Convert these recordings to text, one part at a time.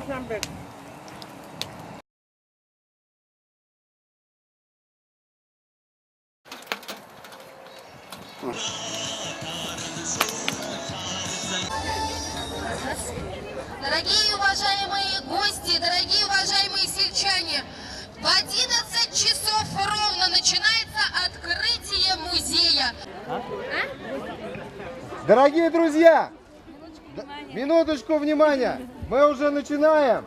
сан пек. Дорогие уважаемые гости, дорогие уважаемые сельчане, в 11 часов ровно начинается открытие музея. Дорогие друзья, минуточку внимания, мы уже начинаем.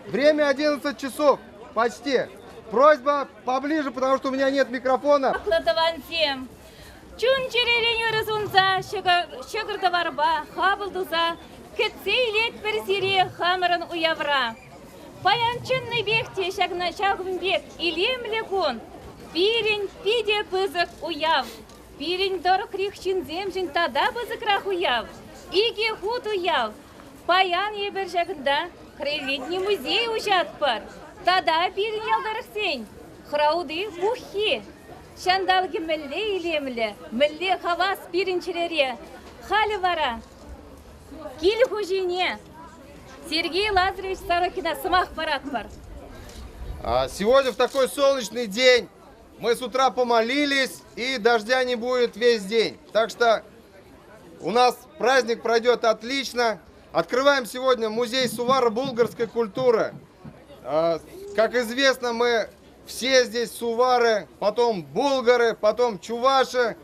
Время 11 часов, почти. Просьба поближе, потому что у меня нет микрофона. Хаклӑ тӑвансем, чун-чӗререн ырӑ сунса ҫӑкӑр-тӑварпа хапӑл туса кӗтсе илетпӗр сире хамӑрӑн уявра. Паян чӑннипех те ҫакна ҫакӑн пек илемлӗ кун. Пирӗн питӗ пысӑк уяв. Пирӗн тӑрӑхри ҫынсемшӗн тата пысӑкрах уяв. Икӗ хут уяв. Паян эпир ҫакӑнта краеведени музей уҫатпӑр. Тата пирӗн ял тӑрӑхсен Храуди пуххи. Ҫанталӑкӗ мӗнле илемлӗ, мӗнле хавас пирӗн чӗрере. Халӗ вара кил хуҫине Сергей Лазаревич Сорокина сӑмах паратпӑр. Сегодня в такой солнечный день мы с утра помолились, и дождя не будет весь день. Так что у нас праздник пройдет отлично. Открываем сегодня музей суваро-булгарской культуры. Как известно, мы все здесь сувары, потом булгары, потом чуваши.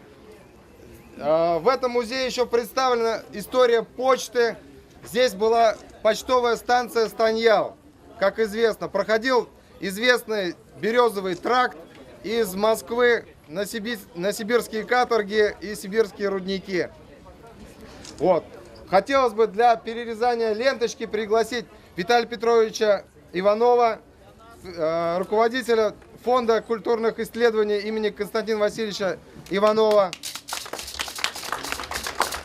В этом музее еще представлена история почты. Здесь была почтовая станция Станьял. Как известно, проходил известный Березовый тракт из Москвы на, Сиби, на сибирские каторги и сибирские рудники. Вот. Хотелось бы для перерезания ленточки пригласить Виталия Петровича Иванова, руководителя Фонда культурных исследований имени Константина Васильевича Иванова,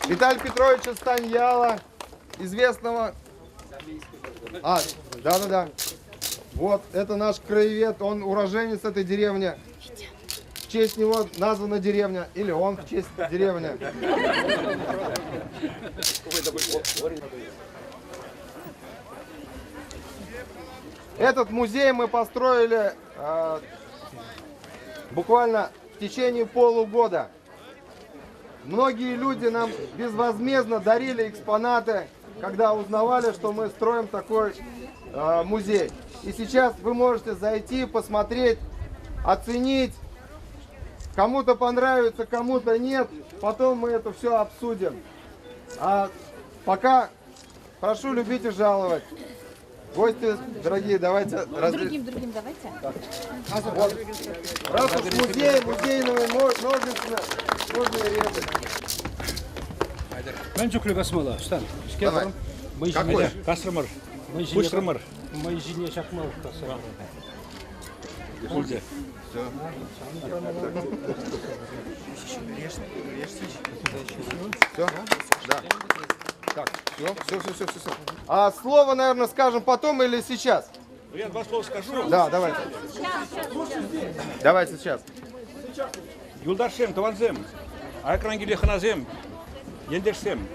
Виталия Петровича Станьяла, известного... А, да-да-да. Вот, это наш краевед, он уроженец этой деревни. В честь него названа деревня, или он в честь деревни. Этот музей мы построили э, буквально в течение полугода. Многие люди нам безвозмездно дарили экспонаты, когда узнавали, что мы строим такой э, музей. И сейчас вы можете зайти, посмотреть, оценить. Кому-то понравится, кому-то нет. Потом мы это все обсудим. А пока прошу любить и жаловать. Гости, дорогие, давайте... Другим, другим давайте. Вот. Раз уж музей, музейного ножницами можно и резать. Мӗн чухлӗ касмалла? Ӑҫтан? Давай. Какой? Касрӑмӑр. Пуҫрӑмӑр. Мӑй ҫине ҫакмалӑх касрӑмӑр. Пулчӗ. Все. Все? Да. Так, все, все, все, все, все. А слово, наверное, скажем потом или сейчас? Ну, я два слова скажу. Да, давайте. Давайте сейчас. Юлташсем, тӑвансем, аякран килнӗ хӑнасем, ентешсем.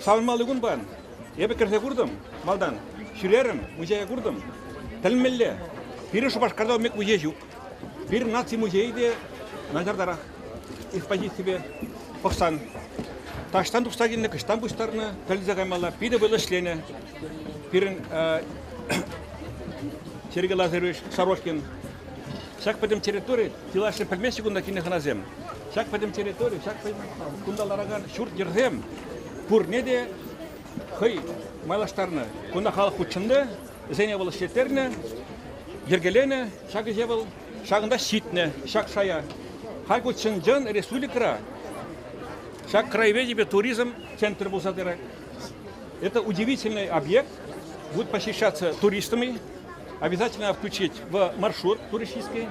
Савӑнмалли кун пан. Эпӗ кӗрсе куртӑм малтан. Ҫӳрерӗм, музее куртӑм. Тӗлӗнмелле. Пирӗн Шупашкарта ун пек музей ҫук. Пирӗн наци музейӗ те начартарах экспозиципе пӑхсан. Таҫтан тухса килнӗ, кӑҫтан пуҫтарнӑ, тӗлӗнсе каймалла. Питӗ вӑйлӑ ӗҫленӗ. Пирӗн Сергей Лазаревич Сорокин ҫак пӗтӗм территори чылайӑшӗ пӗлмеҫҫӗ кунта килнӗ хӑнасем. Ҫак пӗтӗм территори, ҫак пӗтӗм кунта ларакан ҫурт-йӗрсем пурне те хӑй майлаштарнӑ. Кунта халӑх хутшӑннӑ, вӗсене вӑл ӗҫлеттернӗ, йӗркеленӗ. Ҫак ӗҫе вӑл ҫакӑнта ҫитнӗ, ҫак шая. Халь ку чӑн-чӑн республикӑра ҫак краеведенипе туризм центрӗ пулса тӑрать. Это удивительный объект, будет посещаться туристами. Обязательно включить в маршрут туристический.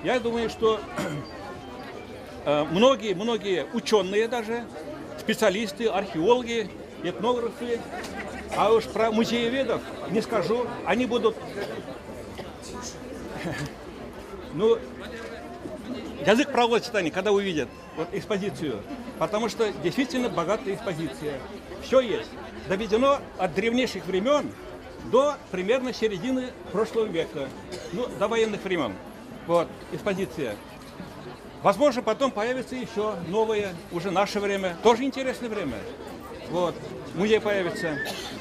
Я думаю, что многие-многие ученые даже, специалисты, археологи, этнографы, а уж про музееведов не скажу, они будут ну, язык проглотят они, когда увидят вот экспозицию. Потому что действительно богатая экспозиция. Все есть. доведено от древнейших времен до примерно середины прошлого века, ну, до военных времен. Вот, экспозиция. Возможно, потом появится еще новое, уже наше время, тоже интересное время. Вот, музей появится.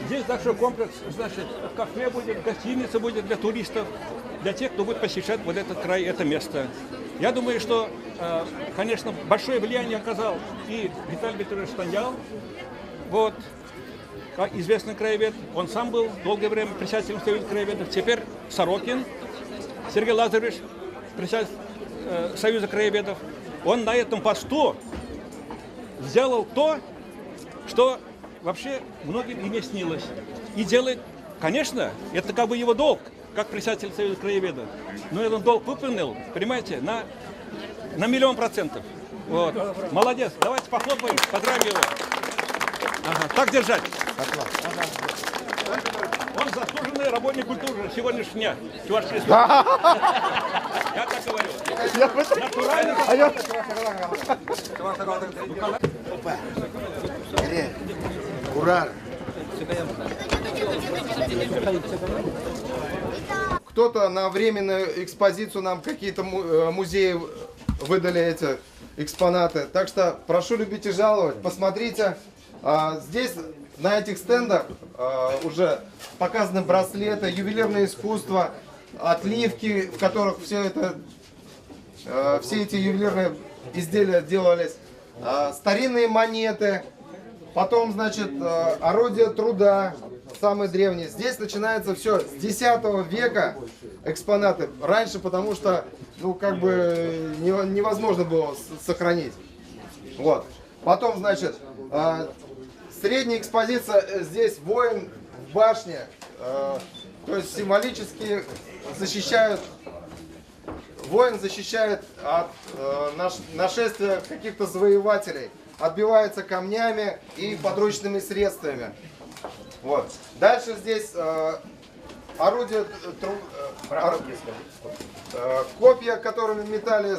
Здесь также комплекс, значит, кафе будет, гостиница будет для туристов, для тех, кто будет посещать вот этот край, это место. Я думаю, что, конечно, большое влияние оказал и Виталий Петрович Станьял, вот, известный краевед. Он сам был долгое время председателем Союза краеведов. Теперь Сорокин Сергей Лазаревич, председатель Союза краеведов. Он на этом посту сделал то, что вообще многим и не снилось. И делает, конечно, это как бы его долг, как председатель Союза краеведов. Но этот долг выполнил, понимаете, на 1 000 000%. Вот. Молодец. Давайте похлопаем, поздравим его. Ага. Так держать. Он заслуженный работник культуры сегодняшнего дня. Чувашской Республики. Я так говорю. Натурально. Ура! Кто-то на временную экспозицию нам какие-то музеи выдали эти экспонаты. Так что прошу любить и жаловать. Посмотрите. Здесь на этих стендах уже показаны браслеты, ювелирное искусство, отливки, в которых все эти ювелирные изделия делались, старинные монеты, потом, значит, орудия труда, самые древние. Здесь начинается все с X века экспонаты. Раньше, потому что, ну, как бы невозможно было сохранить. Вот. Потом, значит, средняя экспозиция здесь воин в башне. То есть символически защищают, воин защищает от нашествия каких-то завоевателей. Отбивается камнями и подручными средствами. Вот. Дальше здесь орудие, копья, которыми метали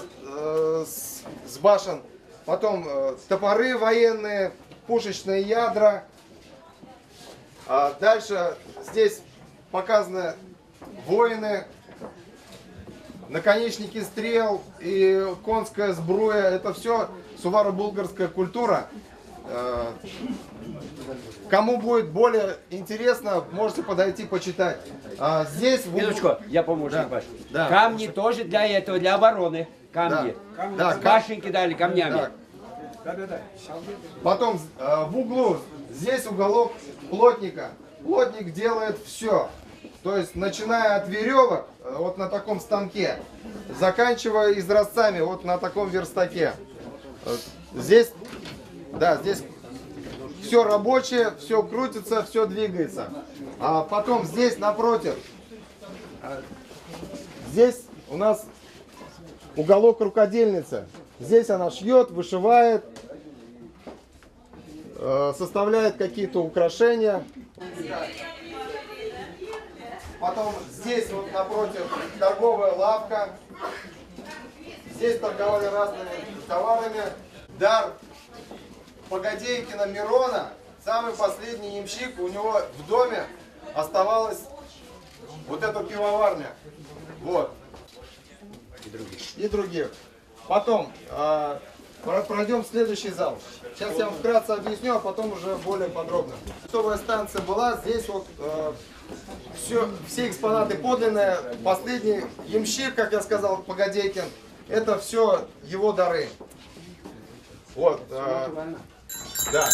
с башен. Потом топоры военные, пушечные ядра. А дальше здесь показаны воины, наконечники стрел и конская сбруя. Это все суваро-булгарская культура. Кому будет более интересно, можете подойти почитать. А здесь в углу- Минуточку, я помощник Да. ваш. Да. Камни тоже для этого, для обороны. Камни. Да. С башенки дали камнями. Да. Потом в углу, здесь уголок плотника. Плотник делает все. То есть, начиная от веревок, вот на таком станке, заканчивая изразцами, вот на таком верстаке. Здесь, да, здесь все рабочее, все крутится, все двигается. А потом здесь напротив, здесь у нас уголок рукодельницы. Здесь она шьет, вышивает, составляет какие-то украшения. Потом здесь вот напротив торговая лавка. Здесь торговали разными товарами. Дар Погодейкина Мирона, самый последний ямщик, у него в доме оставалась вот эта пивоварня. Вот. И других. И других. Потом пройдем в следующий зал. Сейчас я вам вкратце объясню, а потом уже более подробно. Почтовая станция была, здесь все экспонаты подлинные. Последний ямщик, как я сказал, Погодейкин, это все его дары. Да.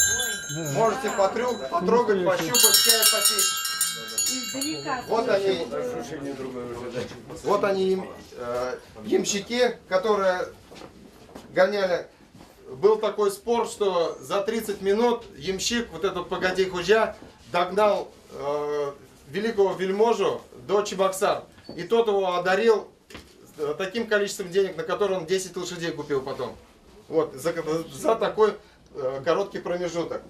Можете потрогать, пощупать, чай попить. Вот они, ямщики, которые гоняли. Был такой спор, что за 30 минут ямщик, вот этот Погодей Худжа, догнал великого вельможу до Чебоксар. И тот его одарил таким количеством денег, на которое он 10 лошадей купил потом. За такой короткий промежуток.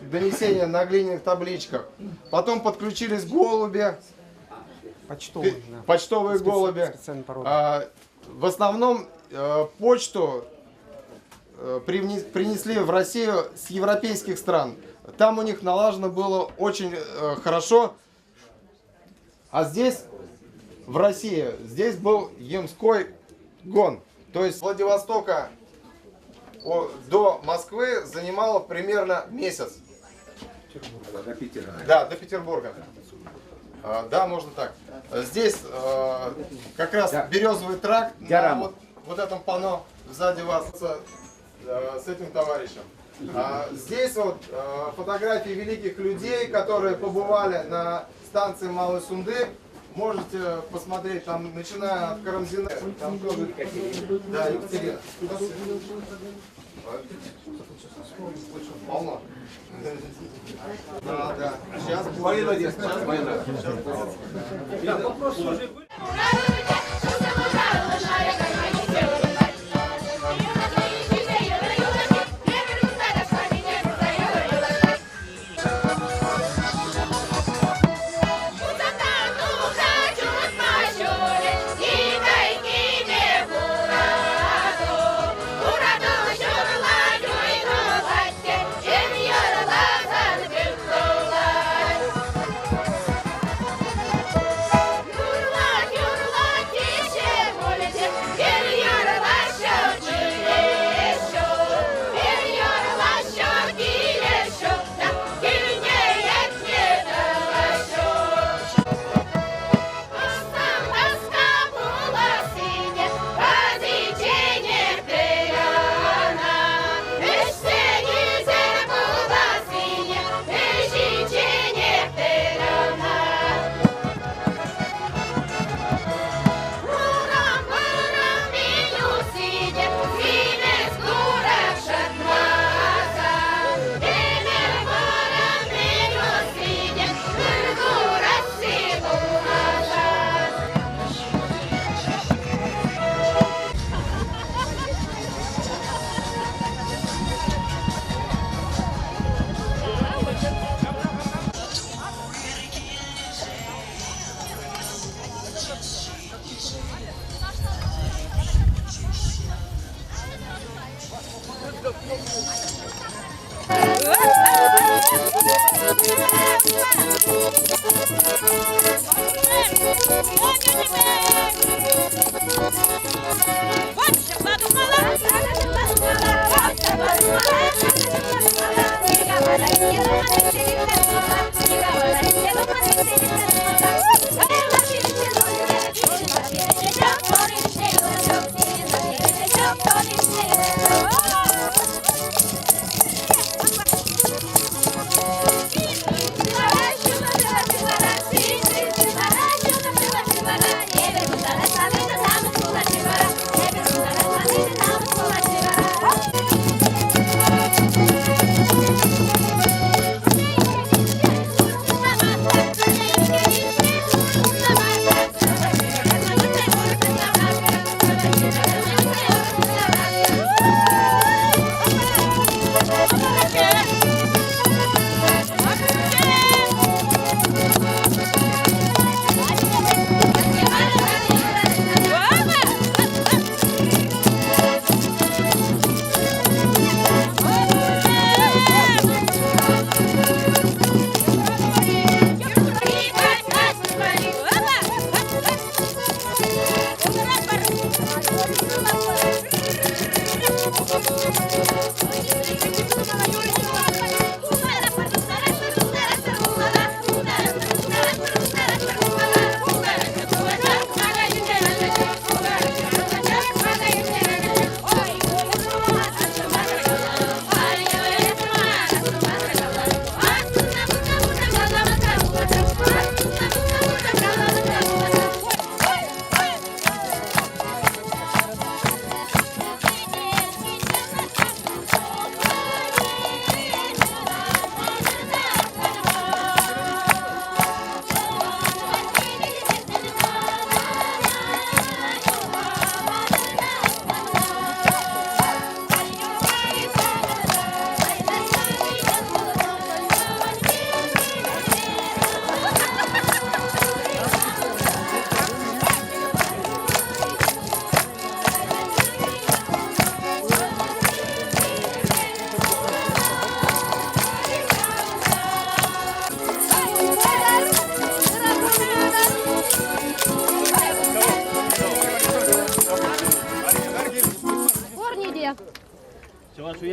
Донесения на глиняных табличках. Потом подключились голуби. Почтовые, да. Почтовые голуби. Специальной породы. В основном почту принесли в Россию с европейских стран. Там у них налажено было очень хорошо. А здесь, в России, здесь был Ямской гон. То есть Владивостока до Москвы занимало примерно месяц. До Питера. Да, до Петербурга. Да, можно так. Здесь как раз березовый тракт на вот этом панно сзади вас с этим товарищем. Здесь вот фотографии великих людей, которые побывали на станции Малый Сундык. Можете посмотреть, там, начиная от Карамзина, там тоже... Да, Екатерина. Полно. Да, да. Сейчас будет. Сейчас будет. Сейчас будет.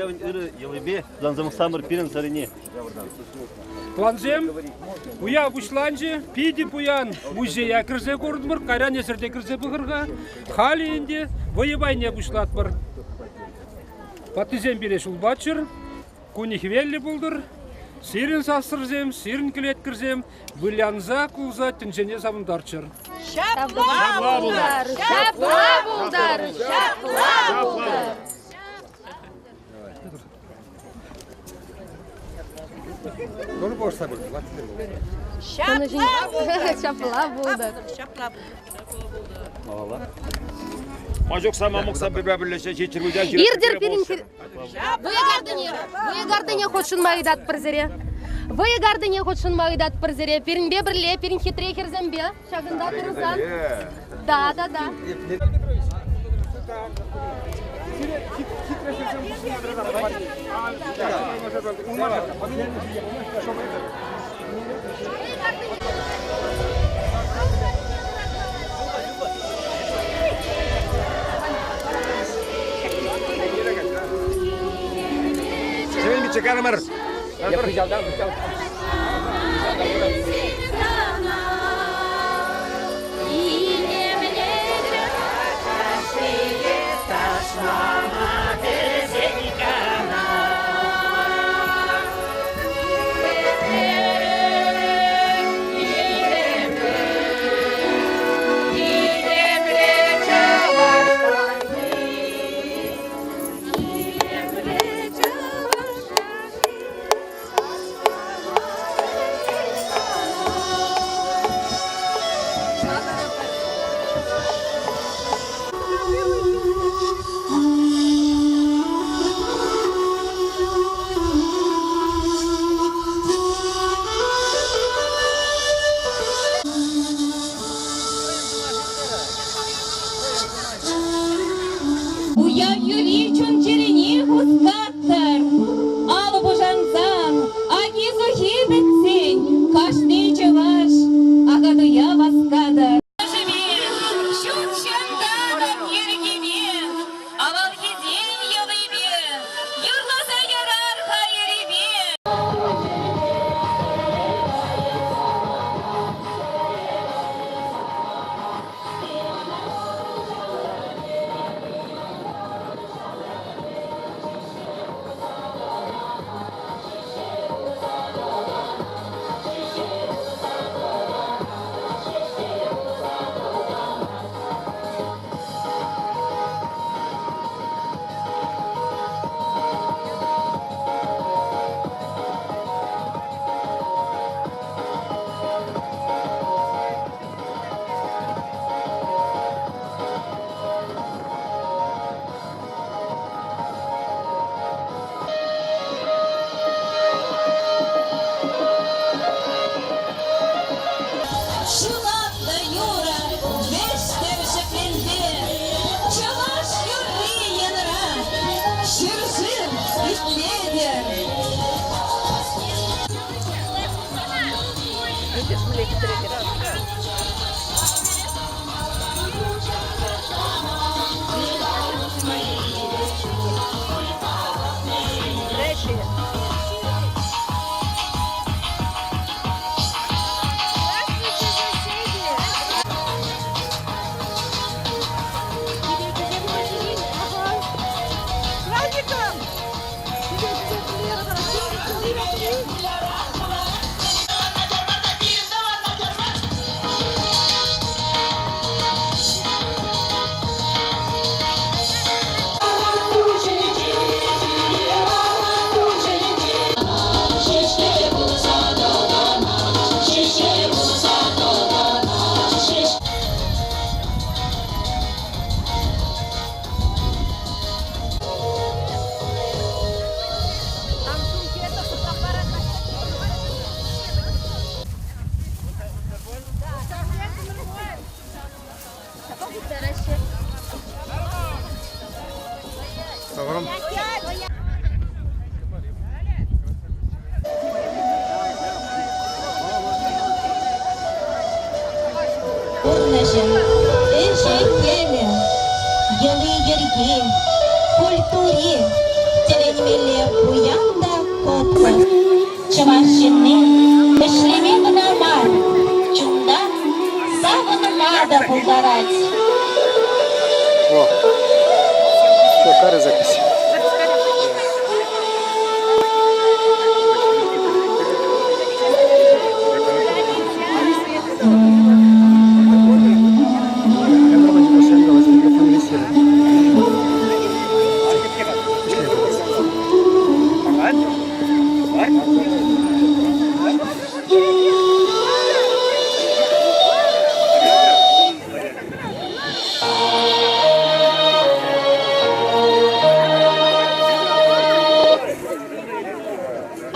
уявӗн ырӑ йӑлипе тутанса пӑхсамӑр пирӗн сӑрине. Плансем уяв пуҫланчӗ. Питӗ пуян музея кӗрсе куртӑмӑр. Кайран эсир те кӗрсе пӑхӑр-ха. Халӗ ӗнтӗ вӑйӑ пайне пуҫлатпӑр. Ваттисем пире ҫул паччӑр. Кунӗ хӗвеллӗ пултӑр. Сирӗн сассӑрсем, сирӗн кӗлеткӗрсем вылянса, кулса тӗнчене савӑнтарччӑр. Ҫапла пултӑр! Ҫапла пултӑр! Ҫапла пултӑр! Ҫапла пултӑр. Ҫапла пултӑр. Малалла. Мажок сама мукса пӗрлешсе Иртӗр пирӗн Вӑйӑ картине, вӑйӑ картине хутшӑнма ыйтатпӑр сире. Вӑйӑ картине хутшӑнма ыйтатпӑр сире. Пирӗнпе пӗрле, пирӗн хитре хӗрсемпе ҫакӑнта тӑрсан. Да, да, да. Ҫӗвен чекарӑмӑр. Хыҫалтан, хыҫалтан. Уяв юри чун-чӗрене хускаттӑр. Алӑ пушансан, аки-сухи пӗтсен, кашни чӑваш Акатуя васкатӑр. Ҫут ҫанталӑк йӗркипе, авалхисен йӑлипе, юрласа ярар-ха ерипе. Ҫунатлӑ юрӑ вӗҫтер ҫӗкленсе, чӑваш юрри янӑра, ҫӗршыв итлетӗр. Пурнӑҫӗ, ӗҫӗ-хӗлӗ, йӑли-йӗрки, культури. Тӗлӗнмелле пуян та кӑткӑс. Чӑваш ҫынни ӗҫлеме кӑна мар, чунтан савӑнма та пултарать. О, все, кары запись.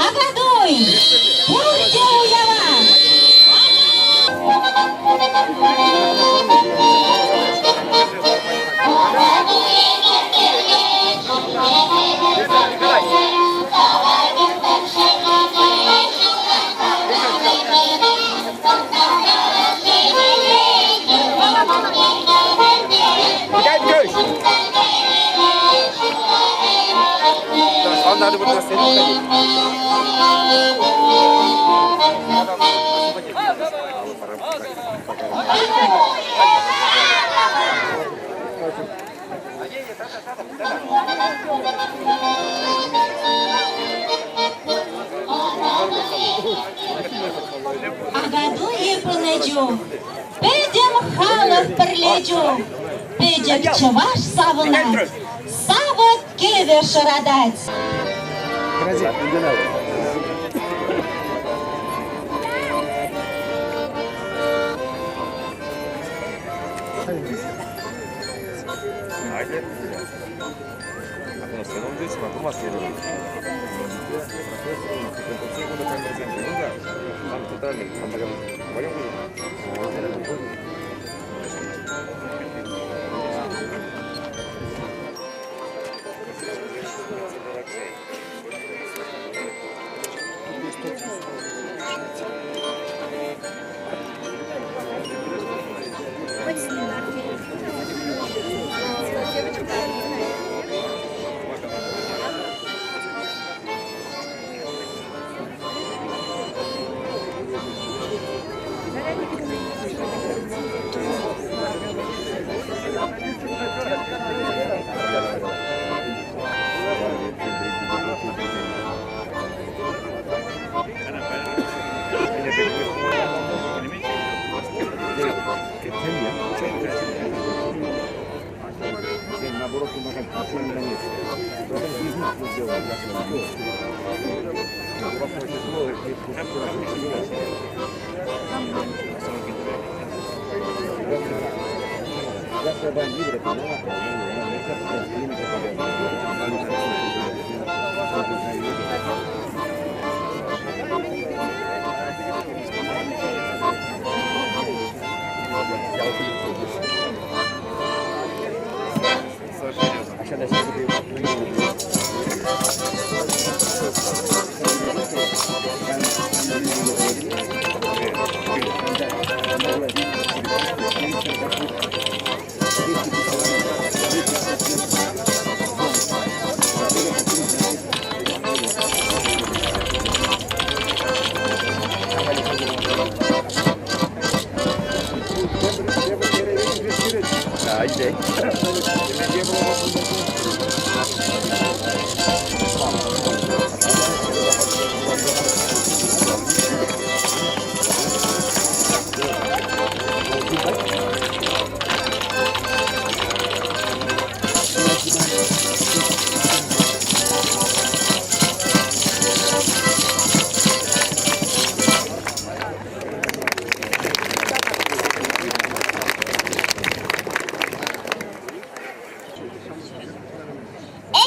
Акатуй! Пурте уява! Николай Петрович! Вам надо будет на сцену уходить. Акатуй пынӑ чух, пӗтӗм халӑх пӗрле чух, пӗчӗк чӑваш савӑнать, савӑк кӗвӗ шӑратать.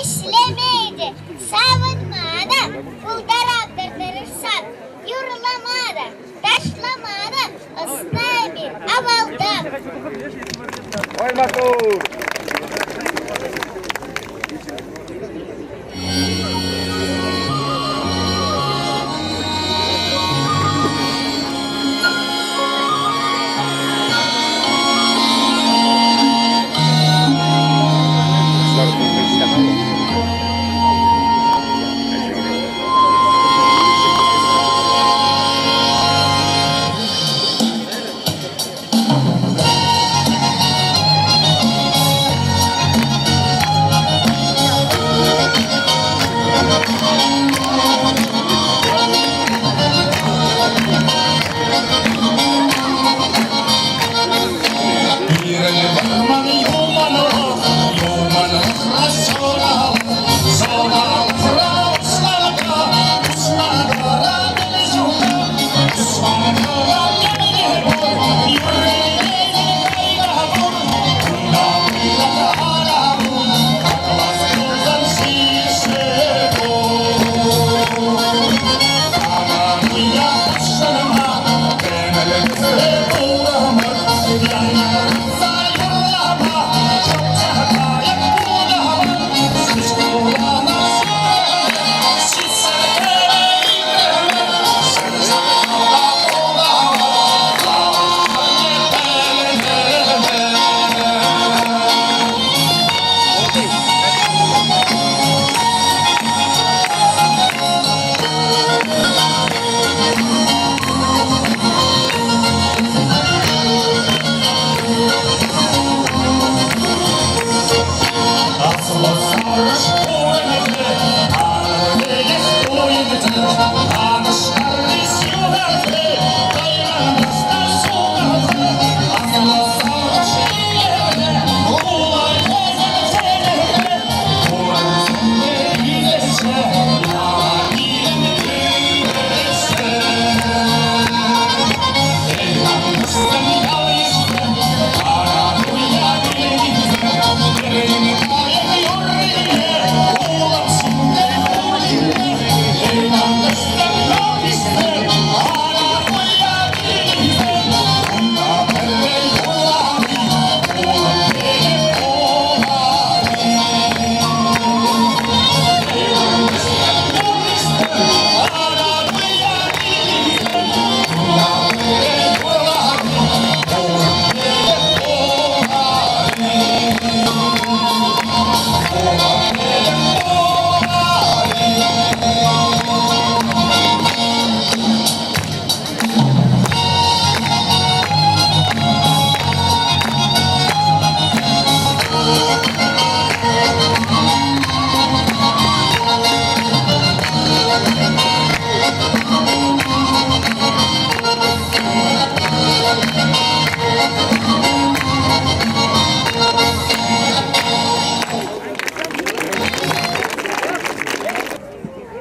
Ӗҫлеме те, савӑнма та пултаратӑр тӑрӑшсан. Юрлама та, ташлама та ӑста эпир авалтан. Ой, маттур!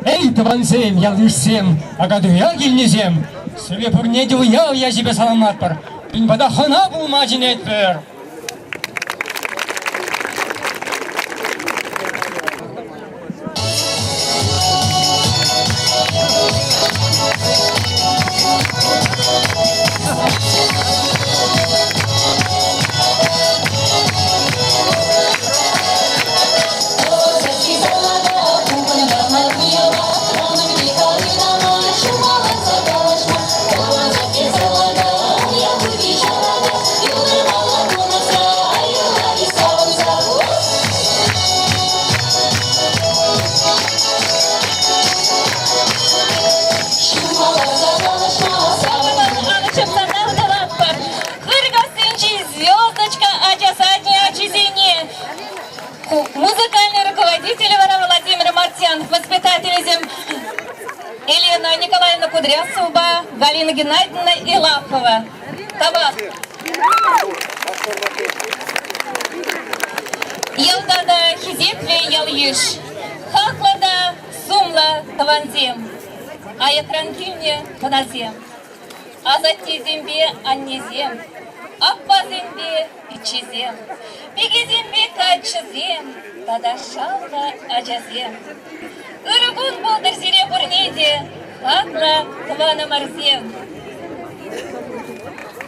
Эй, тӑвансем, ял-йышсем, Акатуя килнисем, сире пурне те уяв ячӗпе саламлатпӑр, пирӗн пата хӑна пулма чӗнетпӗр. Звездочка ача садне ачисене музыкальный руководитель вара Владимир Мартьянов, воспитателӗсем Елена Николаевна Кудрявцева, Галина Геннадьевна Илахова. Тавах. Ялта та хисеплӗ ял-йыш, хаклӑ та сумлӑ тӑвансем, аякран килнӗ хӑнасем, асаттесемпе аннесем, аппасемпе пиччесем, пикесемпе каччӑсем тата шавлӑ ачасем. Ырӑ кун пултӑр сире пурне те, хаклӑ тӑванӑмӑрсем!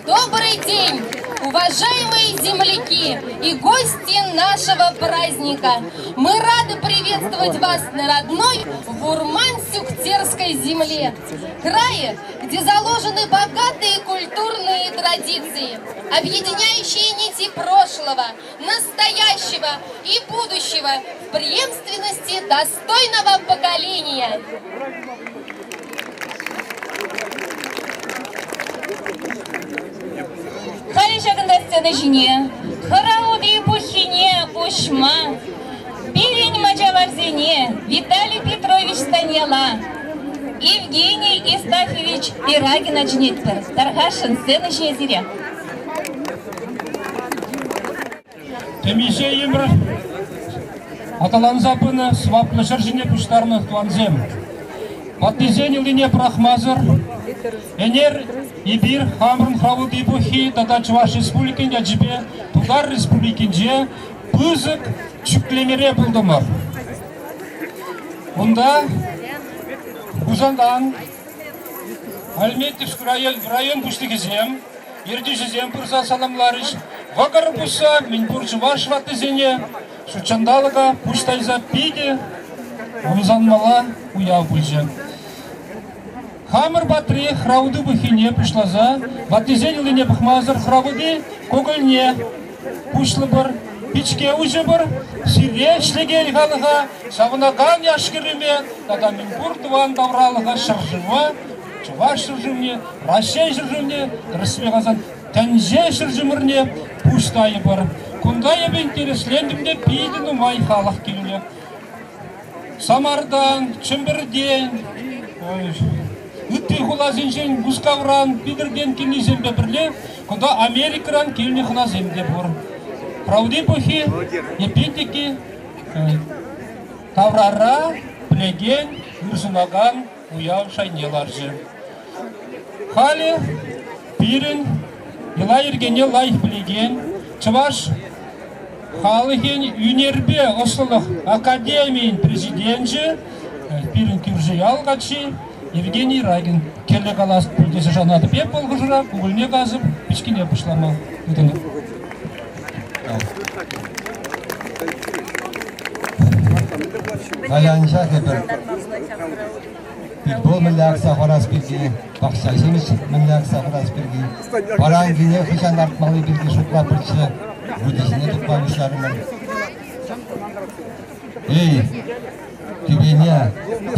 Добрый день, уважаемые земляки и гости нашего праздника! Мы рады приветствовать вас на родной Вурман-Сюктерской земле, крае, где заложены богатые культурные традиции, объединяющие нити прошлого, настоящего и будущего в преемственности достойного поколения. Халӗ ҫакӑнта сцена ҫине хӑрауди пуххине уҫма пирӗн мачаварсене Виталий Петрович Станьяла, Евгений Евстафьевич Пирагина чӗнетпӗр. Тархасшӑн сцена ҫине сире. Темиҫе ӗмӗр аталанса пынӑ сӑваплӑ ҫӗр ҫине пуҫтарнӑ тӑвансем. Ваттисен йӑлине пӑрахмасӑр ӗнер эпир хамӑрӑн Хавылти пуххи тата Чӑваш Республикин ячӗпе Тутар Республикинче пысӑк чӳклемере пултӑмӑр. Унта Хусантан Альметьевск район пуҫлӑхӗсем, ертӳҫӗсем пырса саламларӗҫ. Вӑкӑр пусса мӗнпур чӑваш ваттисене ҫутҫанталӑка пуҫ тайса питӗ ӑмсанмалла уяв пулчӗ. Хамӑр патри хравути пуххине пуҫласа ваттисен йӑлине пӑхмасӑр хравути кукӑльне пуҫлӑпӑр, пичке уҫӑпӑр, сире ӗҫлекен халӑха, савӑнакан яш-кӗрӗме тата мӗнпур тӑван тавралӑха ҫӗршыва, Чӑваш ҫӗршывне, Раҫҫей ҫӗршывне, тӗрӗсме каласан, тӗнче ҫӗршывӑмӑрне пуҫ тайӑпӑр. Кунта эпӗ интереслентӗм те питӗ нумай халӑх килнӗ. Самартан, Чӗмпӗртен, ытти хуласенчен, Мускавран, Питӗртен килнисемпе пӗрле кунта Америкӑран килнӗ хӑнасем те пур. Правди пуххи, эпитики, таврара пӗлекен, ырсунакан уяв шайне ларчӗ. Халӗ пирӗн йӑла-йӗркене лайӑх пӗлекен чӑваш халӑхӗн ӳнерпе ӑслӑлӑх академийӗн президенчӗ, пирӗн кӳршӗ ял каччи Евгений Рагин кӗлӗ калас пуль тесе шанатӑп. Эп вӑл хушӑра кукӑльне касӑп, пичкине пуҫлама тытӑнӑп. Халӗ анчах эпир Питбол мӗнле акса хурас пирки, пахча ҫимӗҫ мӗнле акса хурас пирки, паранкине хӑҫан лартмалли пирки шутлапӑрччӗ, вутӑ ҫине тухма пуҫларӑмӑр. Эй, тӳпене,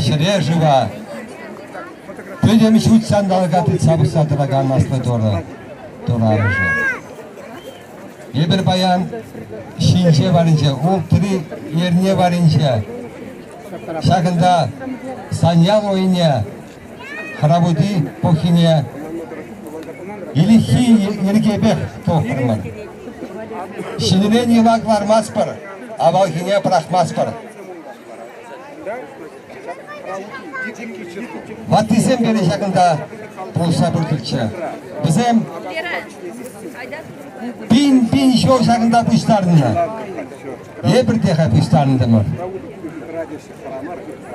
ҫӗре-шыва, пӗтӗм ҫут ҫанталӑка тытса пӑхса тӑракан аслӑ Турӑ, Турӑ амӑшӗ. Эпир паян ҫинҫе варринче, улттӑри эрне варринче ҫакӑнта Саньял уйне, Хӑравути пуххине ӗлӗкхи йӗркепех тухрӑмӑр. Ҫӗнӗрен йӑла кӑлармастпӑр, авалхине пӑрахмастпӑр. Ваттисем пире ҫакӑнта пулӑшса пырчӗччӗ. Вӗсем пин-пин ҫул ҫакӑнта пуҫтарӑннӑ. Эпир те-ха пуҫтарӑнтӑмӑр.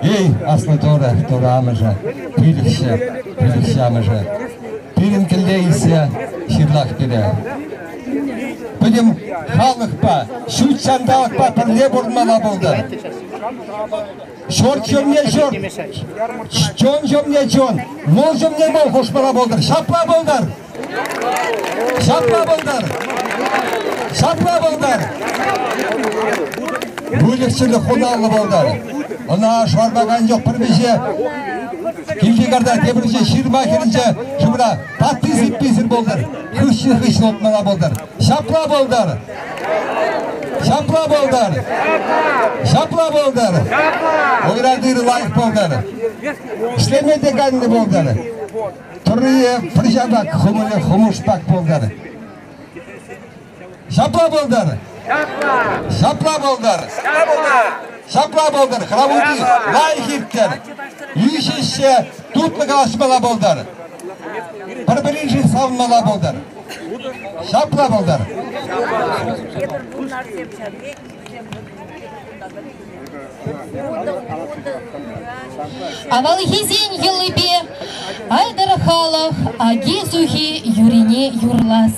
Эй, аслӑ Турӑ, Турӑ амӑшӗ, пилӗкҫӗ, пилӗкҫӗ амӑшӗ, пирӗн кӗлле илсе ҫырлах пире. Пӗтӗм халӑхпа, ҫут ҫанталӑкпа пӗрле пурӑнмалла пултӑр. Ҫурт ҫумне ҫурт, чун ҫумне чун, мул ҫумне мул хушмалла пултӑр. Ҫапла пултӑр! Ҫапла пултӑр! Ҫапла пултӑр! Выльӑх-чӗрлӗх хуналлӑ пултӑр. Ӑна шӑвармакан чух пӗр виҫе килти карта тепӗр виҫе ҫырма хӗрринче шывра татти-сыпписӗр пултӑр. Хыҫҫӑн хыҫҫӑн утмалла пултӑр. Ҫапла пултӑр! Ҫапла пултӑр! Ҫапла пултӑр! Уйра тырӑ лайӑх пултӑр! Ӗҫлеме те канлӗ пултӑр! Тӑррие пӑрҫа пек, хӑмӑлӗ хӑмӑш пек пултӑр! Ҫапла пултӑр! Ҫапла пултӑр! Ҫапла пултӑр! Хравути лайӑх ирттӗр! Йӳҫӗҫҫе тутлӑ калаҫмалла пултӑр! Пӗр-пӗриншӗн савӑнмалла пултӑр! Ҫапла пултӑр! Авалхисен йӑлипе айтӑр халӑх аки-сухи юрине юрлас.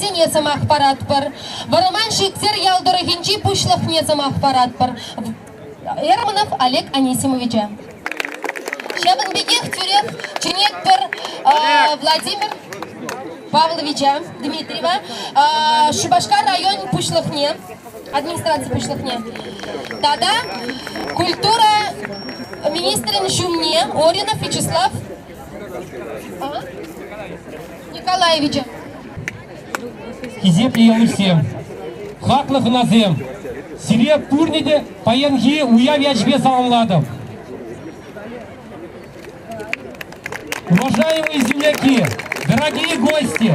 хӑнасене сӑмах паратпӑр. Вӑрман Ҫиксер ял тӑрӑхӗнчи пуҫлӑхне сӑмах паратпӑр. Эрманов Олег Анисимовича. Ҫавӑн пекех тӳрех чӗнетпӗр Владимир Павловича Дмитриева, Шупашкар район пуҫлӑхне, администраци пуҫлӑхне тата культура министрӗн ҫумне Оринов Вячеслав Николаевича. Хисеплӗ ялйышсем, хаклӑ хӑнасем, сире пурне те паянхи уяв ячӗпе саламлатӑп. Уважаемые земляки, дорогие гости,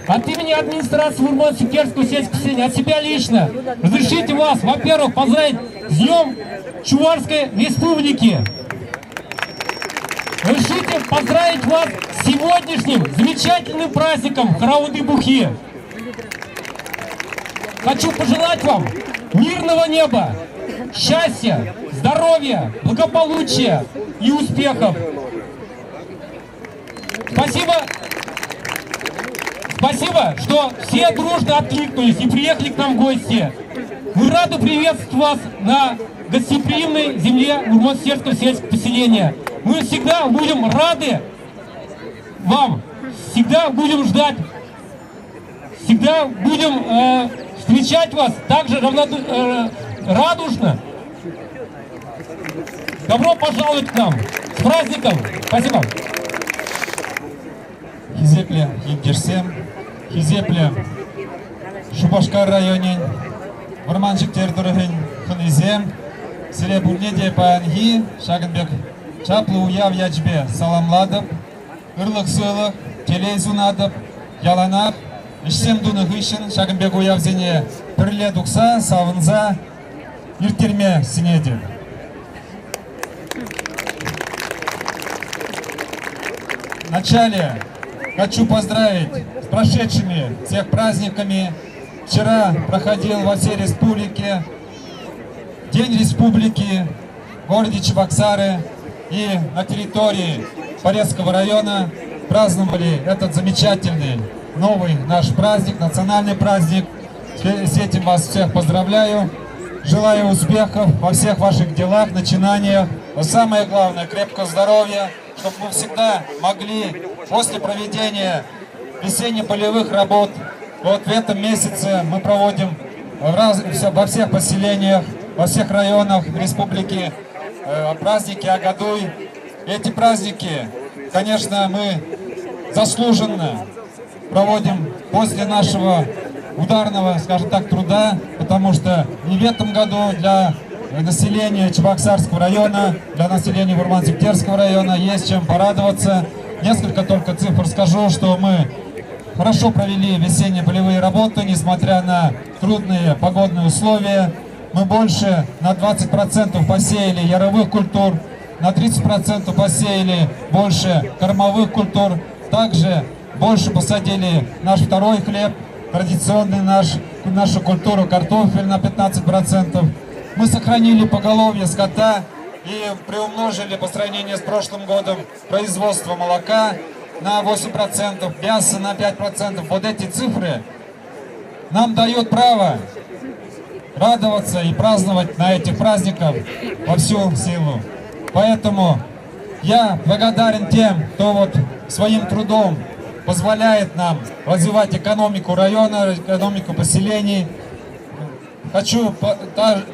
от имени администрации Урман-Сикерского сельского поселения, от себя лично, разрешите вас, во-первых, поздравить с Днем Чувашской Республики. Разрешите поздравить вас с сегодняшним замечательным праздником Хороводы-Бухи. Хочу пожелать вам мирного неба, счастья, здоровья, благополучия и успехов. Спасибо, спасибо, что все дружно откликнулись и приехали к нам в гости. Мы рады приветствовать вас на гостеприимной земле Урман-Сельского сельского поселения. Мы всегда будем рады вам, всегда будем ждать, всегда будем э, встречать вас также равноду, э, радушно. Добро пожаловать к нам! С праздником! Спасибо! Хисеплӗ ентешсем, хисеплӗ Шупашкар районӗн Вӑрман-Ҫӗктер тӑрӑхӗн хӑнисем, сире пурне те паянхи ҫакӑн пек чаплӑ уяв ячӗпе саламлатӑп, ырлӑх-сывлӑх, телей сунатӑп. Яланах ӗҫсем тунӑ хыҫҫӑн ҫакӑн пек уявсене пӗрле тухса, савӑнса ирттерме сӗнетӗп. Вначале хочу поздравить с прошедшими всех праздниками. Вчера проходил во всей республике День республики в городе Чебоксары и на территории Порецкого района праздновали этот замечательный новый наш праздник, национальный праздник. С этим вас всех поздравляю. Желаю успехов во всех ваших делах, начинаниях. Но самое главное, крепкого здоровья, чтобы мы всегда могли после проведения весенне-полевых работ, вот в этом месяце мы проводим раз, во всех поселениях, во всех районах республики э, праздники Агадуй. Эти праздники, конечно, мы заслуженно проводим после нашего ударного, скажем так, труда, потому что не в этом году для населения Чебоксарского района, для населения Урман-Сектерского района есть чем порадоваться. Несколько только цифр скажу, что мы хорошо провели весенние полевые работы, несмотря на трудные погодные условия. Мы больше на 20% посеяли яровых культур, на 30% посеяли больше кормовых культур. Также больше посадили наш второй хлеб, традиционный наш, нашу культуру картофель на 15%. Мы сохранили поголовье скота и приумножили по сравнению с прошлым годом производство молока на 8%, мяса на 5%. Вот эти цифры нам дают право радоваться и праздновать на этих праздниках во всю силу. Поэтому я благодарен тем, кто вот своим трудом позволяет нам развивать экономику района, экономику поселений. Хочу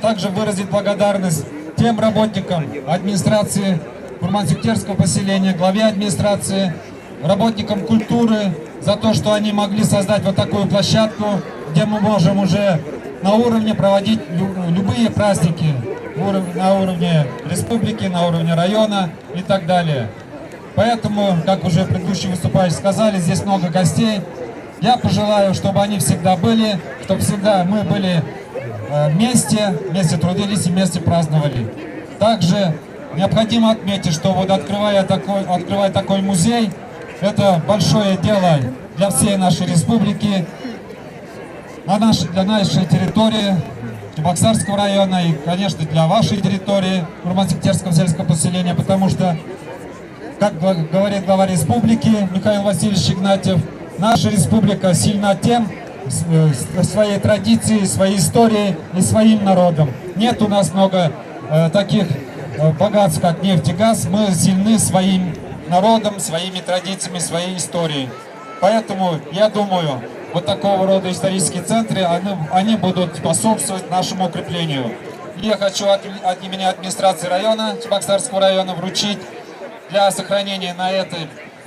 также выразить благодарность тем работникам администрации Курман-Сюктерского поселения, главе администрации, работникам культуры за то, что они могли создать вот такую площадку, где мы можем уже на уровне проводить любые праздники на уровне республики, на уровне района и так далее. Поэтому, как уже предыдущие выступающие сказали, здесь много гостей. Я пожелаю, чтобы они всегда были, чтобы всегда мы были э, вместе, вместе трудились и вместе праздновали. Также необходимо отметить, что вот открывая такой, открывая такой музей, это большое дело для всей нашей республики, на наш, для нашей территории, Чебоксарского района и, конечно, для вашей территории, Урмансектерского сельского поселения, потому что, как говорит глава республики Михаил Васильевич Игнатьев, наша республика сильна тем, своей традицией, своей историей и своим народом. Нет у нас много таких богатств, как нефть и газ. Мы сильны своим народом, своими традициями, своей историей. Поэтому, я думаю, вот такого рода исторические центры, они будут способствовать нашему укреплению. И я хочу от имени администрации района, Чебоксарского района, вручить для сохранения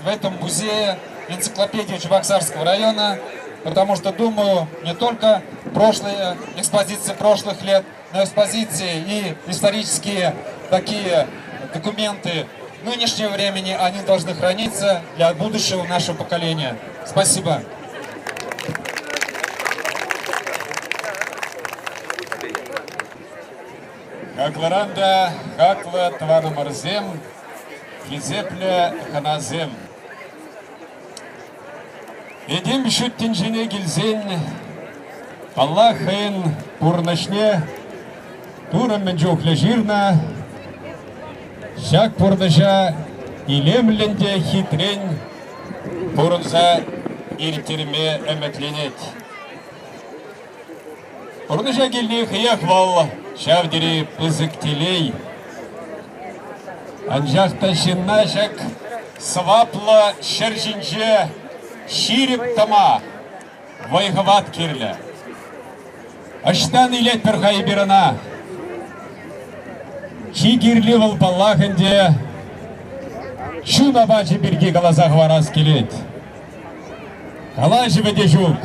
в этом музее энциклопедию Чебоксарского района, потому что, думаю, не только прошлые экспозиции прошлых лет, но экспозиции и исторические такие документы нынешнего времени, они должны храниться для будущего нашего поколения. Спасибо. Хаклӑран та хаклӑ тӑванӑмӑрсем, хисеплӗ хӑнасем! Этем ҫут тӗнчене килсен, паллах, хӑйӗн пурнӑҫне Турӑ мӗн чухлӗ ҫырнӑ, ҫак пурнӑҫа илемлӗн те хитрен пурӑнса ирттерме ӗмӗтленет. Пурнӑҫа килни хӑех вӑл ҫав тери пысӑк телей. Анчах та ҫынна ҫак сӑваплӑ ҫӗр ҫинче ҫирӗп тӑма вӑй-хӑват кирлӗ. Ӑҫтан илетпӗр-ха эпир ӑна? Чи кирли вӑл, паллах ӗнтӗ, чун апачӗ пирки каласа хӑварас килет. Калаҫӑвӗ те ҫук.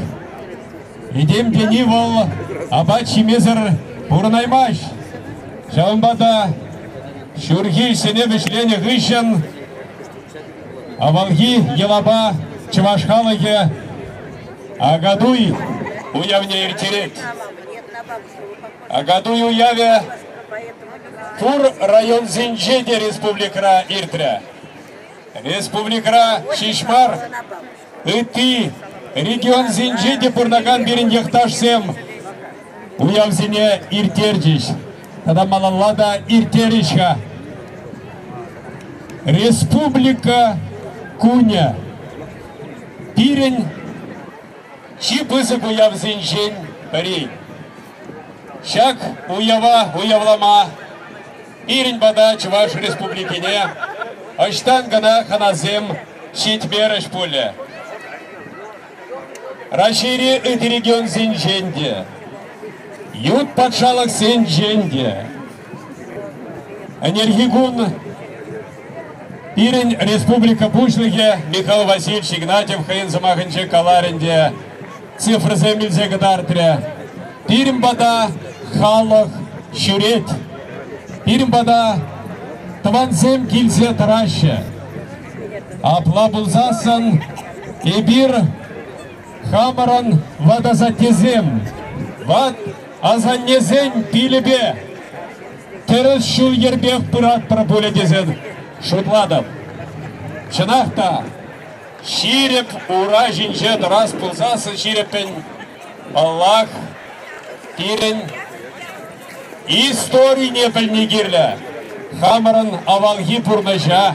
Этем тени вӑл апат ҫимесӗр пурӑнаймасть. Ҫавӑнпа та ҫурхи ӗҫсене вӗҫленӗ хыҫҫӑн авалхи йӑлапа чӑваш халӑхӗ Акатуй уявне ирттерет. Акатуй уявӗ пур районсенче те республикӑра иртрӗ. Республикӑра ҫеҫ мар, ытти регионсенче те пурӑнакан пирӗн йӑхташсем уявсене ирттерчӗҫ тата малалла та ирттерӗҫ-ха. Республика кунӗ пирӗн чи пысӑк уявсенчен пӗри. Ҫак уява уявлама пирӗн пата Чӑваш Республикине ӑҫтан кӑна хӑнасем ҫитмерӗҫ пулӗ. Раҫҫейри ытти регионсенчен те, ют патшалӑхсенчен те ӗнерхи кун пирӗн республика Пуҫлӑхӗ Михаил Васильевич Игнатьев хӑйӗн сӑмахӗнче каларӗ ӗнтӗ, цифрӑсем илсе кӑтартрӗ. Пирӗн пата халӑх ҫӳрет. Пирӗн пата тӑвансем килсе тӑраҫҫӗ. Апла пулсассӑн эпир хамӑрӑн ват асаттесем, ват асаннесен пилӗпе тӗрӗс ҫул-йӗрпех пыратпӑр пулӗ тесе шутлатӑп. Чӑнах та, Ҫирӗп ура ҫинче тӑрас пулсассӑн ҫирӗппӗн, паллах, пирӗн историне пӗлни кирлӗ. Хамӑрӑн авалхи пурнӑҫа.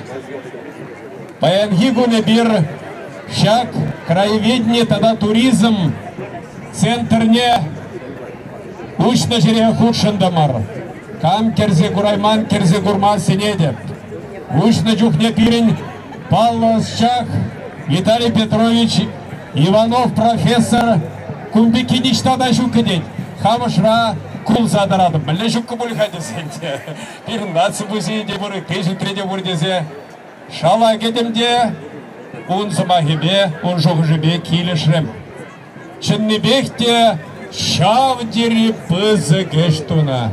Паянхи кун эпир ҫак краеведени тата туризм центрне уҫнӑ ҫӗре хутшӑнтӑмӑр. Кам кӗрсе курайман, кӗрсе курма сӗнетӗп. Уҫнӑ чухне пирӗн Паллӑ ӑсчах Виталий Петрович Иванов профессор кун пекки ниҫта та ҫук тет. Хам ӑшра кулса тӑратӑп. Мӗнле ҫуккӑ пуль-ха тесен те. Пирӗн наци музейӗ те пур, ытти ҫӗртре те пур тесе шала кӗтӗм те ун сӑмахӗпе, ун шухӑшӗпе килӗшрӗм. Чӑннипех те ҫав тери пысӑк ӗҫ тунӑ.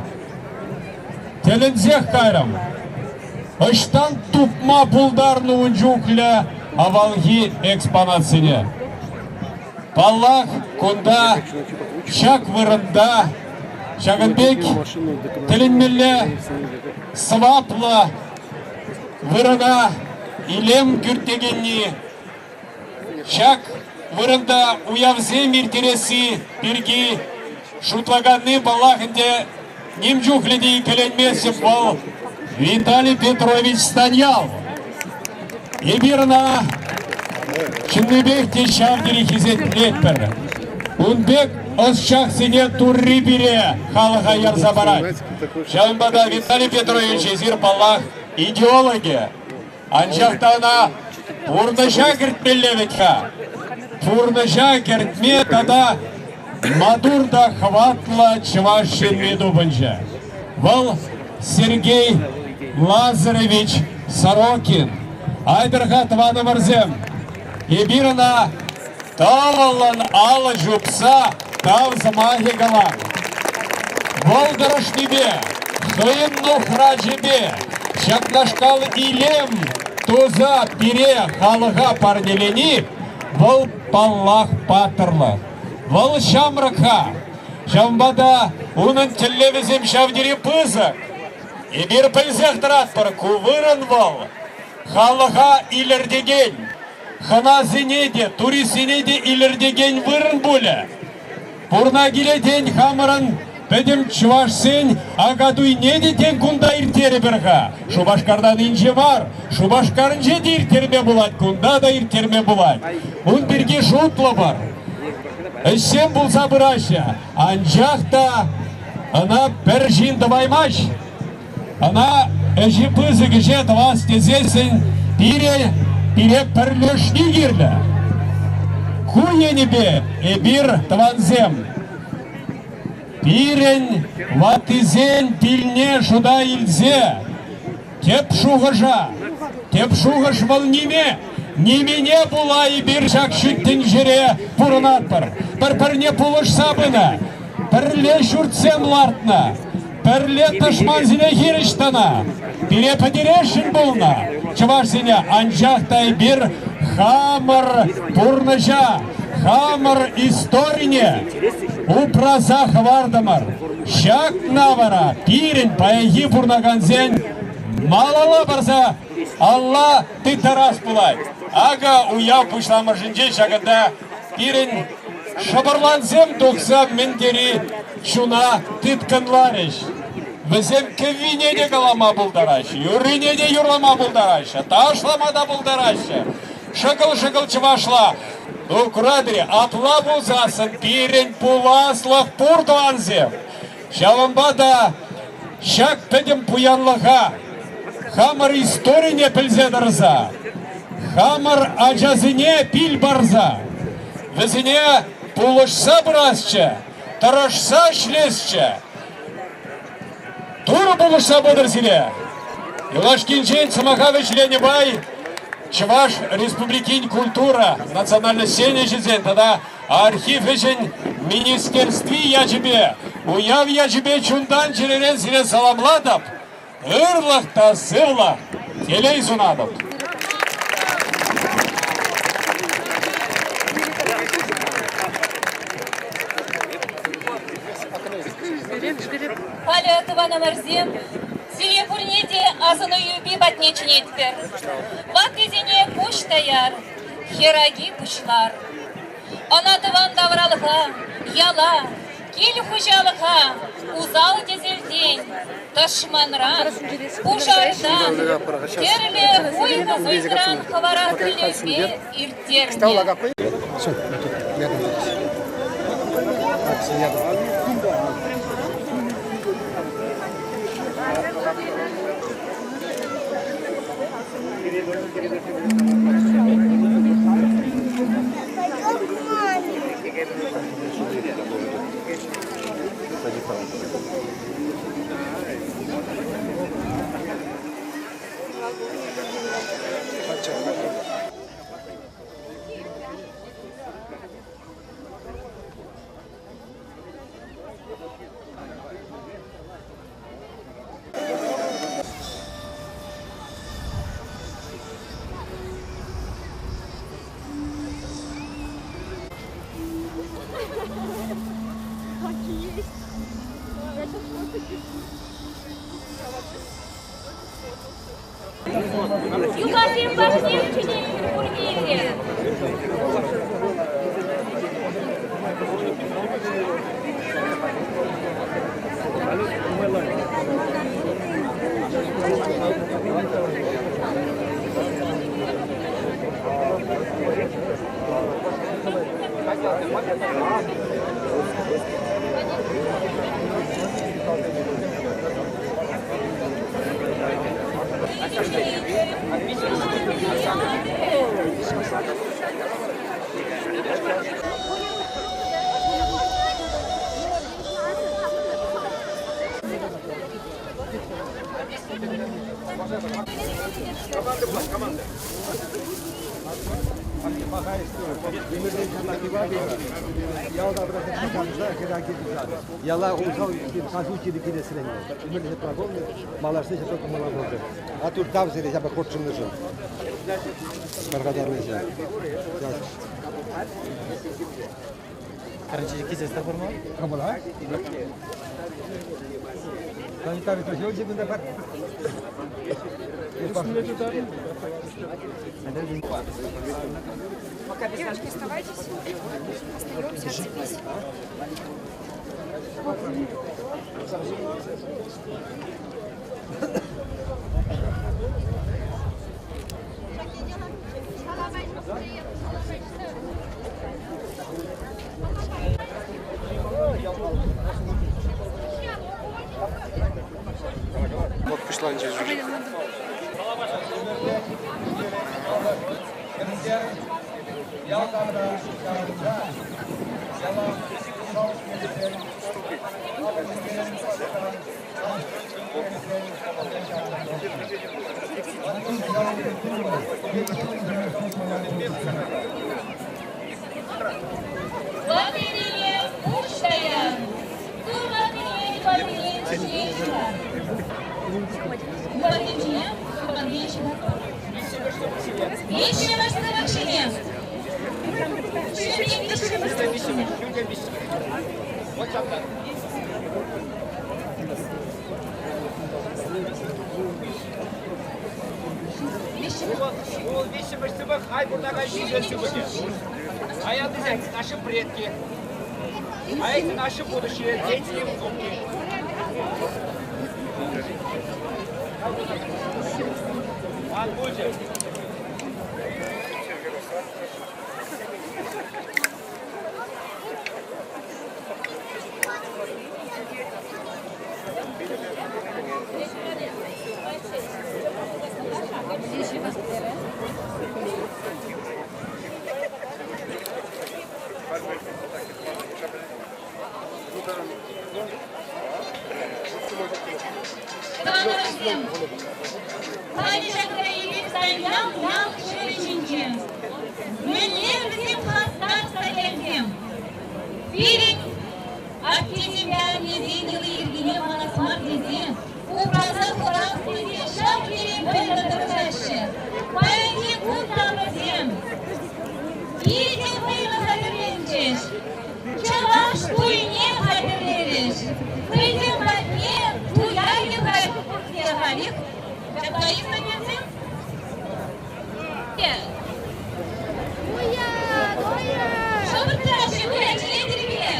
Тӗлӗнсех кайрӑм. Ӑҫтан тупма пултарнӑ ун чухлӗ авалхи экспонатсене? Паллах, кунта ҫак вырӑнта ҫакӑн пек тӗлӗнмелле сӑваплӑ вырӑна илем кӳртекенни Ҫак вырӑнта уявсем ирттересси пирки шутлаканни, паллах ӗнтӗ, ним чухлӗ те иккӗленместӗп вӑл Виталий Петрович Станьял. Эпир ӑна чӑннипех те ҫав тери хисеплетпӗр. Ун пек ӑсчахсене Турри пире халӑха ярса парать. Ҫавӑнпа та Виталий Петрович эсир, паллах, идеологӗ. Анчах та ӑна пурнӑҫа кӗртмелле вӗт-ха. Пурнӑҫа кӗртме тата маттур та хӑватлӑ чӑваш ҫынни тупӑнчӗ. Вӑл Сергей Лазаревич Сорокин. Айтӑр-ха, тӑванӑмӑрсем, эпир ӑна тӑвӑллӑн алӑ ҫупса тав сӑмахӗ калар. Вӑл тӑрӑшнипе, хӑйӗн нухрачӗпе ҫакнашкал илем туса пире халӑха парнелени вӑл, паллах, паттӑрлӑх. Вӑл ҫамрӑк-ха, ҫавӑнпа та унӑн тӗллевӗсем ҫав тери пысӑк. Эпир пӗлсех тӑратпӑр, ку вырӑн вӑл халӑха илӗртекен, хӑнасене те, туристсене те илӗртекен вырӑн пулӗ. Пурна килетен хамӑрӑн пӗтӗм чӑвашсен Акатуйне те тен кунта ирттерӗпӗр-ха. Шупашкартан инҫе мар, Шупашкарӗнче те ирттерме пулать, кунта та ирттерме пулать. Ун пирки шутлӑпӑр. Ӗҫсем пулса пыраҫҫӗ, анчах та ӑна пӗр ҫын тӑваймасть. Ӑна ӗҫе пысӑк ӗҫе тӑвас тесессӗн пире, пире пӗрлешни кирлӗ. Ку енӗпе эпир, тӑвансем, пирӗн ваттисен пилне шута илсе тӗп шухӑша, тӗп шухӑш вӑл ниме, нимене пула эпир ҫак ҫут тӗнчере пурӑнатпӑр. Пӗр-пӗрне пулӑшса пынӑ, пӗрле ҫуртсем лартнӑ, Пӗрле тӑшмансене хирӗҫ тӑнӑ, пире пӗтересшӗн пулнӑ чӑвашсене, анчах та эпир хамӑр пурнӑҫа, хамӑр историне упраса хӑвартӑмӑр. Ҫакна вара пирӗн паянхи пурӑнакансен малалла парса алла тыттарас пулать. Акӑ уяв пуҫламӑшӗнче ҫакӑнта пирӗн шӑпӑрлансем тухса мӗн тери чуна тыткӑнларӗҫ. Вӗсем кӗввине те калама пултараҫҫӗ, юррине те юрлама пултараҫҫӗ, ташлама та пултараҫҫӗ. Шӑкӑл-шӑкӑл чӑвашла. Ну, куратӑр-и, апла пулсассӑн пирӗн пуласлӑх пур, тӑвансем. Ҫавӑнпа та ҫак пӗтӗм пуянлӑха хамӑр историне пӗлсе тӑрса, хамӑр ачасене пил парса, вӗсене пулӑшса пырасчӗ, тӑрӑшса ӗҫлесчӗ. Турӑ пулӑшса пытӑр сире! Юлашкинчен сӑмаха вӗҫленӗ пай Чӑваш Республикин культура, национальноҫсен ӗҫӗсен тата архив ӗҫӗн министерстви ячӗпе, уяв ячӗпе чунтан-чӗререн сире саламлатӑп, ырлӑх та сывлӑх, телей сунатӑп. Халӗ, тӑванӑмӑрсем, сире пурне те асӑну юпи патне чӗнетпӗр. Ваттисене пуҫ таяр, хӗр аки пуҫлар. Ӑна тӑван тавралӑха, яла, кил хуҫалӑха усал тӗселтен, тӑшманран, пушартан, тӗрлӗ хуйхӑ-суйхӑран хӑварас тӗллевпе ирттернӗ. Юпасем патне чӗнетпӗр пурне те. Команда была, команда. Яла усал касу чирӗ килесрен. Ӗмӗрлӗхе пулнӑ, малашне ҫапла тумалла пултӑр. А тур тав сире ҫапла хутшӑннӑшӑн. Пархатарлӑ ӗҫе. Короче, кисес та пур ма? Кӑмӑла? Санитари поселочӗ кунта пар. Девочки, оставайтесь. Остаемся, отцепись. Вот пуҫланчӗ уже. Ватӑсене пуҫ таяр, турватине ватине ҫеҫ Ватине Виҫҫӗмӗш сывӑк ҫине. Виҫҫӗмӗш сывӑк, ай пурнакан ҫынсен сывӑкӗ. А я это наши предки. А это наше будущее, дети и внуки. Ан пулчӗ. Тӑванӑмӑрсем, халӗ ҫакна илет ял-ял ҫӗрӗ ҫинче. Мӗнле вӗсем хастар студентсем? Пирӗн аттесемпе аннесен йӑли-йӗркине манас мар тесе, упраса хурас тесе ҫав тери вӑйлӑ тӑрӑшаҫҫӗ. Паянхи кун та вӗсем питӗ вӑйлӑ хатӗрленчӗҫ. Чӑваш туйне хатӗрлерӗҫ. Хӑйсем патне туя йыхӑрать халех. Ҫапла-и, студентсем? Шӑпӑртраҫҫӗ пуль ачилетӗр-пе.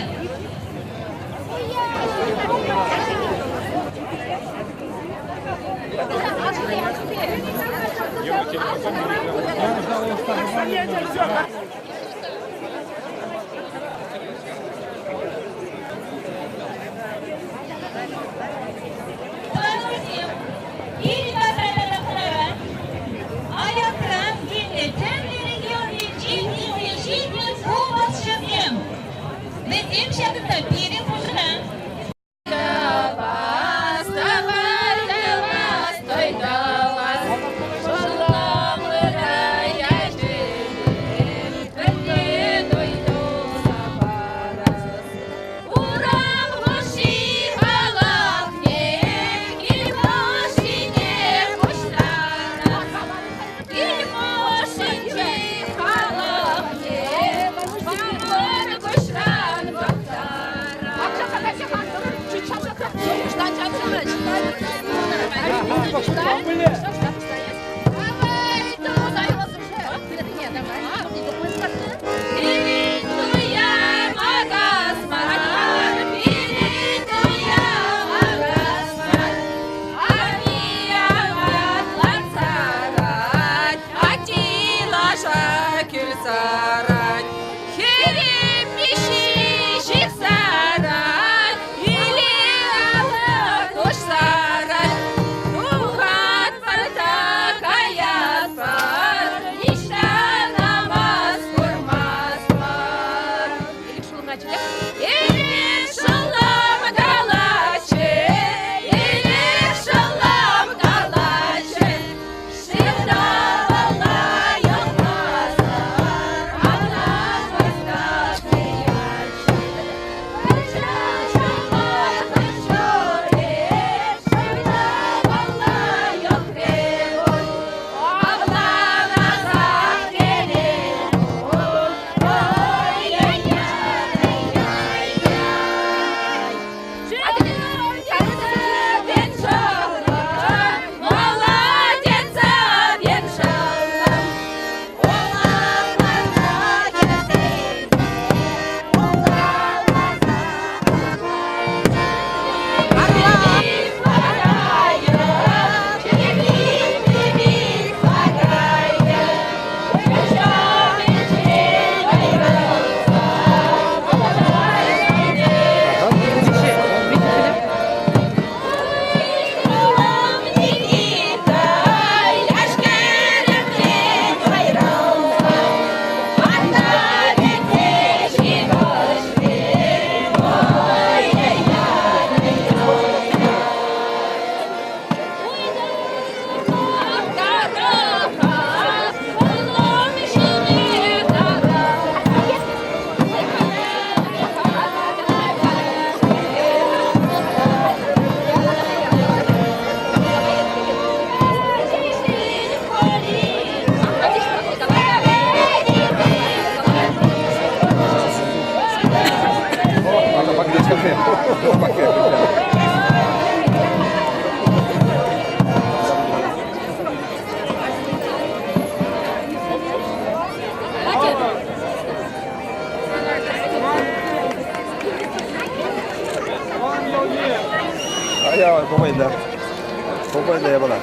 Тӑванӑмӑрсем, пирӗн патра тата хӑнара аякран килнӗ тӗрлӗ регионсенчен килсе ҫитнӗ купӑсҫӑсем. Вӗсем ҫакӑнта пирӗн хушӑра. Тухат парта. Ая, помойда. Помойда я была.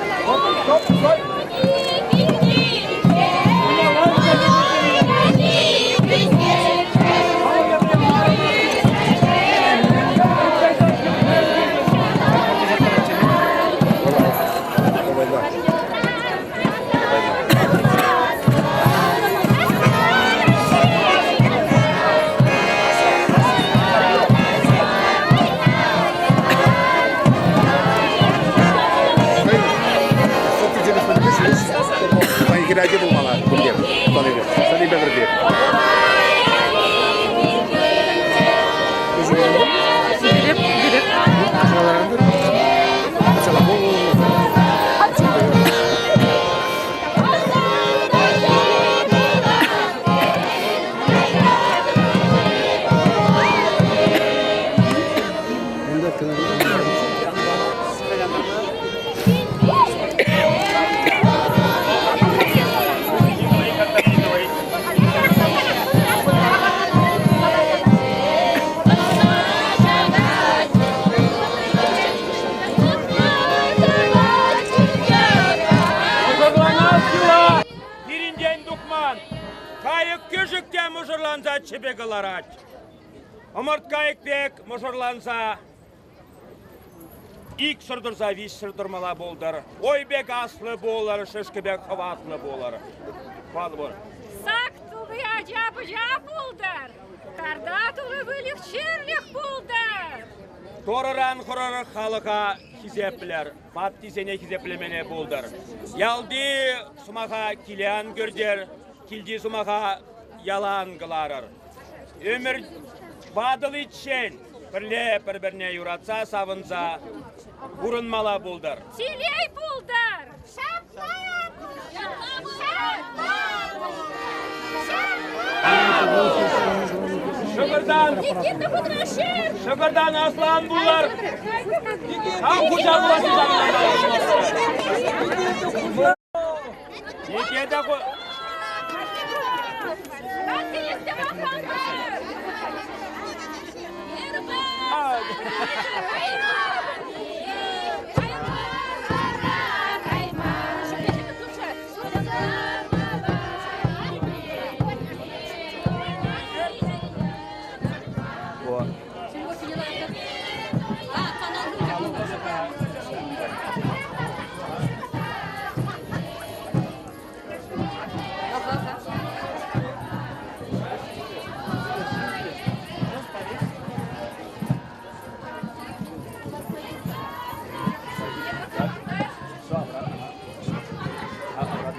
Хӗрачи пулмалла кунте. Сӑнипе пӗрле. Пирӗнтен тухман. Кайӑк-кӗшӗк те мӑшӑрланса чӗпе кӑларать. Ӑмӑрткайӑк пек мӑшӑрланса иксӗр тӑрса виҫсӗр тӑрмала пултӑр. Ой пек аслӑ пулӑр, шӗшкӗ пек хӑватлӑ пулӑр. Хӑватлӑ пулӑр. Сак тулли ача-пӑча пултӑр. Карта тулли выльӑх-чӗрлӗх пултӑр. Торӑран хӑрӑр халӑха хисеплӗр, ваттисене хисеплемелле пултӑр. Ялти сӑмаха киле ан кӗртӗр, килти сӑмаха яла ан кӑларӑр. Ӗмӗр ватӑличчен пӗрле пӗр-пӗрне юратса, савӑнса пурӑнмалла пултӑр. Телей пултӑр! Ҫапла пултӑр! Ҫапла Шӑкӑртан! Шӑкӑртан аслан пулар! Кам хуҫа пулас Никита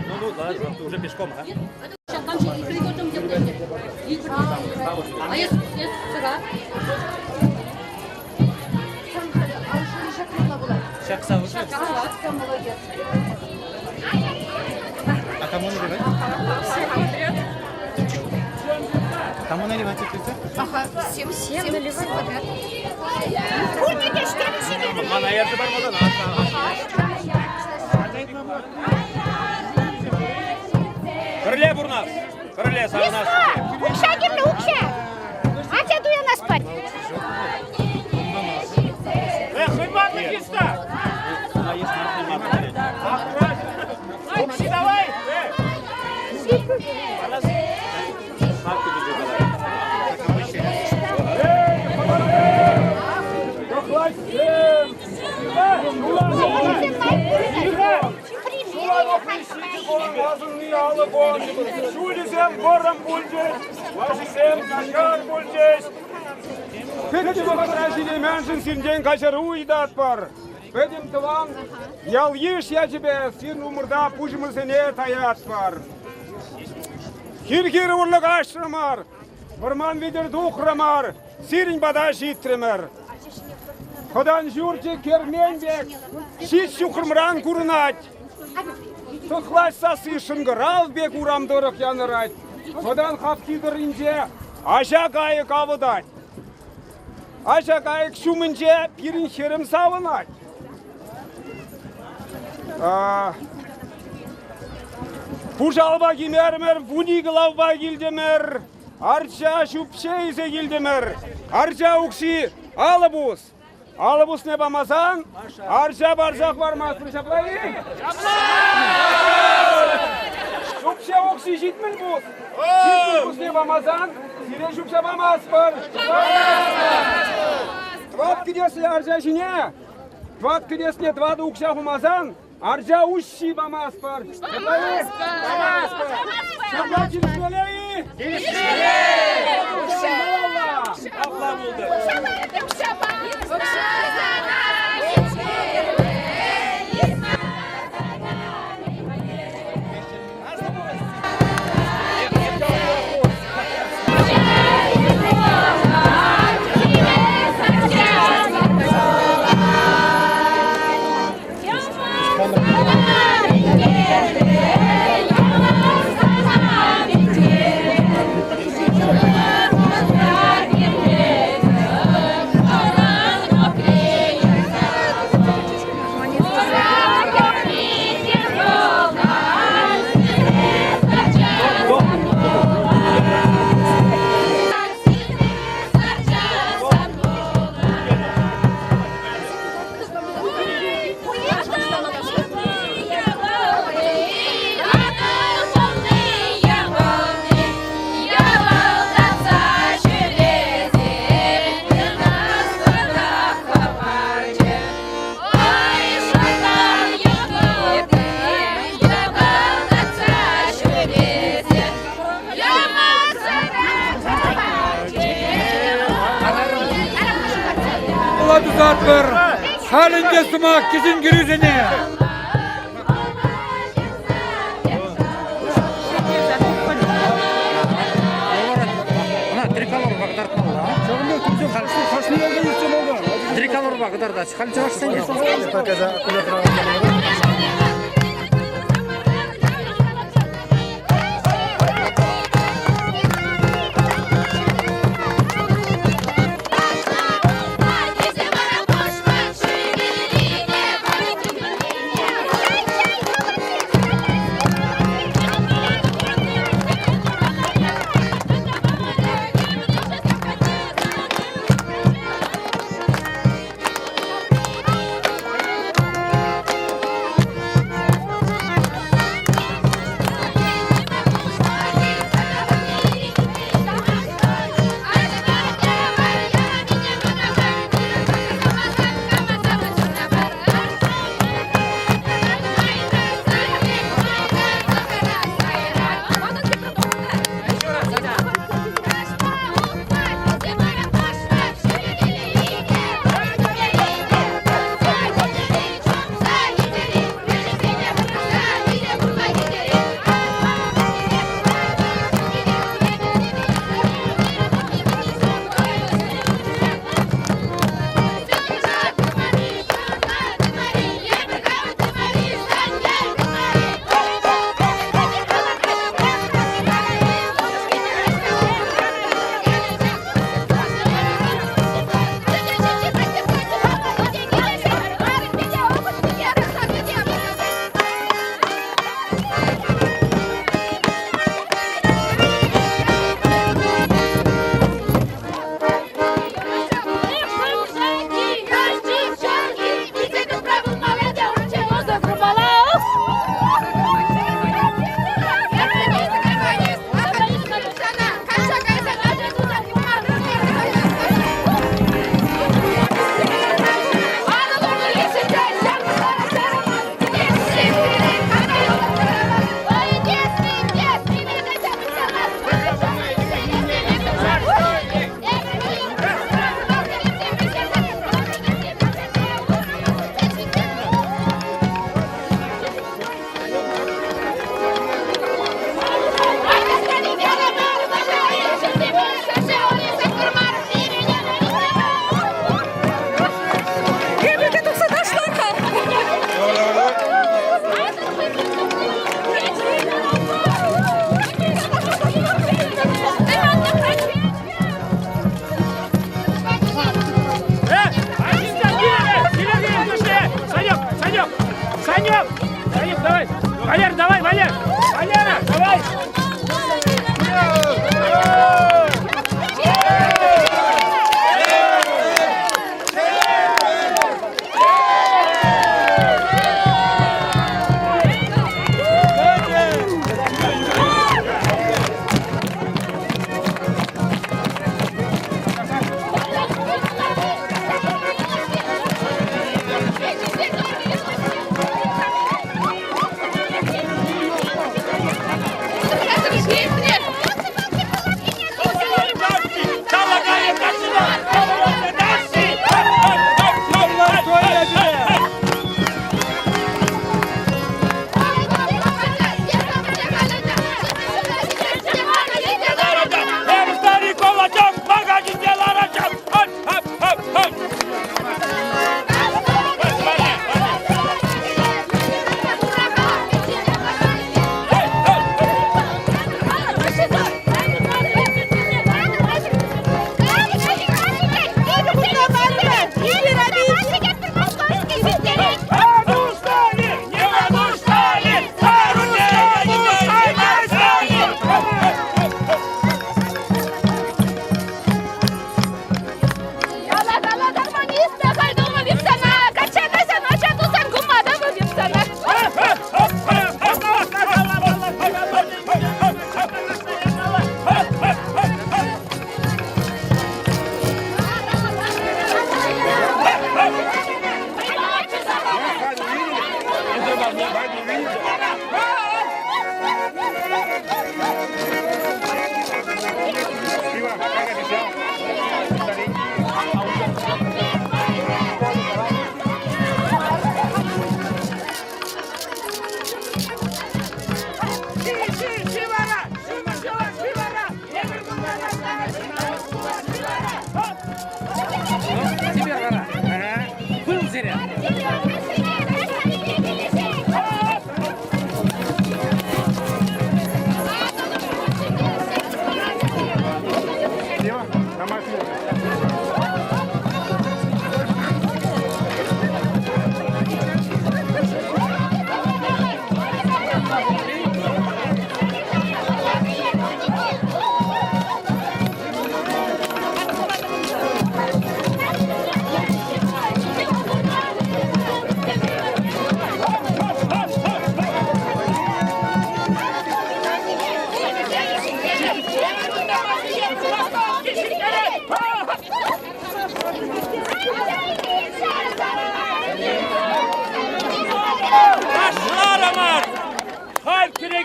Ну, ну, ладно, уже пешком, а? А кому наливать? Всем подряд. Кому наливать это? Ага, всем, всем наливать подряд. Пӗрле пурнас, пӗрле савӑнас. Укҫа кирлӗ, укҫа. Атя туянас пать. Укҫи давай! Ҫулӗсем вӑрӑм пулчӗҫ, лашисем начар пулчӗҫ. Пӗтӗм вӑхӑтра ҫитейменшӗн сиртен каҫару ыйтатпӑр. Пӗтӗм тӑван ял-йыш ячӗпе сирӗн умӑрта пуҫӑмӑрсене таятпӑр. Хир-хир урлӑ каҫрӑмӑр, вӑрман витӗр тухрӑмӑр, сирӗн пата ҫитрӗмӗр. Хӑтан ҫурчӗ кермен пек ҫич ҫухрӑмран курӑнать. Тӑхлач сасси шӑнкӑрав пек урам тӑрӑх янӑрать. Хӑтан хапхи тӑрринче аҫа кайӑк авӑтать. Аҫа кайӑк ҫумӗнче пирӗн хӗрӗм савӑнать. Пушалпа килмерӗмӗр, вуникӗ лавпа килтӗмӗр. Арча ҫӳпҫе илсе килтӗмӗр. Арча укҫи 50 пус. 50 пусне памасан арча парсах пармастпӑр, ҫапла-и? Ҫӳпҫе укҫи 70 пус. 70 пусне памасан сире ҫӳпҫе памастпӑр. Тӑват кӗтеслӗ арча ҫине тӑват кӗтесне тӑватӑ укҫа хумасан арча уҫҫи памастпӑр. Ҫапла-и? Памастпӑр. Ҫапла килӗшмелле-и? Килӗшмелле! Ҫапла пултӑр. Тусатпӑр. Халь ӗнтӗ сӑмах кӗҫӗн кӗрӳсене. Триколорпа кӑтартаҫҫӗ. Халь чӑвашсене.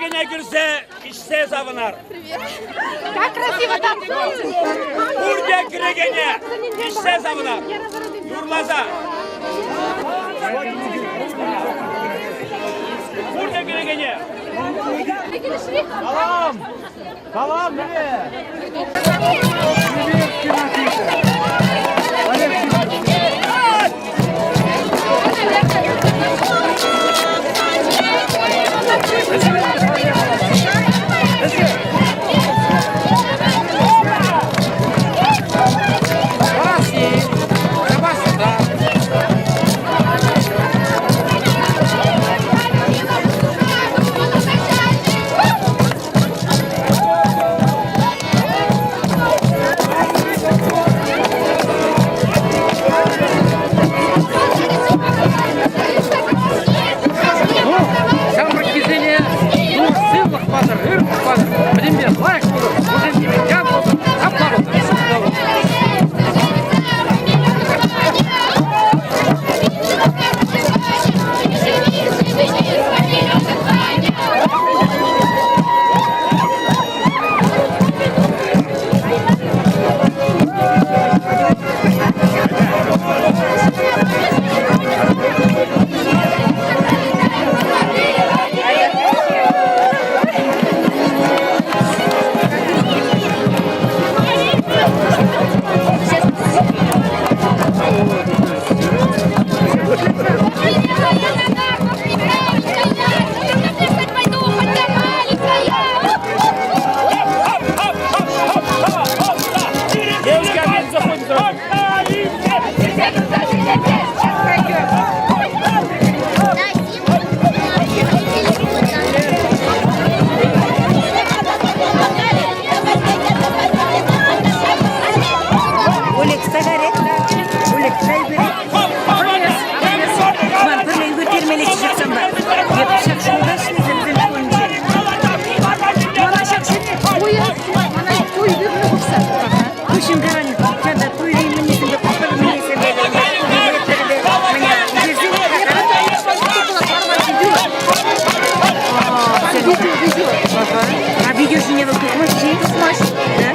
Кӗрекене кӗрсе ишсе савӑнар. Как красиво танцуете! Пурте кӗрекене ишсе савӑнар. Юрласа. Пурте кӗрекене. Салам! Салам, Ҫамрӑккисене сывлӑх патӑр, ырлӑх патӑр, пӗтӗмпе лайӑх пулӑр, вӗсем ян пултӑр, апла пултӑр. Девушка опять заходит. Олег сигарет, Олег чай берет. Ман пӗрле ӳкермелле ҫаксан ба. Эп ҫак шкулта ӗҫлесен шкулӗнче. Мана ҫак Мана туй вырӑнӗ хушса. Пуҫӑн каран чата туйри мӗнесемпе пӑхӑр мӗнесемпе Видео, видео. А видео ҫине вӑл тухмасть-и? Тухмасть. Да?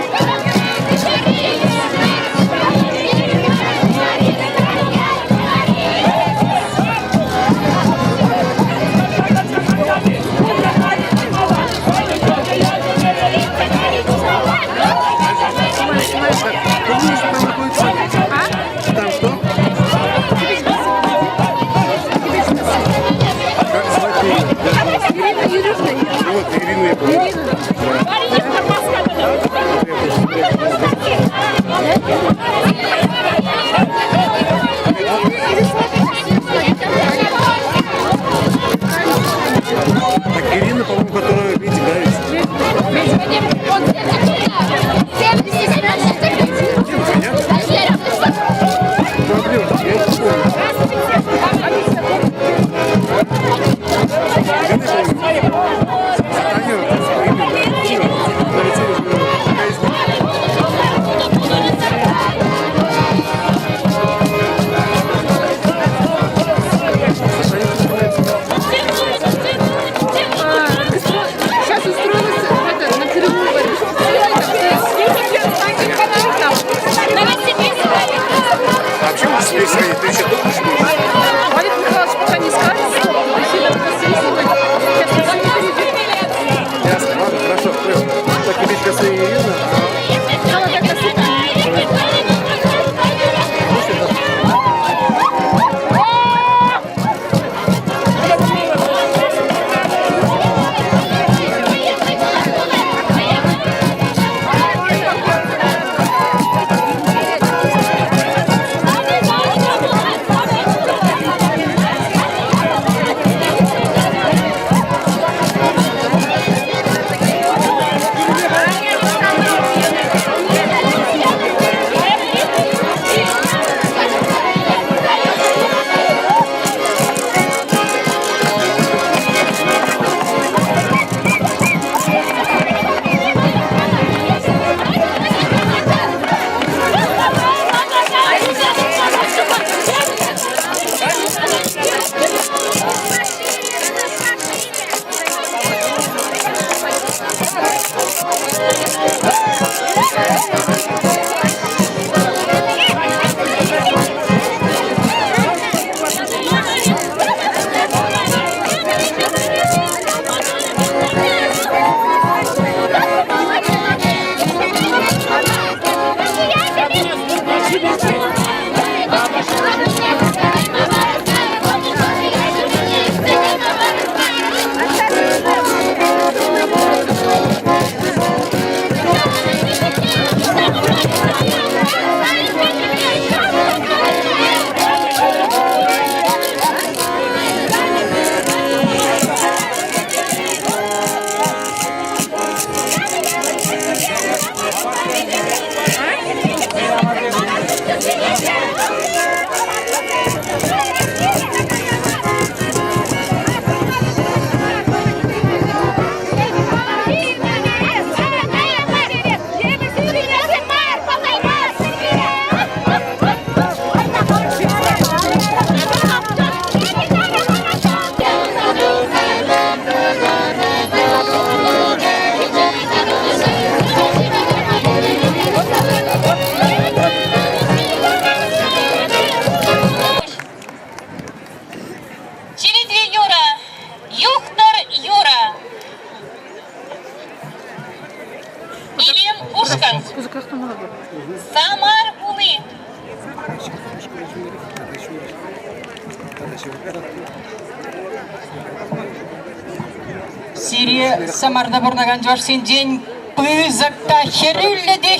Сире Самарта пурӑнакан чӑвашсенчен пысӑк та хӗрӳллӗ те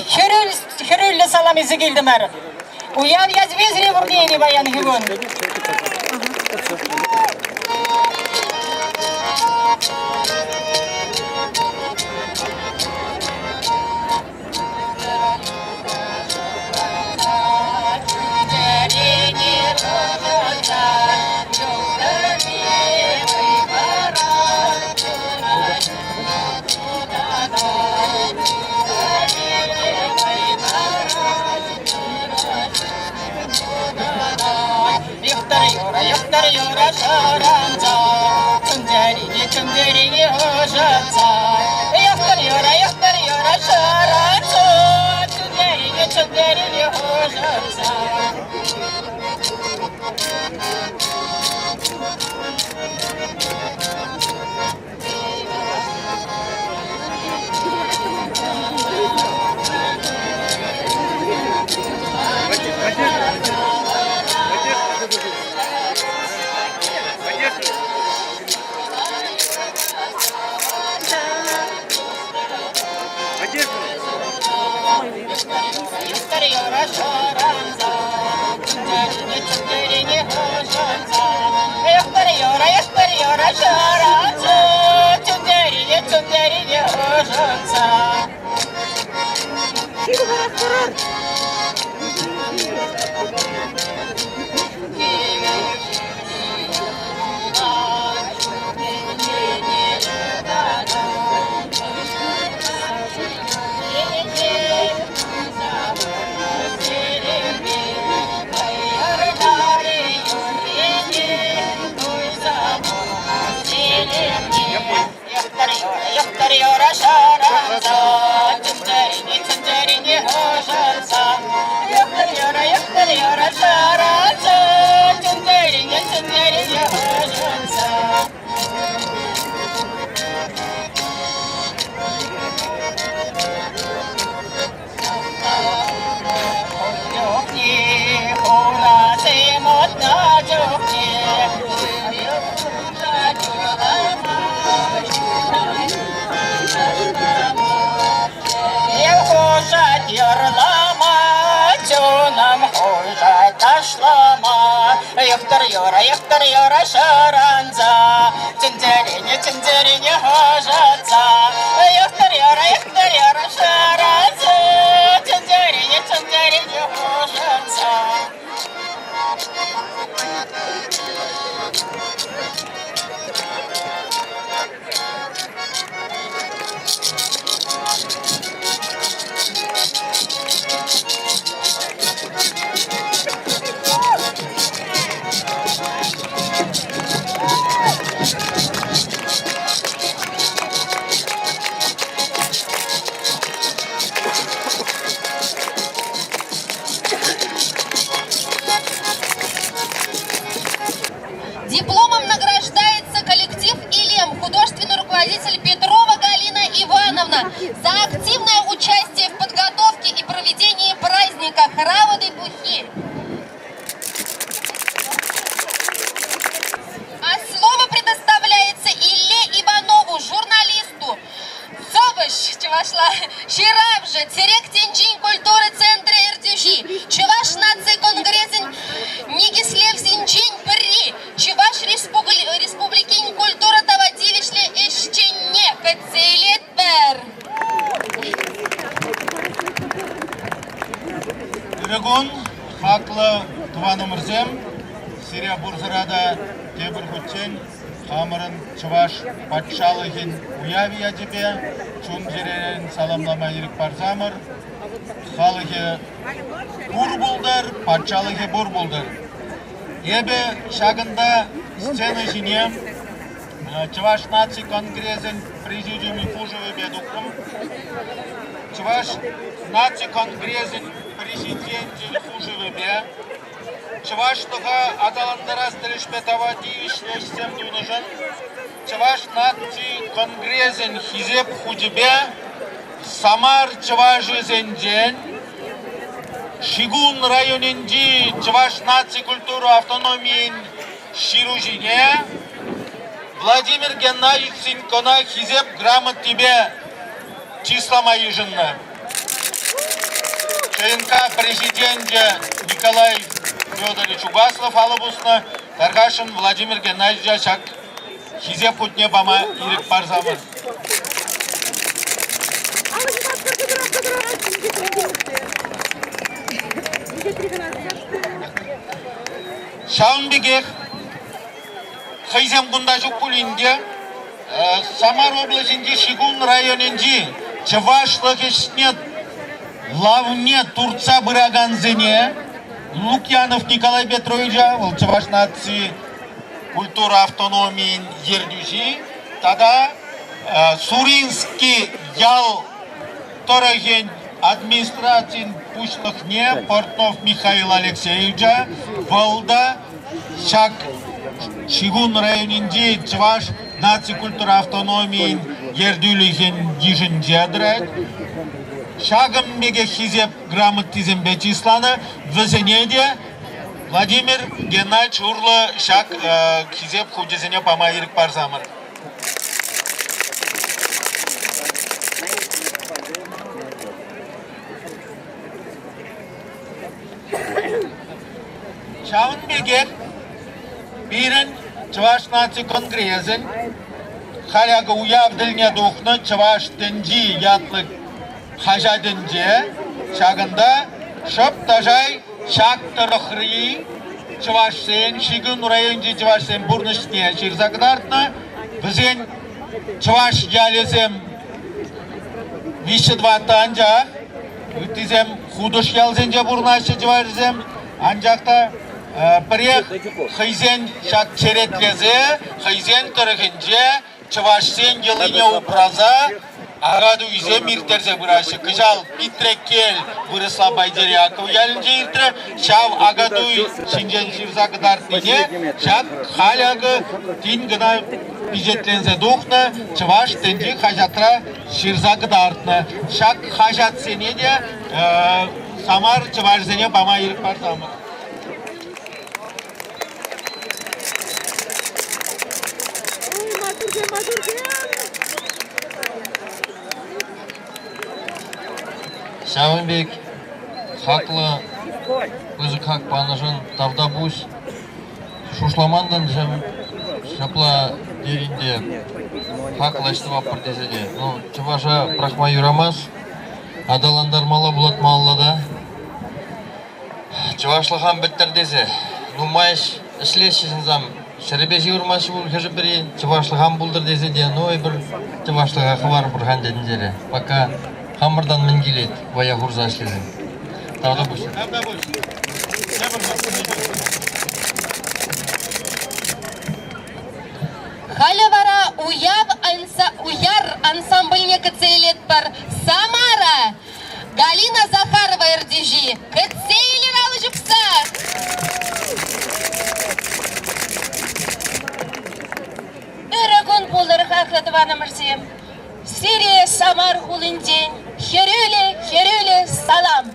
хӗрӳллӗ салам илсе килтӗмӗр. Уяв ячӗпе сире пурне паянхи кун. Юхтар юра шӑранса, чун-чӗрине, чун-чӗрине ӑшӑтса. Юхтар юра, юхтар юра шӑранса, чун-чӗрине, чун-чӗрине ӑшӑтса. Юхтар юра, юхтар юра шӑранса, чӗнчӗрене, чӗнчӗрене хӑшӑтса. Юхтар юра, юхтар юра шӑранса, чӗнчӗрене, чӗнчӗрене хӑшӑтса. Дипломом награждается коллектив «Илем», художественный руководитель Петрова Галина Ивановна за активное участие в подготовке и проведении праздника «Хороводы Бухи». А слово предоставляется Илле Иванову, журналисту. Сӑвӑҫ чӑвашла ҫыравҫӑ, Тӗрек тӗнчин культура центрӗ ертӳҫи, Чӑваш наци конгресӗн никӗслевсенчен пӗри, Чӑваш Республикин культура тава тивӗҫлӗ ӗҫченне кӗтсе илетпӗр. Ырӑ кун, хаклӑ тӑванӑмӑрсем! Сире пурсӑра та тепӗр хутчен хамӑрӑн Чӑваш патшалӑхӗн уявӗ ячӗпе чун-чӗререн саламлама ирӗк парсамӑр. Халӑхӗ пур пултӑр, патшалӑхӗ пур пултӑр. Эпӗ ҫакӑнта сцена ҫине Чӑваш наци конгресӗн президиумӗн хушӑвӗпе тухрӑм. Чӑваш наци конгресӗн президенчӗн хушӑвӗпе чӑвашлӑха аталантарас тӗлӗшпе тава тивӗҫлӗ ӗҫсем тунӑшӑн Чӑваш наци конгресӗн Хисеп хучӗпе Самар чӑвашӗсенчен Шигун районӗнчи Чӑваш наци культура автономийӗн ҫыруҫине Владимир Геннадьевич Синькона Хисеп грамотипе чыслама йышӑннӑ. ЧНК президенчӗ Николай Федорович Угаслов алӑ пуснӑ. Тархасшӑн Владимир Геннадьевича ҫак хисеп хутне пама ирӗк парсамӑр. Ҫавӑн пекех хӑйсем кунта ҫук пулин те Самар облаҫӗнчи Шикун районӗнчи чӑвашлӑх ӗҫне лавне туртса пыракансене Лукьянов Николай Петровича, вӑл Чӑваш наци культура автономийӗн ертӳҫи тата Сурински ял тӑрӑхӗн администрацийӗн пуҫлӑхне Портнов Михаил Алексеевича, вӑл та ҫак Ҫыхун районӗнчи Чӑваш наци культура автономийӗн ертӳлӗхӗн йышӗнче тӑрать. Ҫакӑн пекех Хисеп грамотисемпе чысланӑ. Вӗсене те Владимир Геннадьевич урлӑ ҫак Хисеп хучӗсене пама ирӗк парсамӑр. Ҫавӑн пекех пирӗн Чӑваш наци конгресӗн халь акӑ уяв тӗлне тухнӑ Чӑваш тӗнчи ятлӑ хаҫатӗнче ҫакӑнта шӑп та шай ҫак тӑрӑхри чӑвашсен, Ҫыхӑну районӗнчи чӑвашсен пурнӑҫне ҫырса кӑтартнӑ. Вӗсен чӑваш ялӗсем виҫҫӗ-тӑваттӑ анчах. Ыттисем хутӑш ялсенче пурӑнаҫҫӗ чӑвашсем, анчах та пӗрех хӑйсен ҫак черетлесе хӑйсен тӑрӑхӗнче чӑвашсен йӑлине упраса Акатуйсем ирттерсе пыраҫҫӗ. Кӑҫал Питреккел вырӑсла Байтеряков ялӗнче иртрӗ. Ҫав Акатуй ҫинчен ҫырса кӑтартнине ҫак халь акӑ тин кӑна пичетленсе тухнӑ Чӑваш тӗнчи хаҫатра ҫырса кӑтартнӑ. Ҫак хаҫатсене те Самар чӑвашӗсене пама ирӗк парсамӑр. Ҫавӑн пек хаклӑ, пысӑк хак панӑшӑн тавтапуҫ. Шухӑшламан ҫапла терӗн те хаклӑ ӗҫ тӑватпӑр тесе те. Ну, чӑваша пӑрахма юрамасть, аталантармалла пулать малалла та. Чӑвашлӑх ан пӗттӗр тесе нумай ӗҫлеҫҫӗ ҫынсем. Ҫӗрӗпе ҫывӑрмаҫҫӗ пуль хӑшӗ-пӗри. Чӑвашлӑх ан пултӑр тесе те, ну эпир чӑвашлӑха хӑварӑпӑр-ха ӗнтӗ тӗнчере. Пока хамӑртан мӗн килет вӑя хурса ӗҫлесен. Тавтапуҫ. Тавтапуҫ. Халӗ вара уяв Уяр ансамбльне кӗтсе илетпӗр. Самара! Галина Захарова ертӳҫи. Кӗтсе илер алӑ ҫупса! Ырӑ кун пултӑр, хаклӑ тӑванӑмӑрсем! Сире Самар хулинчен хӗрӳлӗ, хӗрӳлӗ салам!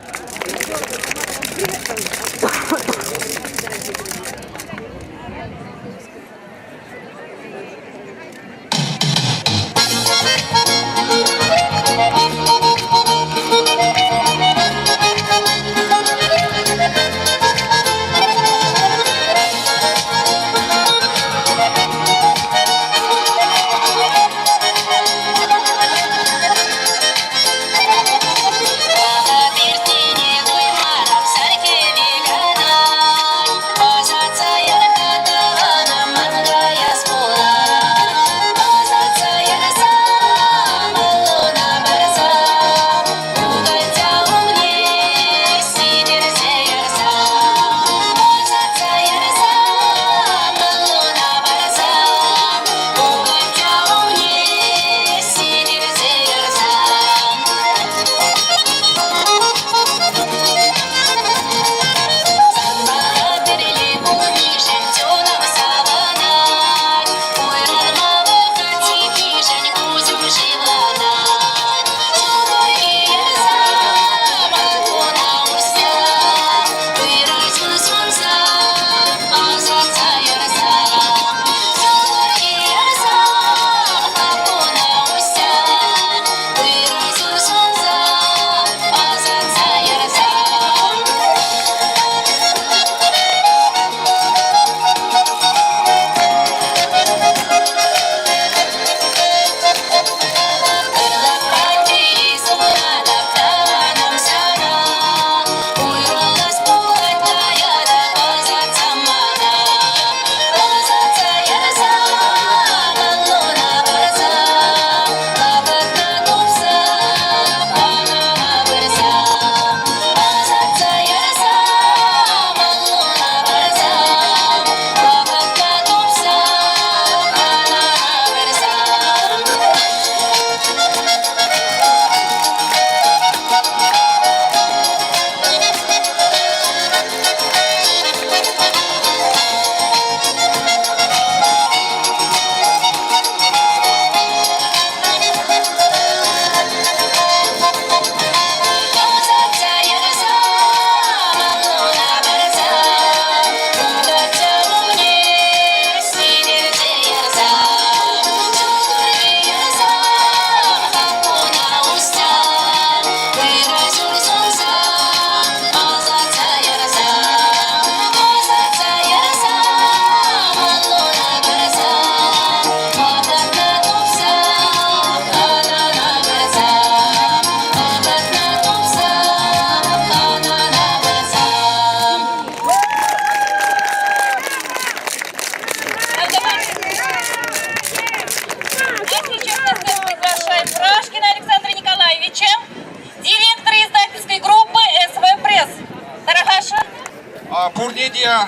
Пурне те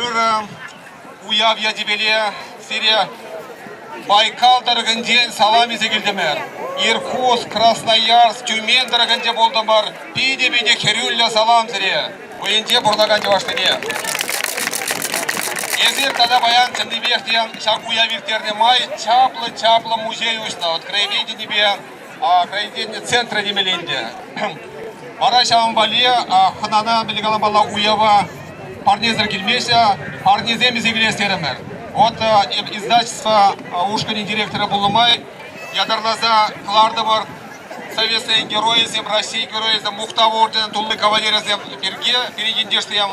ырӑ уяв ячӗпеле сире Байкал тӑрӑхӗнчен салам илсе килтӗмӗр. Иркутск, Красноярск, Тюмень тӑрӑхӗнче пултӑмӑр. Питӗ-питӗ хӗрӳллӗ салам сире, вӑйӗнче пурӑнакан чӑвашсене. Эсир тата паян чӑннипех те ҫак уяв ирттернӗ май чаплӑ-чаплӑ музей уҫнӑ. Вот краеведенипе краеведени центрӗ темелле ӗнтӗ. Вара ҫавӑн валли хӑнана мӗнле каламалла уява парнесӗр килмеҫҫӗ, парнесем илсе килес терӗмӗр. Вот издательство ушкӑнӗн директорӗ пулнӑ май ятарласа кӑлартӑмӑр Совет Союзӗн геройӗсем, Раҫҫей геройӗсем, Мухтав орденӗн тулли кавалерӗсем пирки пирӗн ентешсем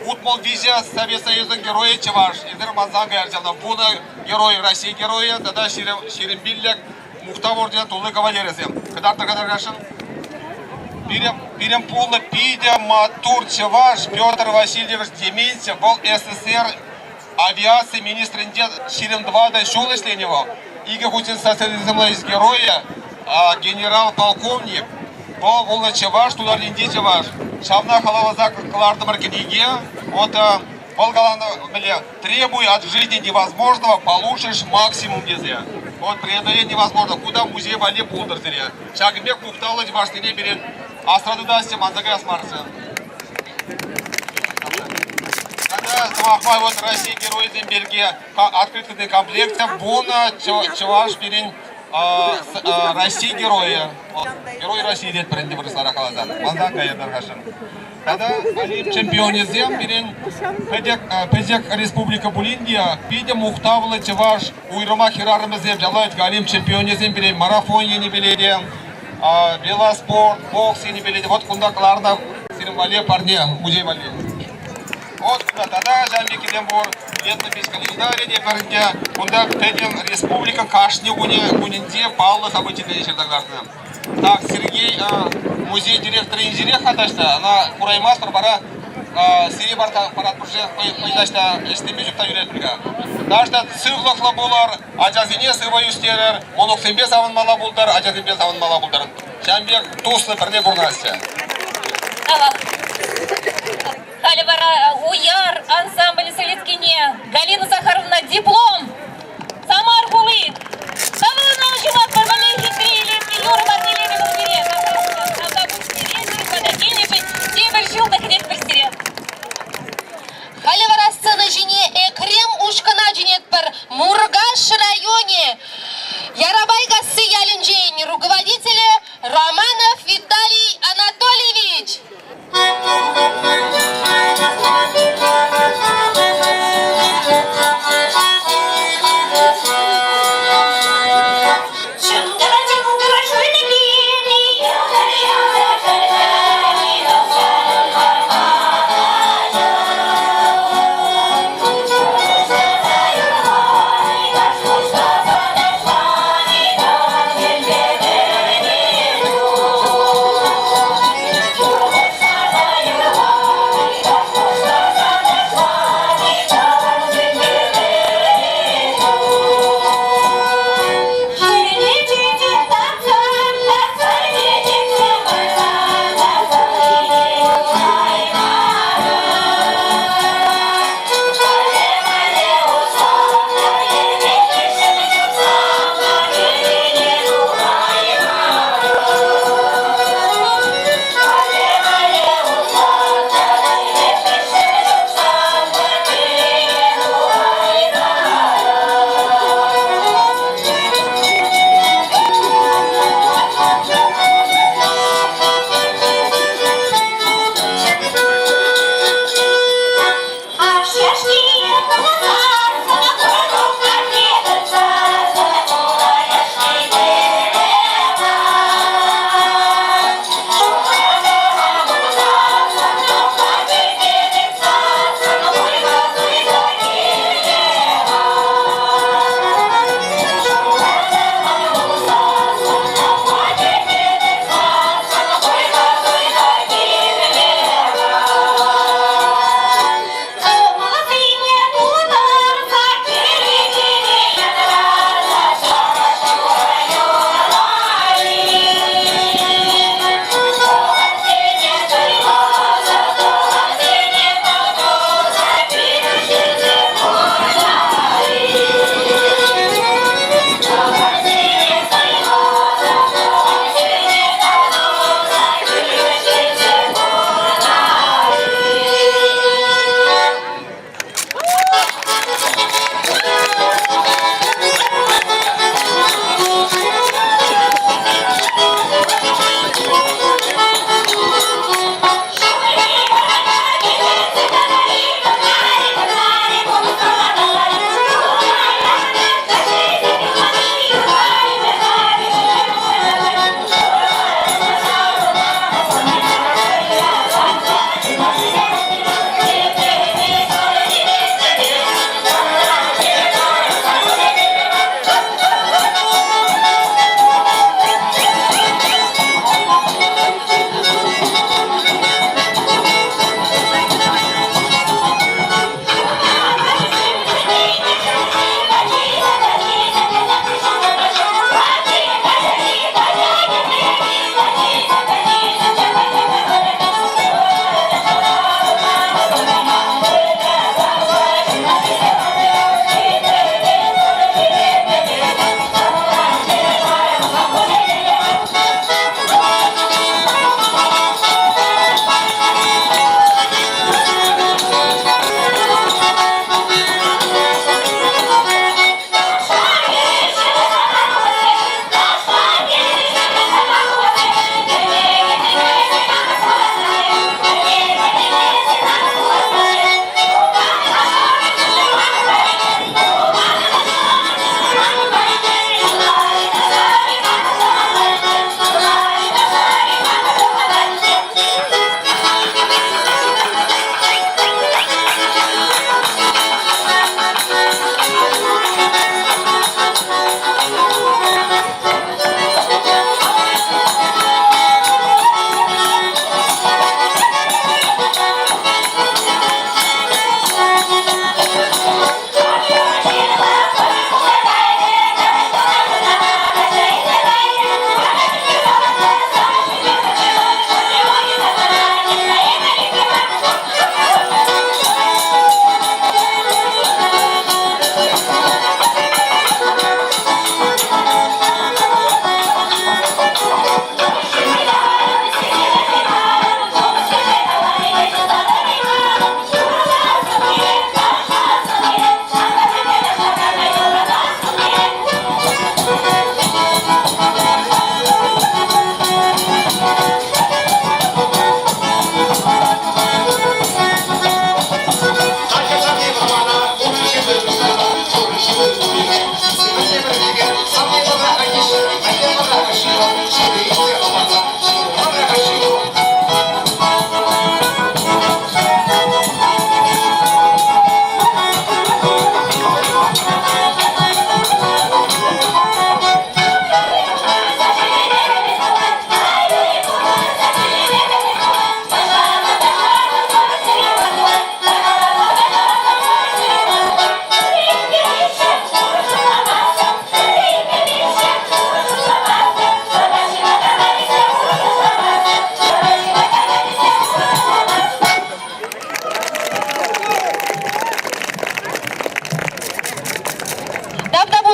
63 Совет Союзӗн геройӗ чӑваш. Эсир мансан каяр ҫавна. 10 герой Раҫҫей геройӗ тата 25 Мухтав орденӗн тулли кавалерӗсем. Кӑтартӑр кӑтартасшӑн. Пирӗн пулнӑ питӗ маттур чӑваш Петр Васильевич Дементьев, вӑл СССР авиаци министрӗнче 24 ҫул ӗҫленӗ вӑл. Икӗ хутчен социализмла ӗҫ геройӗ, генерал-полковник. Вӑл пулнӑ чӑваш, Тутар Енти чӑваш. Ҫавна халалласа кӑлартӑмӑр кӗнеке. Вот вӑл каланӑ мӗнле требуй от жизни невозможного, получишь максимум тесе. Вот преодолеть невозможно. Куда музей валли пултӑр сире. Ҫакӑн пек мухтавлӑ чӑвашсене пирӗн асра тытасчӗ, манса каяс марччӗ. Тата сӑмах май вот Россия геройӗсем пирки открытый комплекте пулнӑ чӑваш пирӗн Россия геройӗ. Герой России тетпӗр ӗнтӗ вырӑсларах каласан. Мансан кая тархасшӑн. Тата Олимп чемпионӗсем пирӗн пӗчӗк, пӗчӗк республика пулин те питӗ мухтавлӑ чӑваш уйрӑмах хӗрарӑмӗсем ҫапла Олимп чемпионӗсем пирӗн марафон енӗпе те, велоспорт, бокс енӗпе те. Вот кунта кӑларнӑ сирӗн валли парне, музей валли. Вот кунта тата ҫавӑн пеккисем пур. Летопись календарӗ те пӗринче. Кунта пӗтӗм республика кашни кунӗнче паллӑ событисене ҫырса кӑтартнӑ. Так, Сергей музей директорӗ инҫерех-ха таҫта, ӑна кураймастпӑр, вара сире паратпӑр-ши, хӑй таҫта ӗҫлеме чупса ҫӳретпӗр-ха. Таҫта сывлӑхлӑ пулӑр, ачасене сывӑ ӳстерӗр, мӑнуксемпе савӑнмалла пултӑр, ачасемпе савӑнмалла пултӑр. Ҫавӑн пек туслӑ пӗрле пурӑнасчӗ. Тавах. Халӗ вара Уяр ансамбль солисткине Галина Захаровна диплом Самар хули! Хавхалану ҫуматпӑр мӗнле хитре илемлӗ юрӑ парнеленӗ вӑл пире. Тавтапуҫ сире, сирӗн пата килнӗшӗн тепӗр ҫул та кӗтетпӗр сире. Халӗ вара сцена ҫине Экрем ушкӑна чӗнетпӗр. Муркаш районӗ Ярапайкасси ялӗнчен руководителӗ Романов Виталий Анатольевич.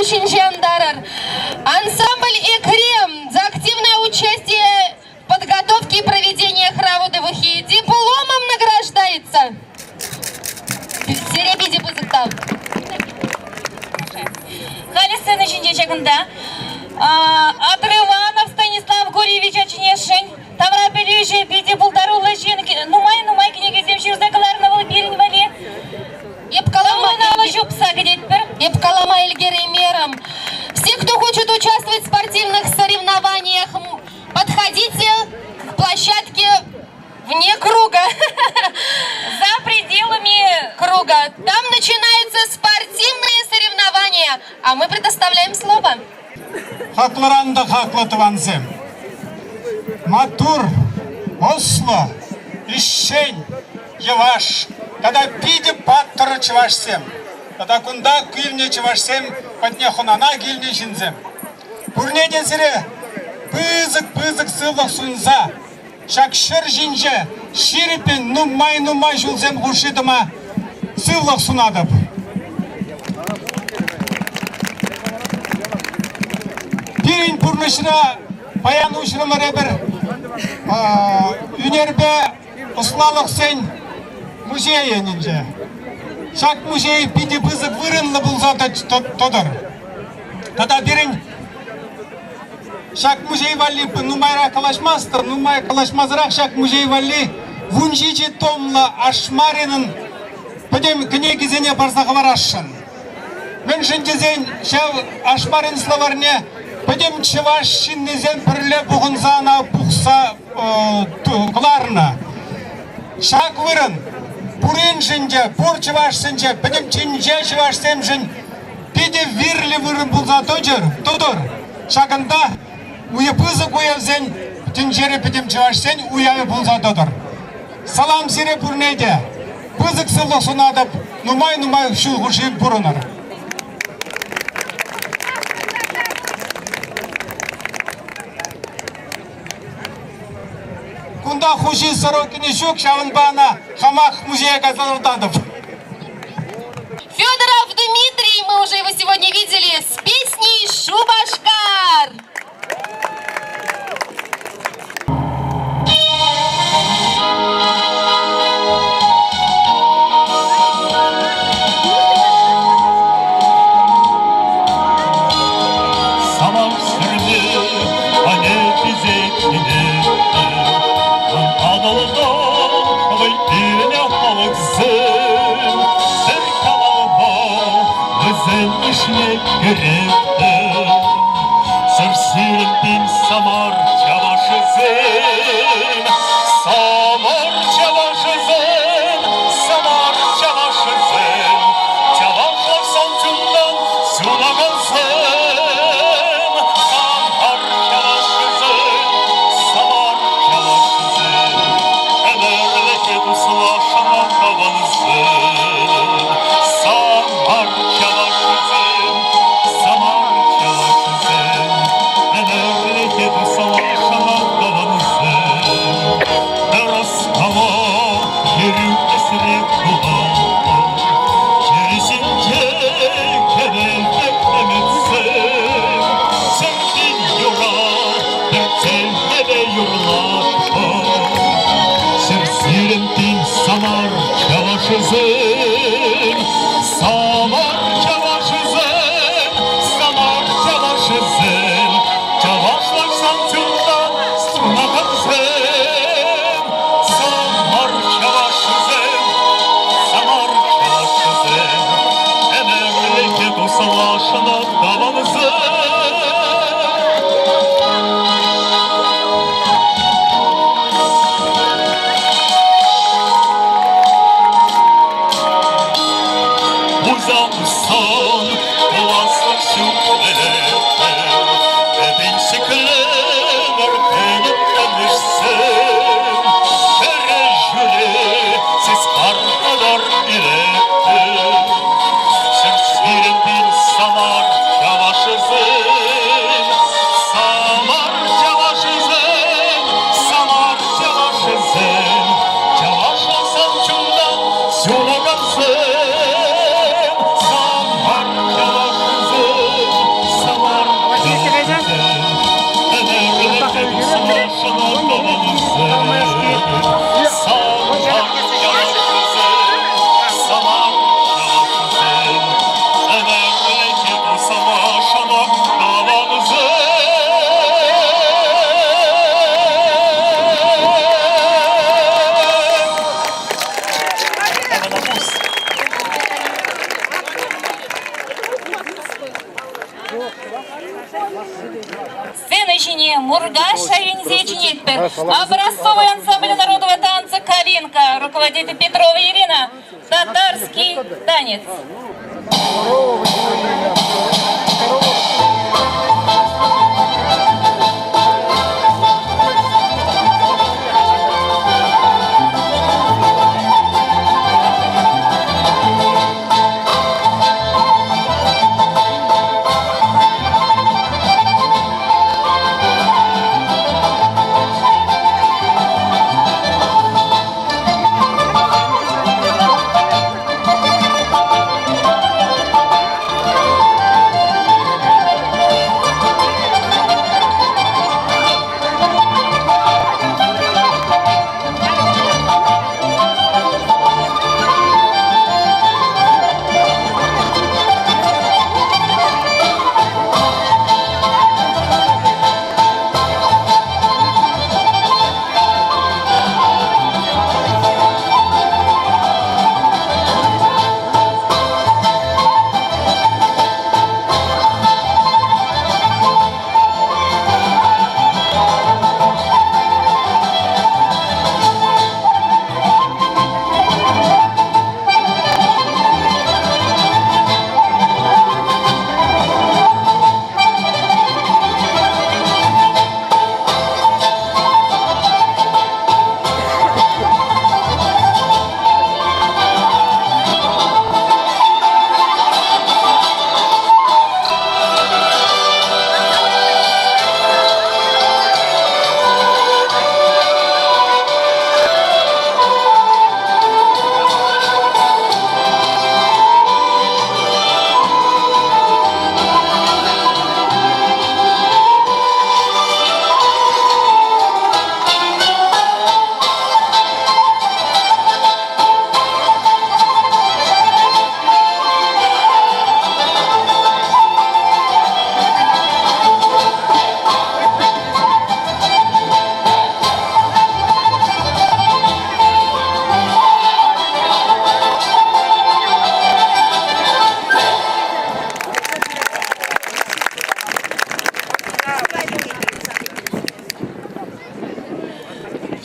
ҫинче антарӑр. Ансамбль «Экрем» за активное участие в подготовке и проведении хоровода Выхи дипломом награждается. Сире питӗ пысӑк тав. Халӗ сцена ҫинче ҫакӑнта Атрыванов Станислав Гурьевича чӗнесшӗн. Тавра пӗлӳҫӗ, питӗ пултаруллӑ ҫын, нумай-нумай кӗнекесем ҫырса кӑларнӑ вӑл пирӗн валли. Эп калама ҫупса кӗтетпӗр. Эп калама ӗлкӗреймерӗм. Все, кто хочет участвовать в спортивных соревнованиях, подходите к площадке вне круга. За пределами круга. Там начинаются спортивные соревнования, а мы предоставляем слово. Хаклӑран та хаклӑ тӑвансем! Маттур, ӑслӑ, ӗҫчен, йӑваш тата питӗ паттӑр чӑвашсем тата кунта килнӗ чӑвашсем патне хӑнана килнӗ ҫынсем. Пурне те сире пысӑк-пысӑк сывлӑх сунса ҫак ҫӗр ҫинче ҫирӗппӗн нумай-нумай ҫулсем хушши тӑма сывлӑх сунатӑп. Пирӗн пурнӑҫра паян уҫрӑмӑр эпир ӳнерпе ӑслалӑхсен музейӗ ӗнтӗ. Ҫак музей питӗ пысӑк вырӑнлӑ пулса тӑтӑр. Тата пирӗн Ҫак музей валли нумайрах калаҫмастӑр, нумай калаҫмасӑрах ҫак музей валли 17 томлӑ Ашмаринӑн пӗтӗм кӗнекисене парса хӑварасшӑн. Мӗншӗн тесен ҫав Ашмарин словарьне пӗтӗм чӑваш ҫыннисем пӗрле пухӑнса ӑна пухса кӑларнӑ. Ҫак вырӑн пуриншӗн те, пур чӑвашсенче, пӗтӗм тӗнче чӑвашсемшӗн питӗ вирлӗ вырӑн пулса тӑчӗр, тӑтӑр. Ҫакӑнта уя пысӑк уявсен тӗнчери пӗтӗм чӑвашсен уявӗ пулса тӑтӑр. Салам сире пурне те! Пысӑк сывлӑх сунатӑп, нумай-нумай ҫул хушши пурӑнӑр. Кунта хуҫи Сорокини ҫук, ҫавӑнпа ӑна хамах музее кайса лартатӑп. Федоров Дмитрий, мы уже его сегодня видели, с песней «Шупашкар». Самар ҫӗрне Атӑлта вӑй илнӗ халӑхсем Пӗр калавпа вӗсен ӗҫне кӗретпӗр. Сӗр пин Самар чӑвашӗсем, Самар чӑвашӗсем, Самар чӑвашӗсем, Чӑвашлӑх сан чунтан сунакансем. Самар чӑвашӗсем, Самар чӑвашӗсем, ӗмӗрлӗхе туслашнӑ тӑвансем. Самар чӑвашӗсем, Самар чӑвашӗсем, ӗмӗрлӗхе туслашнӑ тӑвансем. Тӑрӑскала хӗрӳ ӗҫре кулатпӑр, Чӗрисенче хӗвел пек ӗмӗтсем, Сӗртен юра пӗрчӗллӗ юрлатпӑр. Сӗр тин Самар чӑвашӗсем, Самар чӑвашӗсем, Самар чӑвашӗсем, чӑвашлӑхсан чунтан сунакансем. Самар чӑвашӗсем, Самар чӑвашӗсем, ӗмӗрлӗхе туслашнӑ тӑвансем. Узалсан пуласлӑх ҫук пӗлетпӗр, Пӗтӗм ҫӗклемӗр пӗлӗт танлӑшсем. Кӗрешӳре сес карталар илетпӗр. Ҫӗр Самар чӑвашӗсем, Самар чӑвашӗсем, Самар чӑвашӗсем, чӑвашлӑхсан чунтан сунакансем. Самар чӑвашӗсем, Сцена ҫине Муркаш районӗнче чӗнетпӗр. Образцовый ансамбль народного танца «Калинка», руководитель Петрова Ирина, татарский танец.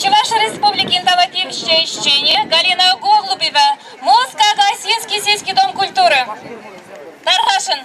Чӑваш Республикин тава тивӗҫлӗ ӗҫченӗ Галина Голубева, Москакасинский сельский дом культуры. Тархасшӑн.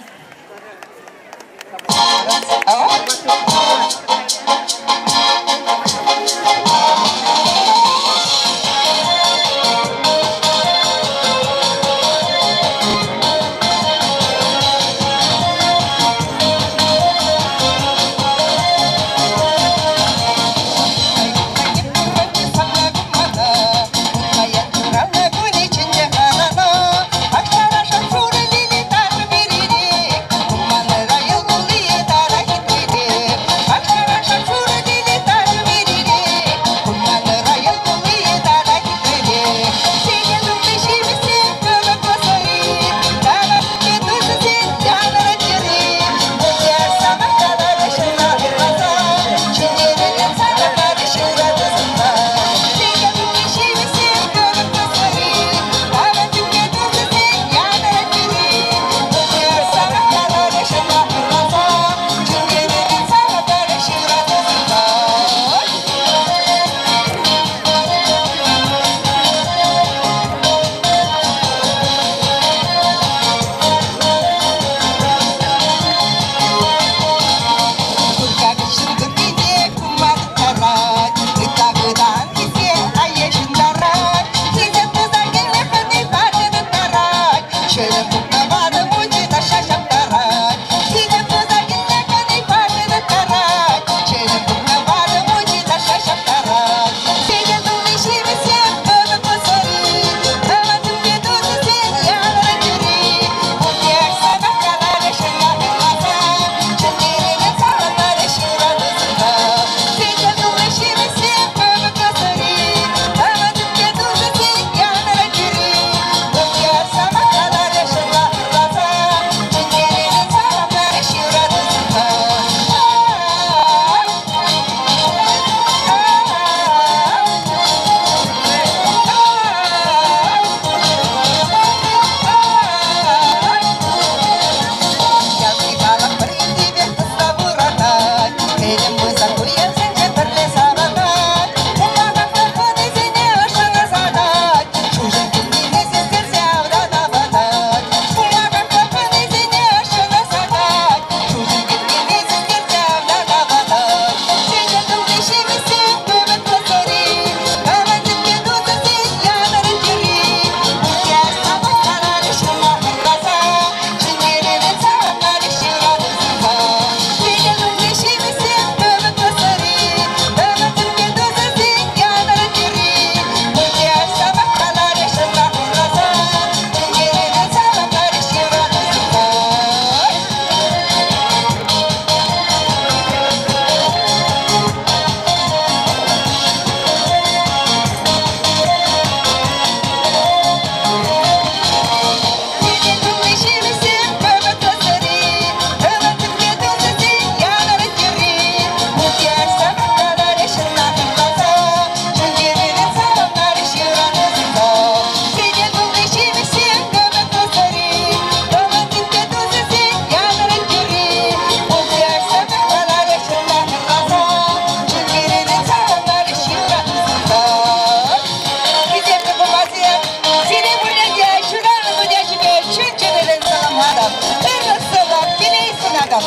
ыйтатӑп.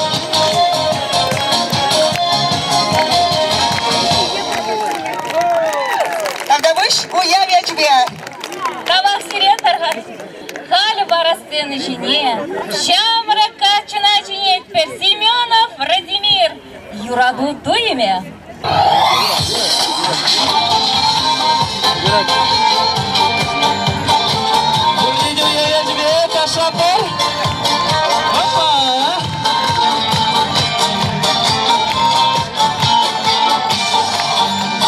Тавтапуҫ уяв ячӗпе! Тавах сире, тархас. Халӗ вара сцена ҫине ҫамрӑк каччӑна чӗнетпӗр Семенов Радимир. Юрату туйӑмӗ. Пурне те уяв ячӗпе ташлатпӑр. Опа!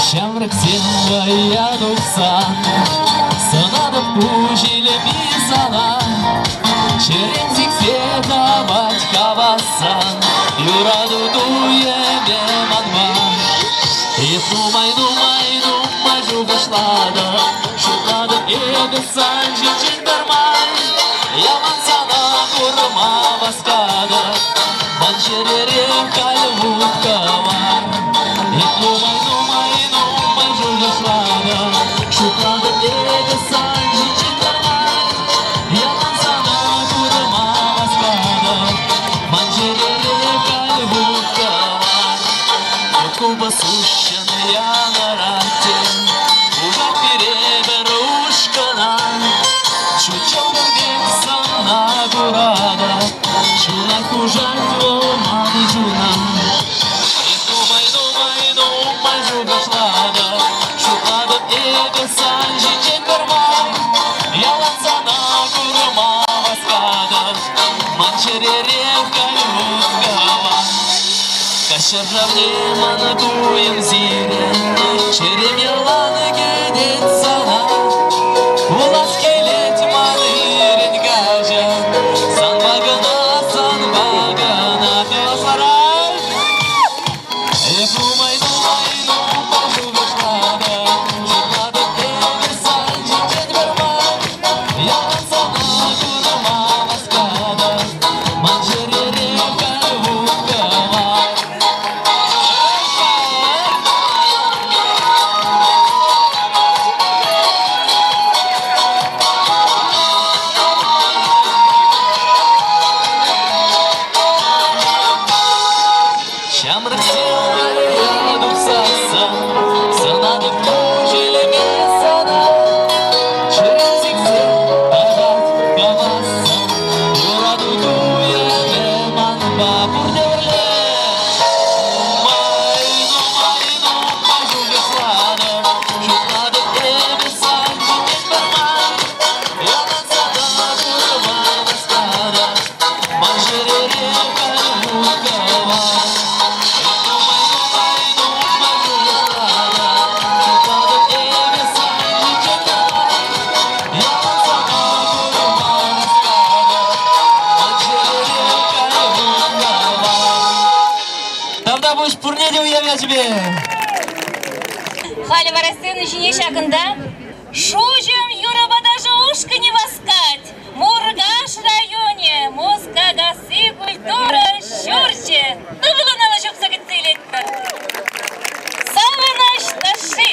Ҫамрӑксем вӑййа тухсан Сӑнатӑп куҫ илеми сана. Чӗрем сиксе тапать хавассан, Юрату туйӑмӗ манма. Эп нумай-нумай, нумай шухӑшлатӑп, Шутлатӑп эпӗ сан ҫинчен пӗрмай. Ялан сана курма васкатӑп, Ман чӗрере халь вут-кӑвар. Эп нумай-нумай, нумай шухӑшлатӑп, Шутлатӑп эпӗ сан ҫинчен пӗрмай. Ялан сана курма васкатӑп, Ман чӗрере халь вут-кӑвар. Купӑс уҫҫӑн янӑрать те, Пушат пире пӗр ушкӑна. Ҫут ҫӑлтӑр пек сана куратӑп, Чуна хушать вӑл ман чуна. Эп нумай-нумай, нумай шухӑшлатӑп, Шутлатӑп эпӗ сан ҫинчен пӗрмай. Ялан сана курма васкатӑп, Ман чӗрере халь вут-кӑвар. Каҫ-ҫӗршывне ман туйӑм сире, Чӗрем ялан кӗтет сана. Пулас килет ман ирӗн каҫӑ, Санпа кӑна, санпа кӑна хӑвасарах. Эп нумай-нумай, нумай шухӑшлатӑп, Шутлатӑп эпӗ сан ҫинчен пӗрмай. Ялан сана курма васкатӑп, Ман чӗрере халь вут-кӑвар. Ҫамрӑксем вӑййа тухсассӑн сӑнатӑп куҫ илме сана. Чӗрем сиксе тапать хавассӑн, юрату туйӑмӗ манпа пурте пӗрле. Нумай, нумай, нумай шухӑшлатӑп, шутлатӑп эпӗ сан ҫинчен пӗрмай. Ялан сана курма васкатӑп, ман чӗрере халь вут-кӑвар. Нумай, нумай, нумай шухӑшлатӑп, шутлатӑп эпӗ сан ҫинчен пӗрмай. Ялан сана курма васкатӑп, ман чӗрере халь вут-кӑвар. Тавтапуҫ пурне те уяв ячӗпе! Халӗ вара сцена ҫине ҫакӑнта Шуҫӑм юрӑпа ташӑ ушкӑнӗ васкать. Муркаш районӗ, Мускакасси культура ҫурчӗ. Тӑвӑллӑн алӑ ҫупса кӗтсе илетпӗр. Савӑнӑҫ ташши!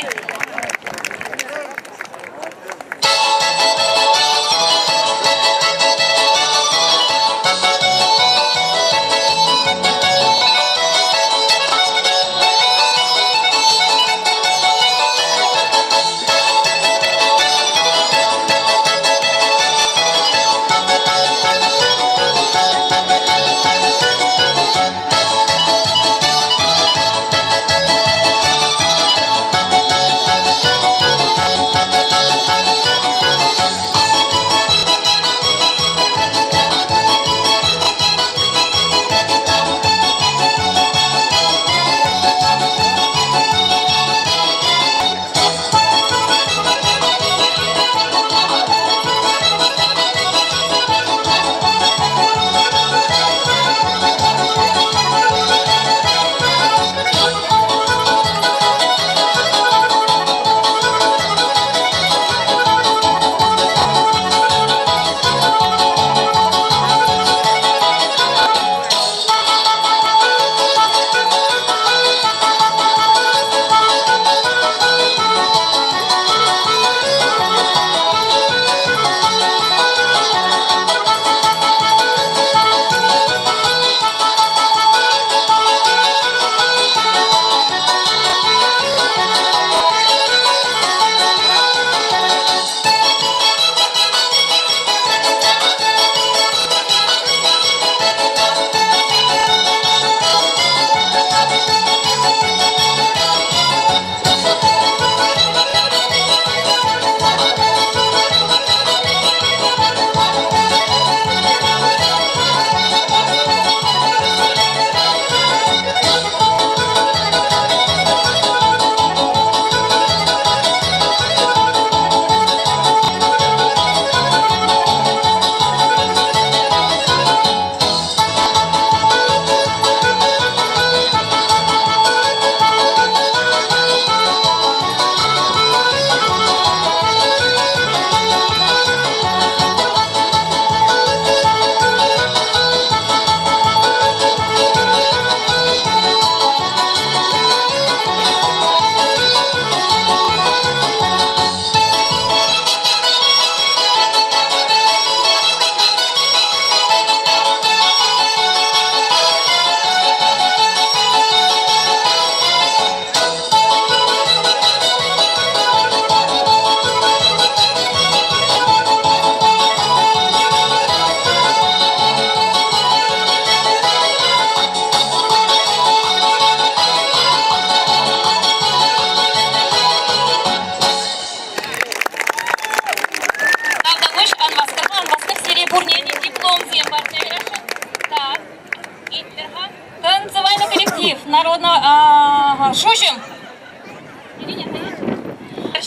народного Шуҫӑм.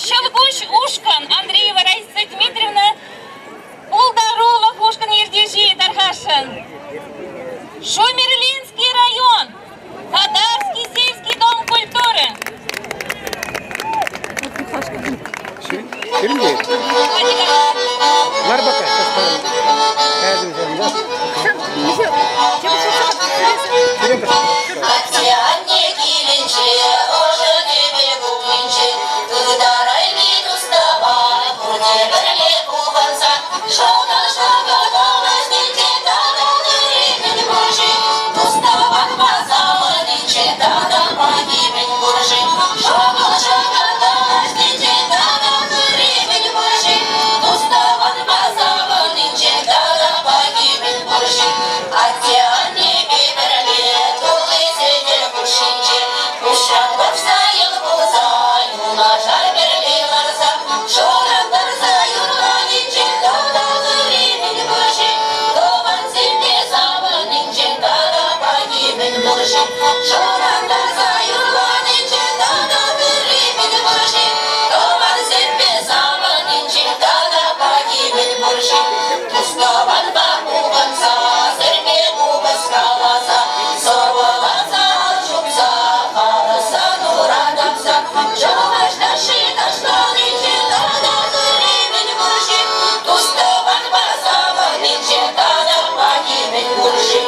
Ҫӑлкуҫ ушкӑн Андреева Раиса Дмитриевна пултарулӑх ушкӑн ертӳҫи тархасшӑн. Шумерлинский район, Татарский сельский дом культуры. Лар пока, сейчас Атте-анне килӗнче, ӑшӑ тӗпел кукринче, ытарайми тус-тӑван, пурте пӗрле пухӑнса, шӑкӑл-шӑкӑл калаҫнинче тата ырри-мӗн пур-ши? Тус-тӑванпа савӑннинче тата пахи-мӗн пур-ши? Шӑкӑл-шӑкӑл калаҫнинче тата ырри-мӗн пур-ши? Тус-тӑванпа савӑннинче тата пахи-мӗн пур-ши? Атте-аннепе пӗрле тулли сӗтел хушшинче куҫран пӑхса йӑл кулса, юнашар пӗрле ларса, шӑрантарса юрланинче тата ырри-мӗн пур-ши? Тӑвансемпе савӑннинче тата пахи-мӗн пур-ши? Шӑрантарса юрланинче тата ырри-мӗн пур-ши? Тӑвансемпе савӑннинче тата пахи-мӗн пур-ши? Тус-тӑванпа пухӑнса, сӗрме купӑс каласа, сӑвӑласа ал ҫупса, харӑссӑн ура тапса, чӑваш ташши ташланинче тата ырри-мӗн пур-ши? Тус-тӑванпа савӑннинче тата пахи-мӗн пур-ши?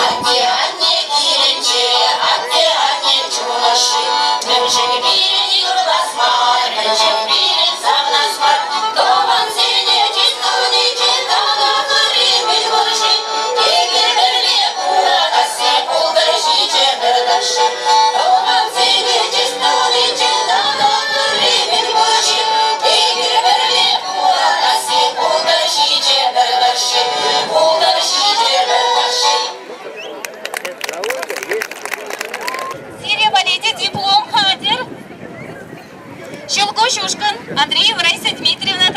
Атте-анне килӗнче, атте-анне чун ӑшши, мӗншӗн пирӗн юрлас мар, мӗншӗн пирӗн савнас мар, тӑвансене чыс тунинче тата ырри-мӗн пур-ши? Эпир пӗрле пурӑнасси пултӑр ҫичӗ пӗр тӑршшӗ. Тӑвансене чыс тунинче тата ырри-мӗн пур-ши? Эпир пӗрле пурӑнасси пултӑр ҫичӗ пӗр тӑршшӗ, пултӑр ҫичӗ пӗр тӑршшӗ. Сире валли диплом хатӗр. Ҫӑлкуҫ ушкӑн Андреева Раиса Дмитриевна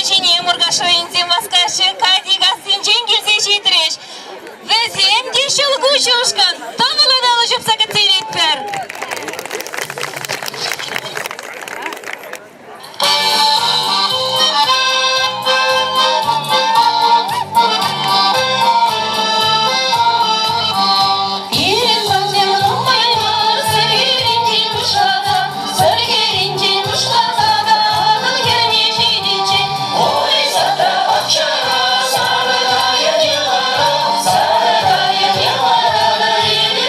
ҫине Муркаш районӗнчен васкаҫҫӗ, Катикассинчен килсе ҫитрӗҫ. Вӗсем те ҫӑлкуҫ ушкӑн тӑвӑллӑн алӑ ҫупса кӗтсе илетпӗр. Пирӗн тӑвсем нумай мар, Сӗрхеринчен пуҫласа, Сӗрхеринчен пуҫласа та Атӑл хӗрне ҫитиччен. Ой, садра пахчара, сарӑ кайӑк йӑвара, сарӑ кайӑк йӑвара та эпир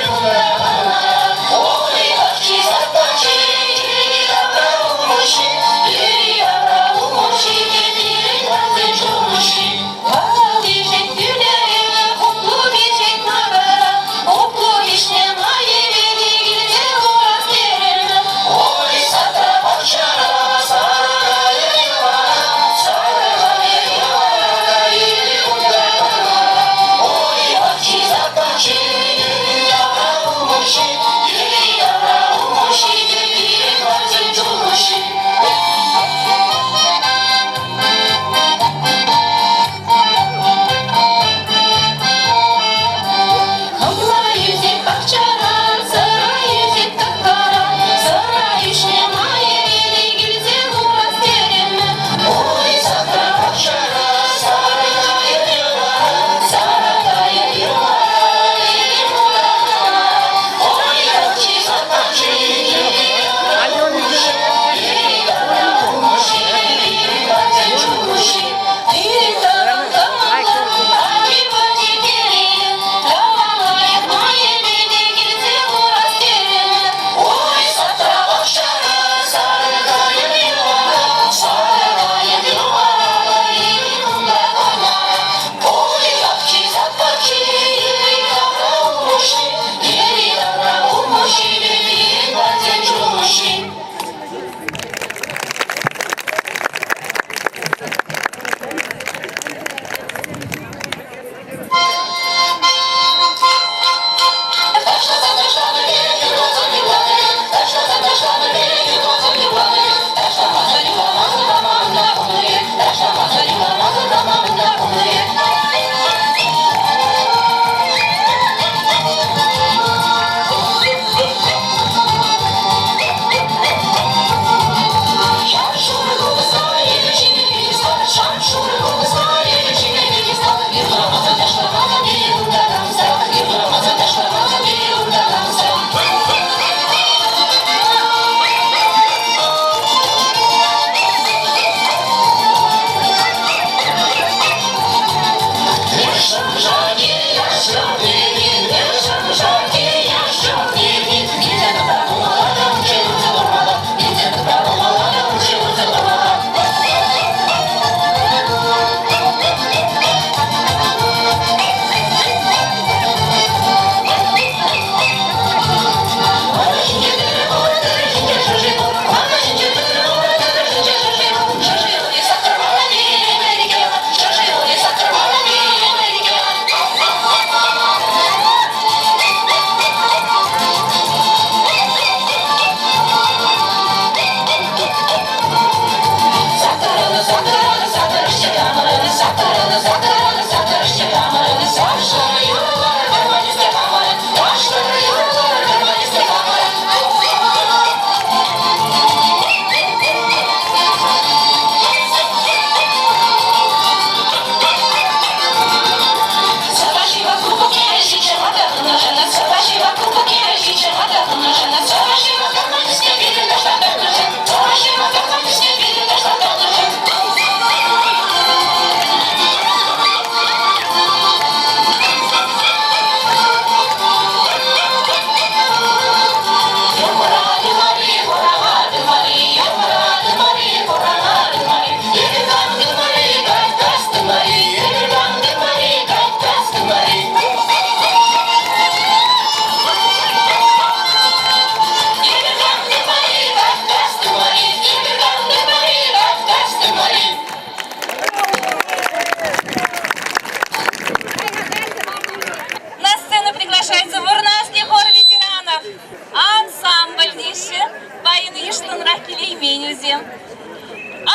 вӗсем.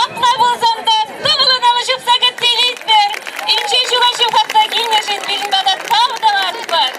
Апла пулсан та тӑвӑллӑн алӑ ҫупса кӗтсе илетпӗр. Инҫе ҫула ҫывхарса килнӗшӗн пирӗн пата тав тӑватпӑр.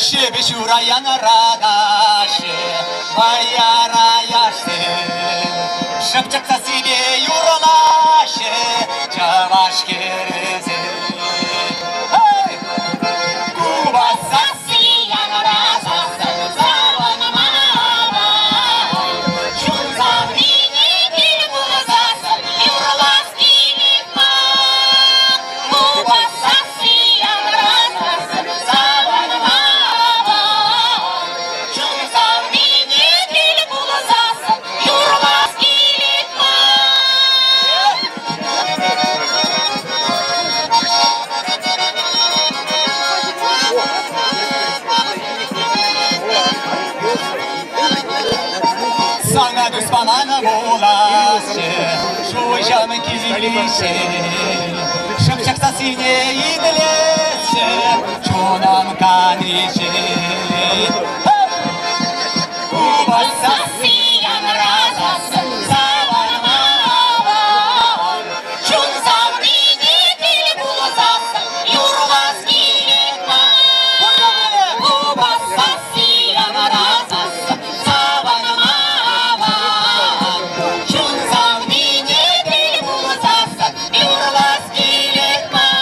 Ҫепӗҫ ура янӑратаҫҫӗ, вӑйӑра яшсем. Шӑпчӑк сассипе юрлаҫҫӗ чӑваш хӗрӗсем. Эй! Купӑс сасси янӑрасассӑн савӑнма Чун савнине тӗл пулсассӑн юрлас килет ман. Купӑс сасси янӑрасассӑн савӑнма Чун савнине тӗл пулсассӑн юрлас килет ман. Сана тус-паман пуласчӗ, шуҫӑм киличчен. Шӑпчӑк сассине итлесчӗ, чунӑм каниччен. Купӑс сасси янрасассӑн савӑнма аван. Чун савнине тӗл пулсассӑн юрлас килет ман. Купӑс сасси янрасассӑн савӑнма аван. Чун савнине тӗл пулсассӑн юрлас килет ман.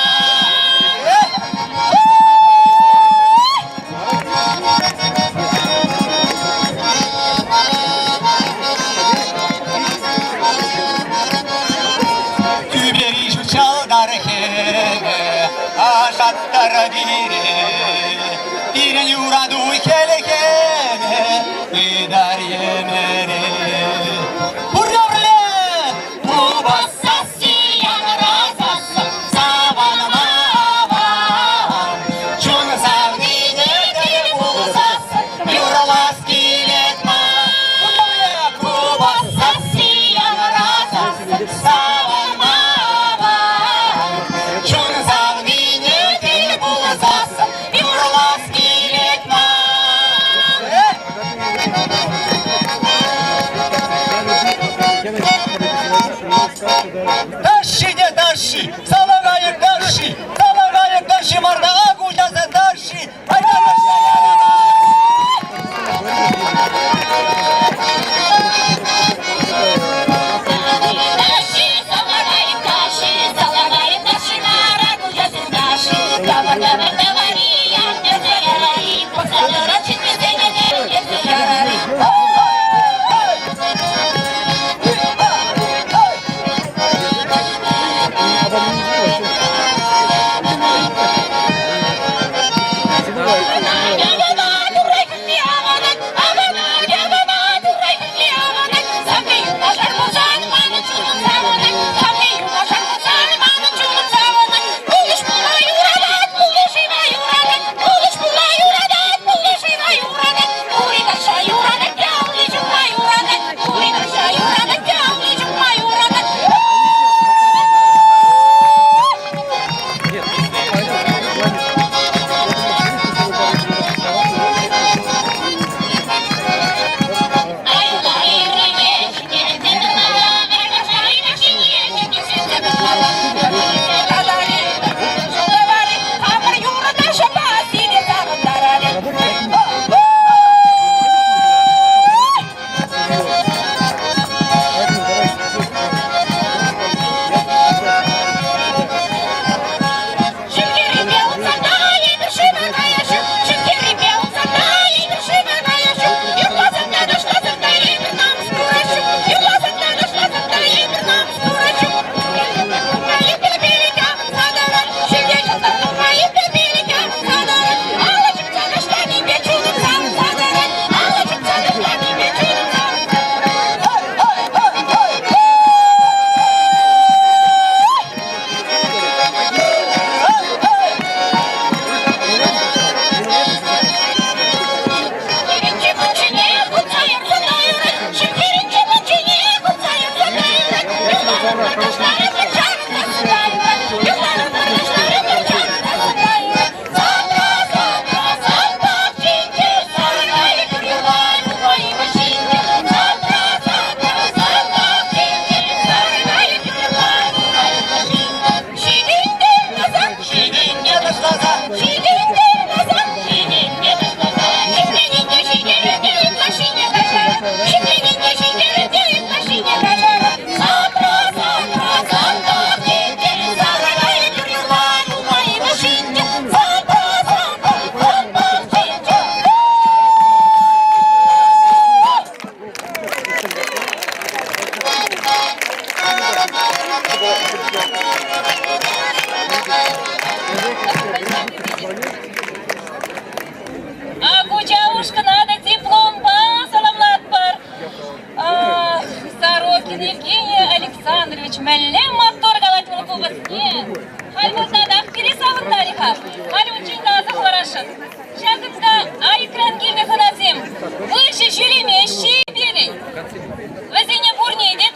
Мӗнле маттур калать вӑл купӑсне. Халь вӑл татах пире савӑнтарӗ-ха. Халь унччен каласа хӑварасшӑн. Ҫакӑнта айӑкран килнӗ хӑнасем выҫӑ ҫӳремеҫҫӗ-и пирӗн? Вӗсене пурне те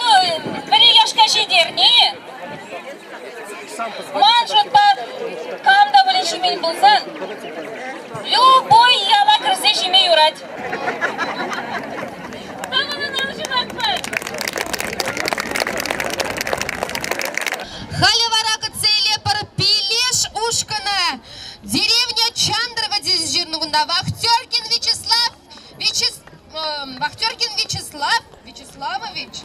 вӗри яшка ҫитерни. Ман шутпа, кам та пулин ҫимен пулсан, любой яла кӗрсе ҫиме юрать. Халӗ вара кӗтсе илетпӗр Пилеш ушкӑнӗ. Деревня Чандрова тесе ҫырнӑ кунта. Вахтеркин Вячеслав Вахтеркин Вячеслав Вячеславович.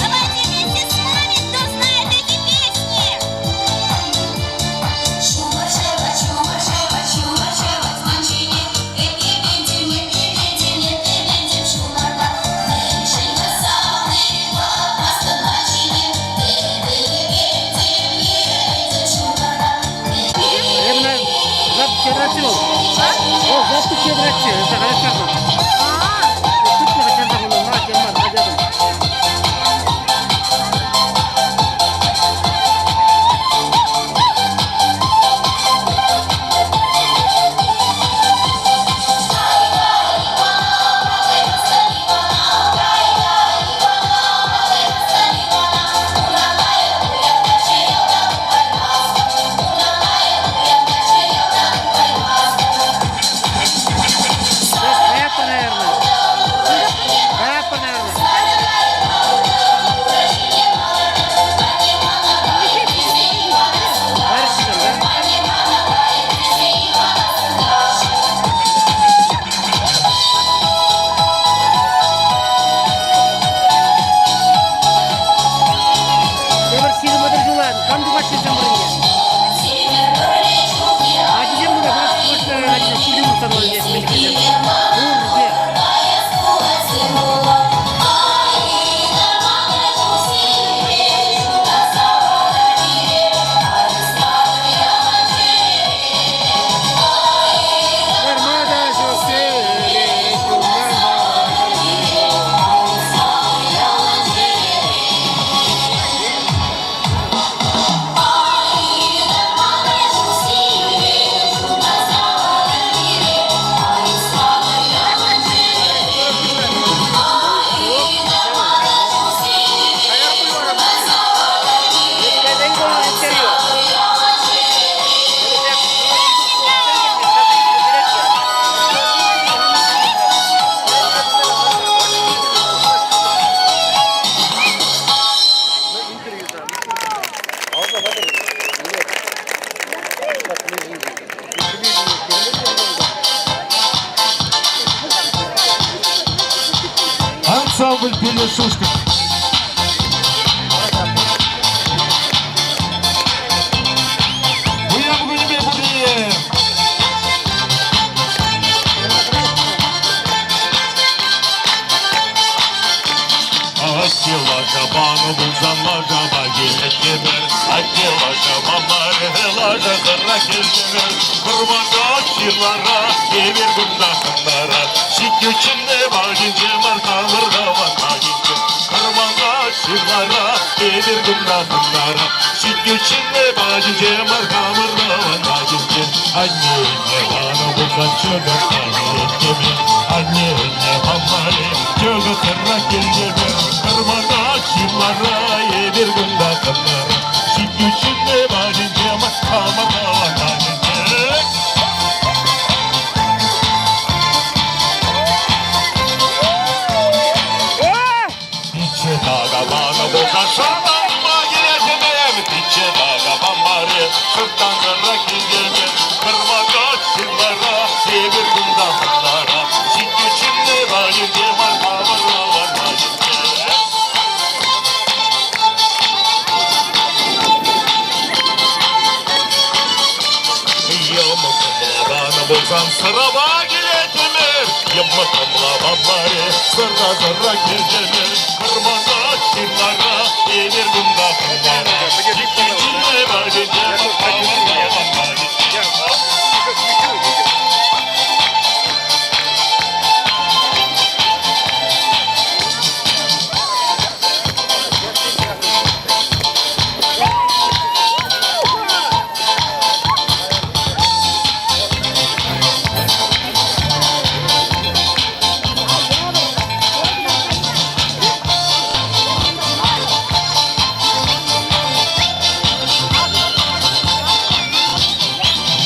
Давайте вместе с нами, кто знает эти песни! Тепӗр 20 ҫула кам тухать-ши вырӑнне? Ачисем кунта ачисем пурте. Ансамбль «Пелешушка». Уяв кунӗпе пурне! Атте лашапа пулсан лашапа килеттӗмӗр, Атте лашапа мар, лашасӑра килтӗмӗр. Вӑрманта, ҫырлара, эпир кунта хӑнара. Ҫитнӗ чӗннӗ патӗнче мар, хамӑр тӑван патӗнче. Вӑрманта, ҫырлара, эпир кунта хӑнара. Ҫитнӗ чӗннӗ патӗнче мар, хамӑр тӑван патӗнче. Анне панӑ пулсан ҫӑкӑр килеттӗмӗр, Анне памарӗ, ҫӑкӑр килтӗмӗр. Вӑрманта, ҫырлара, эпир кунта хӑнара. Ҫитнӗ чӗннӗ патӗнче мар, хамӑр тӑван патӗнче. Пичче такапанӑ пулсан шӑртанма килетӗм, пичче такапан мар, шӑрттансӑра килтӗм. Вӑрманта, ҫырлара, эпир Кайсан сӑрапа килеттӗмӗр, йӑмӑкӑмла памларӗ, сӑра-сӑра килтӗмӗр. Вӑрмана, ҫырлара, эпир кунта хӑнара. Иккӗ патӗнче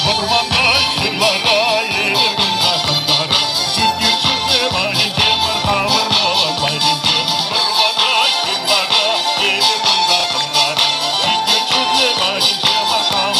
Вӑрмана, ҫырлара, эпир кунта хӑнара. Ҫӳлти ҫӳлте патӗнче, хамӑр патӗнче. Вӑрмана, ҫырлара, эпир кунта хӑнара. Ҫӳлти ҫӳлте патӗнче, хамӑр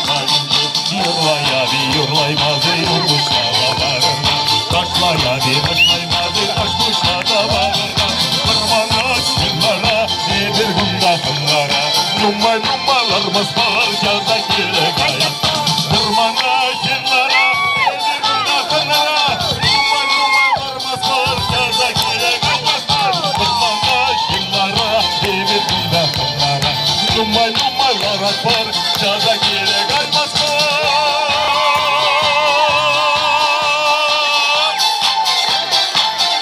патӗнче. Юрлаяви, юрлаймасӑр юр пуҫласа варӑрна. Ташлаяви, ташлаймасӑр таш пуҫласа варӑрна. Вӑрмана, ҫырлара, эпир кунта хӑнара. Нумай-нумай лармастпӑр, часах киле каятпӑр. Вӑрмана, ҫырлара, эпир кунта хӑнара. Нумай-нумай лармастпӑр, часах киле каятпӑр. Вӑрмана, ҫырлара, эпир кунта хӑнара. Нумай-нумай ларатпӑр, часах киле каймастпӑр.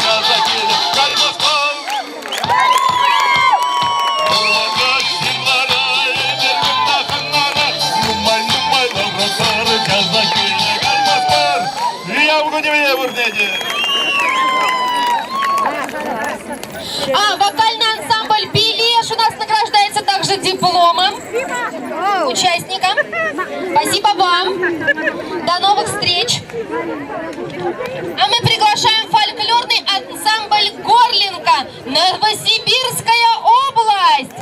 Часах киле каймастпӑр. А, вокальный ансамбль «Пилеш» у нас награждается также дипломом участника. Спасибо вам. До новых встреч. А мы приглашаем фольклорный ансамбль «Горлинка» Новосибирская область.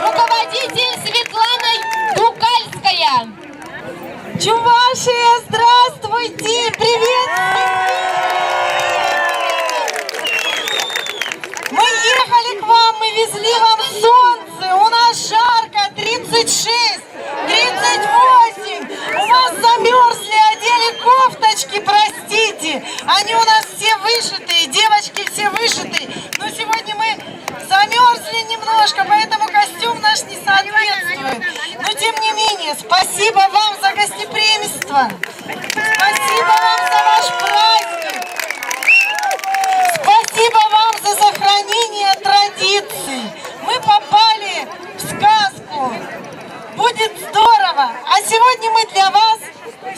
Руководитель Светлана Дукальская. Чувашия, здравствуйте! Привет! Мы ехали к вам, мы везли вам солнце. У нас жарко, 36, 38. У вас замерзли, одели кофточки, простите. Они у нас все вышитые, девочки все вышитые. Но сегодня мы замерзли немножко, поэтому костюм наш не соответствует. Но тем не менее, спасибо вам за гостеприимство. Спасибо вам за ваш праздник. Спасибо вам за сохранение традиций. Мы попали в сказку. Будет здорово. А сегодня мы для вас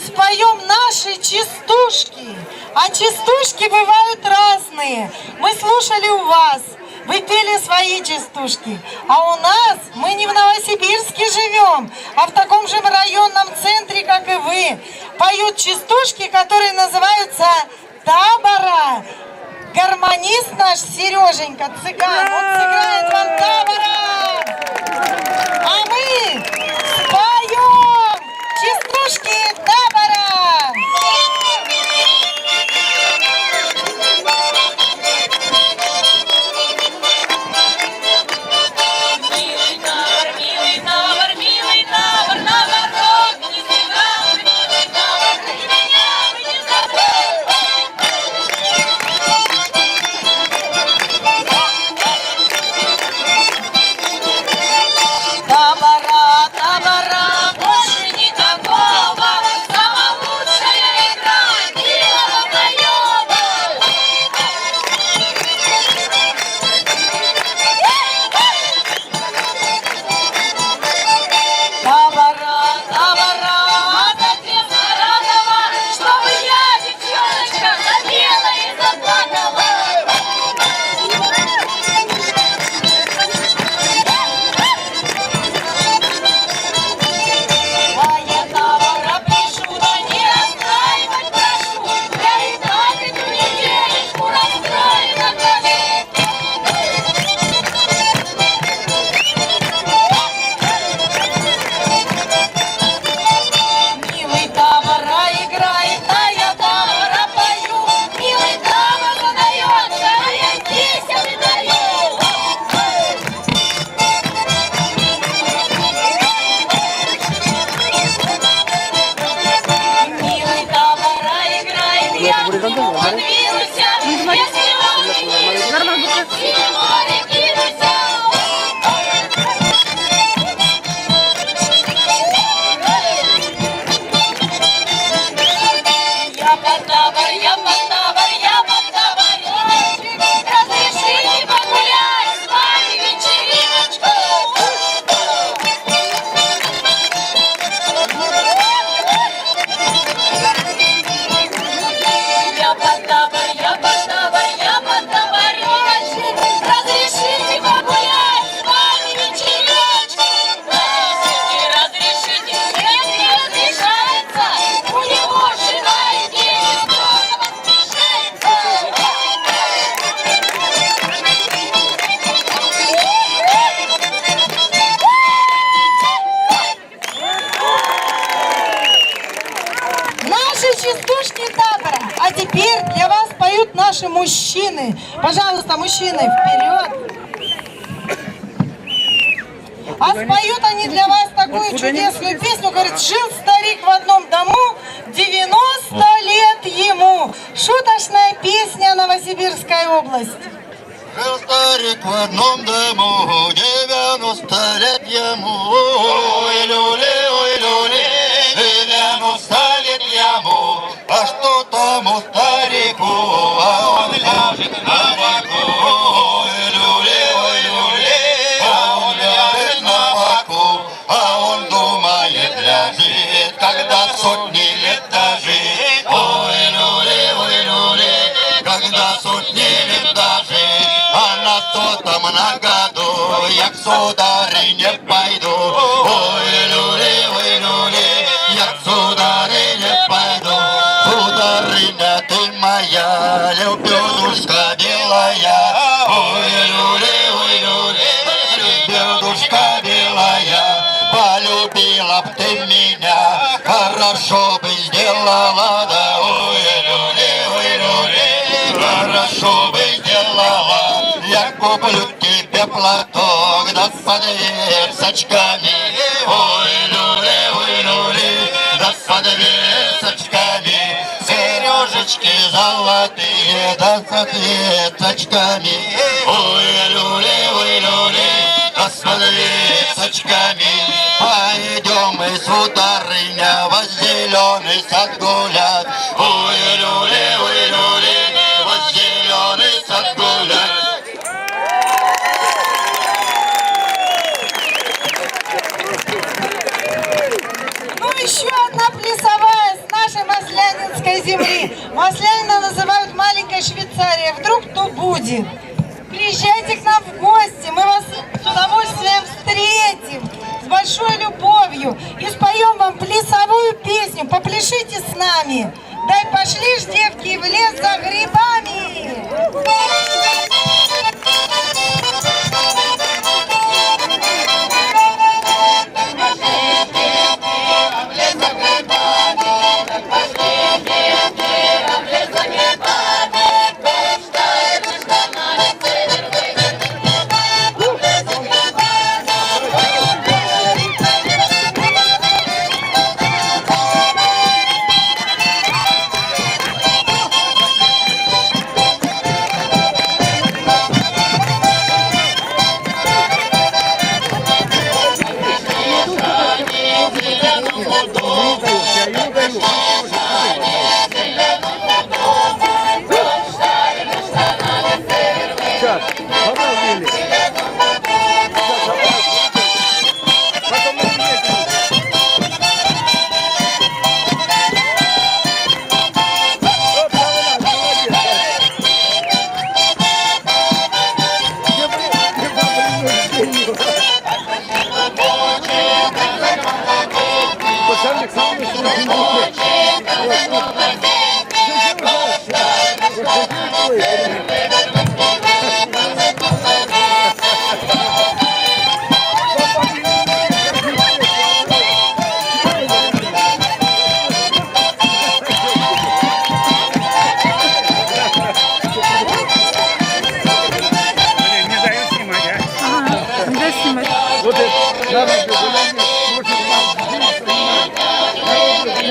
споем наши частушки. А частушки бывают разные. Мы слушали у вас. Вы пели свои частушки. А у нас, мы не в Новосибирске живем, а в таком же районном центре, как и вы. Поют частушки, которые называются «Табора». Гармонист наш Сереженька, цыган, он сыграет вам табора. А мы споем частушки табора. Милый табор, милый табор, милый табор, на дороге не цыган, милый табор, ты меня бы не забыл. Пожалуйста, мужчины, вперед! А споют они для вас такую чудесную песню. Говорит, жил старик в одном дому, 90 лет ему. Шуточная песня Новосибирская область. Жил старик в одном дому, 90 лет ему. Ой, люли, ой, люли, 90 лет ему. А что тому старику, а он ляжет на боку. Ой, люли, ой, люли, а он ляжет на боку. А он думает, ляжет, когда сотни лет дожить. Ой, люли, ой, люли, когда сотни лет дожить. А на сотом на году я к сударыне пойду. Ой, люли, ой, люли, я к сударыне пойду. Сударыня, ты моя, лебедушка белая. Ой, люли, ой, люли, лебедушка белая. Полюбила б ты меня, хорошо бы сделала, да. Ой, люли, ой, люли, хорошо бы сделала. Я куплю тебе платок, да с подвесочками. Ой, люли, ой, люли, да с подвесочками. Сережечки золотые, да с ответочками. Ой, люли, ой, люли, да с подвесочками. Пойдем мы, сударыня, в зеленый сад гулять. Ой, люли, ой, люли, в зеленый сад гулять. Ну, еще одна плясовая с нашей Маслянинской земли. Маслянина называют маленькой Швейцарией. Вдруг то будет. Приезжайте к нам в гости, мы вас с удовольствием встретим, с большой любовью и споем вам плясовую песню. Попляшите с нами. Дай пошли ж, девки, в лес за грибами. Не дают снимать, а? Не дают снимать. Вот это, на радио гуляние, может, Ходили,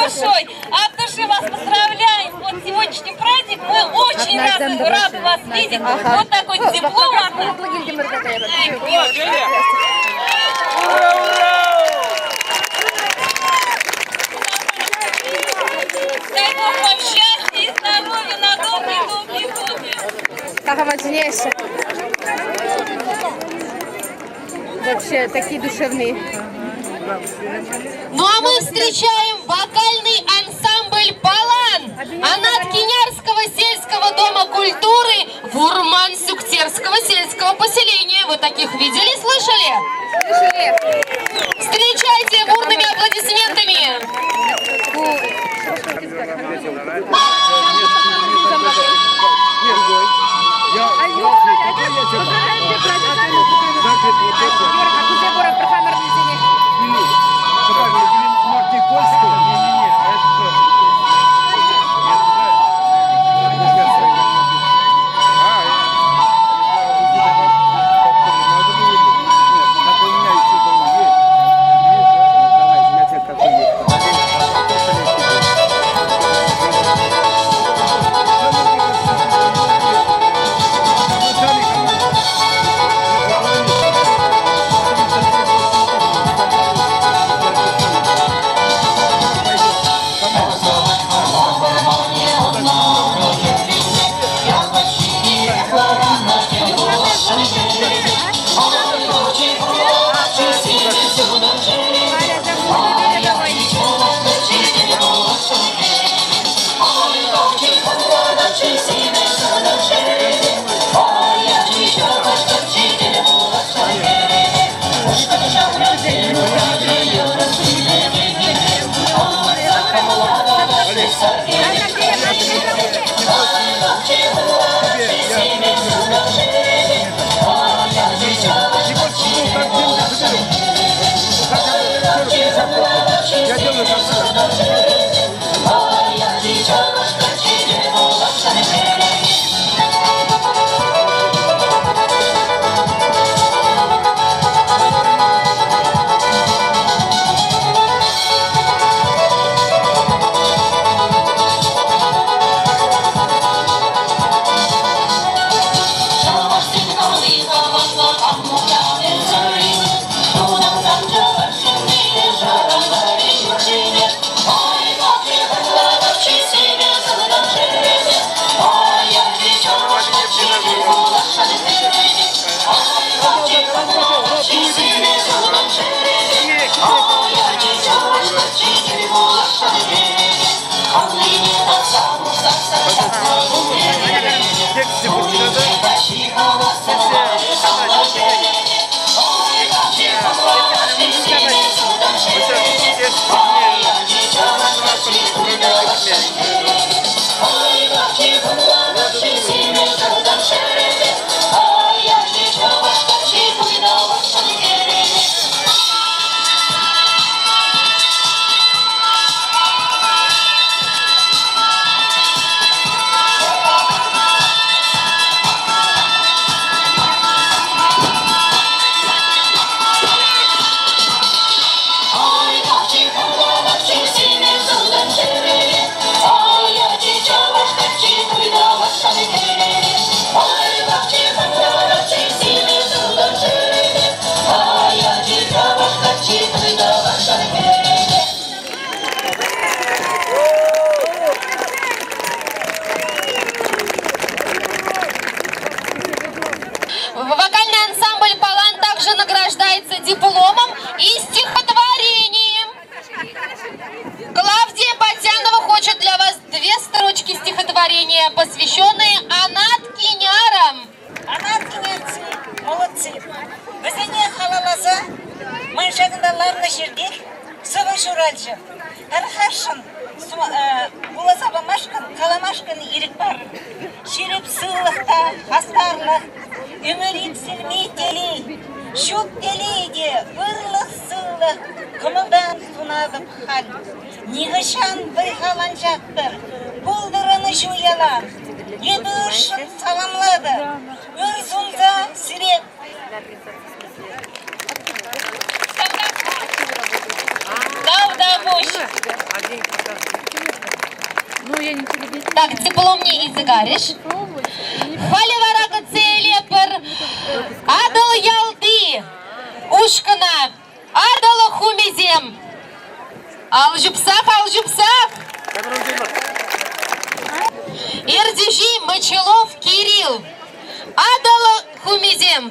душой, от души вас поздравляем. Вот сегодняшний праздник, мы очень рады, рады вас видеть. Вот такой диплом от нас. Дай Бог вам счастья и здоровья на долгие-долгие годы. Как Вообще, такие душевные. Ну а мы встречаем вокальный ансамбль «Палан» Анаткинярского сельского дома культуры Вурман-Сюктерского сельского поселения. Вы таких видели, слышали? Слышали. Встречайте бурными аплодисментами. Вокальный ансамбль «Палан» также награждается дипломом и стихотворением. Клавдия Батянова хочет для вас две строчки стихотворения, посвященные Анаткинярам. Анаткинярцы молодцы. Вӗсене халалласа ман ҫакӑнта ларнӑ ҫӗртех сӑвӑ ҫуралчӗ. Тархасшӑн вуласа памашкӑн, каламашкӑн ирӗк парӑр. Ҫирӗп сывлӑх та хастарлӑх, ӗмӗр иксӗлми телей, ҫут телей те ырлӑх-сывлӑх кӑмӑлтан сунатӑп халь. Нихӑҫан вӑй-хал ан чактӑр, пултӑр ӑнӑҫу ялан. Эпӗ ӑшшӑн саламлатӑп, ыр сунса сире. Тавтапуҫ! Так, дипломне илсе карӗҫ. Халӗ вара кӗтсе илетпӗр Атӑл ялти ушкӑна. Атӑл хумисем. Ал ҫупсах, ал ҫупсах. Ертӳҫи Мочелов Кирилл. Атӑл хумисем.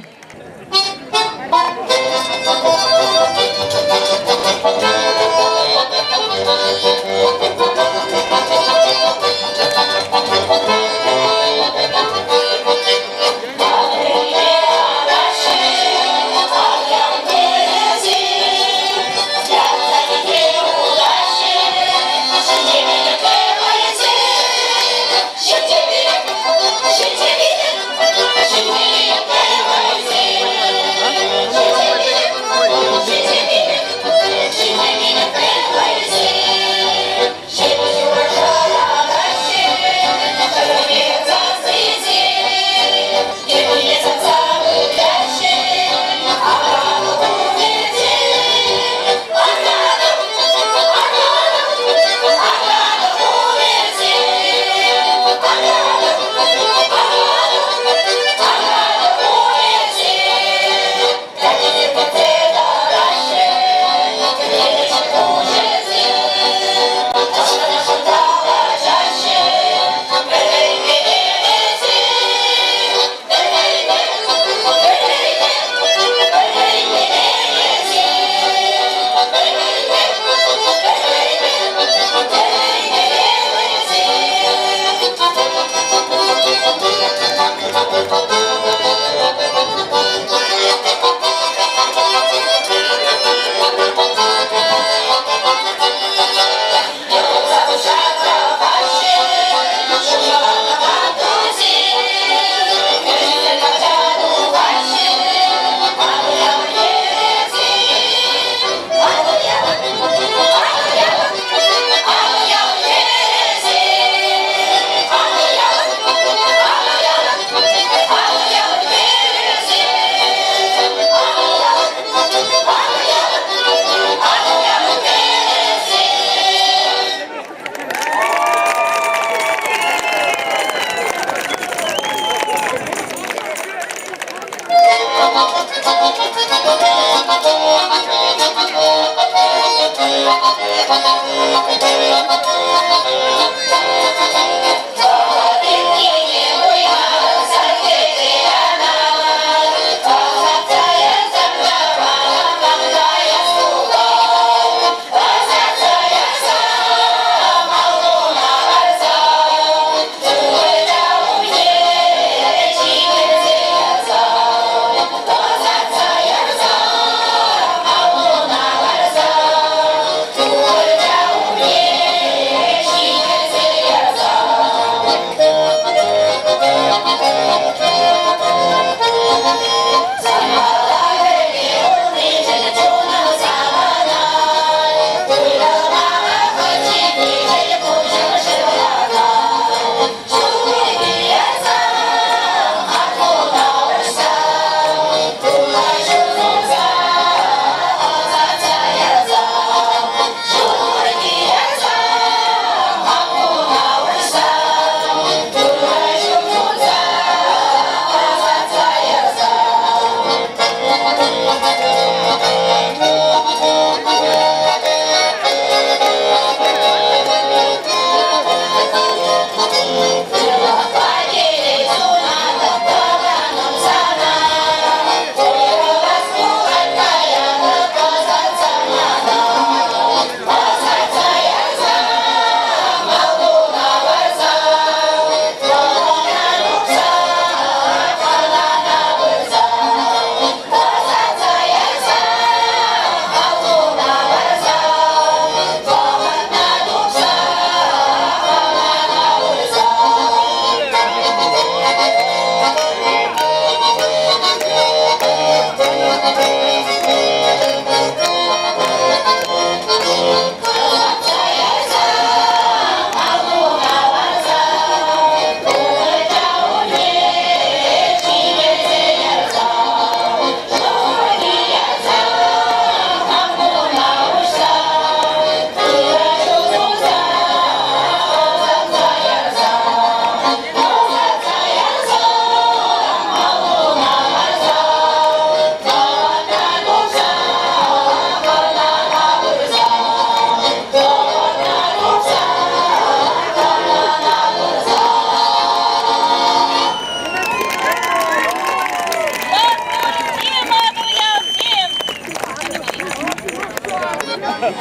Ҫӗмӗрт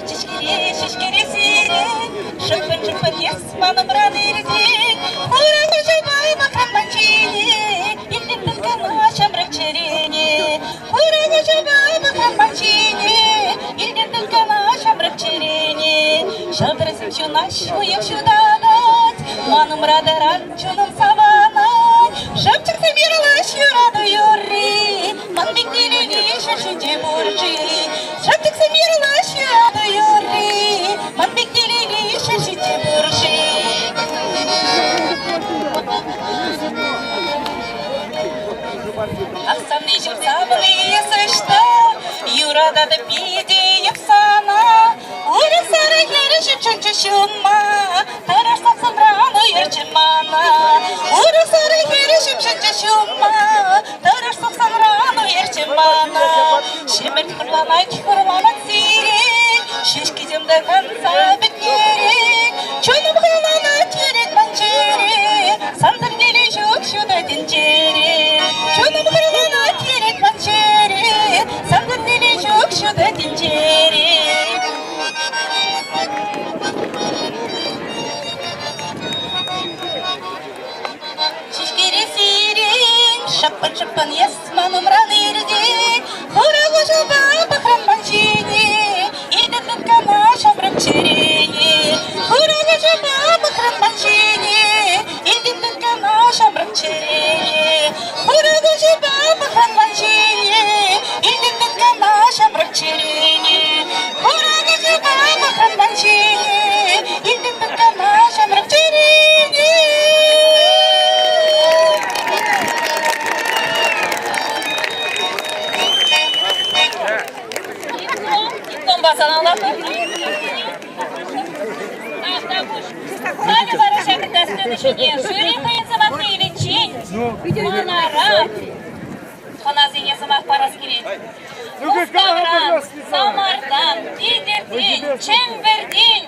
ҫеҫкере, ҫеҫкере сирен, Шӑппӑн-шӑппӑн эс манӑмран иртен. Хура куҫӑпа пӑхрӑм ман ҫине, Илтӗн кӑна ҫамрӑк чӗрене. Хура куҫӑпа пӑхрӑм ман ҫине, Илтӗн кӑна ҫамрӑк чӗрене. Ҫӑлтӑрсем ҫунаҫ, уйӑх ҫутатать, Ман умра тӑран чунӑм савӑнать. Шӑпчӑксем юрлаҫ юрату юрри, Ман пек телейли ҫӗр ҫинче пур-ши? Шӑпчӑксем юрлаҫ юрату юрри, Ман пек телейли ҫӗр ҫинче пур-ши? Ахсанни ҫурса вӑл ӑҫта? Юрататӑп питӗ эп сана. Урӑх сарӑ хӗрӗ ҫӳпҫенче ҫумма, Тӑрӑшса сӑнран уйӑрчӗ мана. Урӑх сарӑ хӗрӗ ҫӳпҫенче ҫумма, Тӑрӑшса сӑнран уйӑрчӗ мана. Ҫӗмӗрт хурланать, хурланать сирен, Ҫеҫкисем тӑкӑнса пӗтнӗрен. Чунӑм хӑланать, йӗрет ман чӗре, Сансӑр телей ҫук ҫутӑ тӗнчере. Чунӑм хурланать, йӗрет ман чӗре, Сансӑр телей ҫук ҫутӑ тӗнчере. Ҫеҫкере сирен, шӑппӑн-шӑппӑн эс ман умран иртен, Хура куҫупа пӑхрӑм ман ҫине, Илтӗн кана ҫамрӑк чӗрене. Хура куҫупа пӑхрӑм ман ҫине, Илтӗн кана ҫамрӑк чӗрене. Хура куҫупа пӑхрӑм ман ҫине, Илтӗн кана ҫамрӑк чӗрене. Хура куҫупа пӑхрӑм ман ҫине, Илтӗн кана ҫамрӑк чӗрене. Дипломпа саламлатпӑр. Халӗ вара ҫакӑнта сцена ҫине жюри хӑйӗн сӑмахне иличчен манара хӑнасене сӑмах парас килет. Мускавран, Самартан, Питӗртен, Чӗмпӗртен,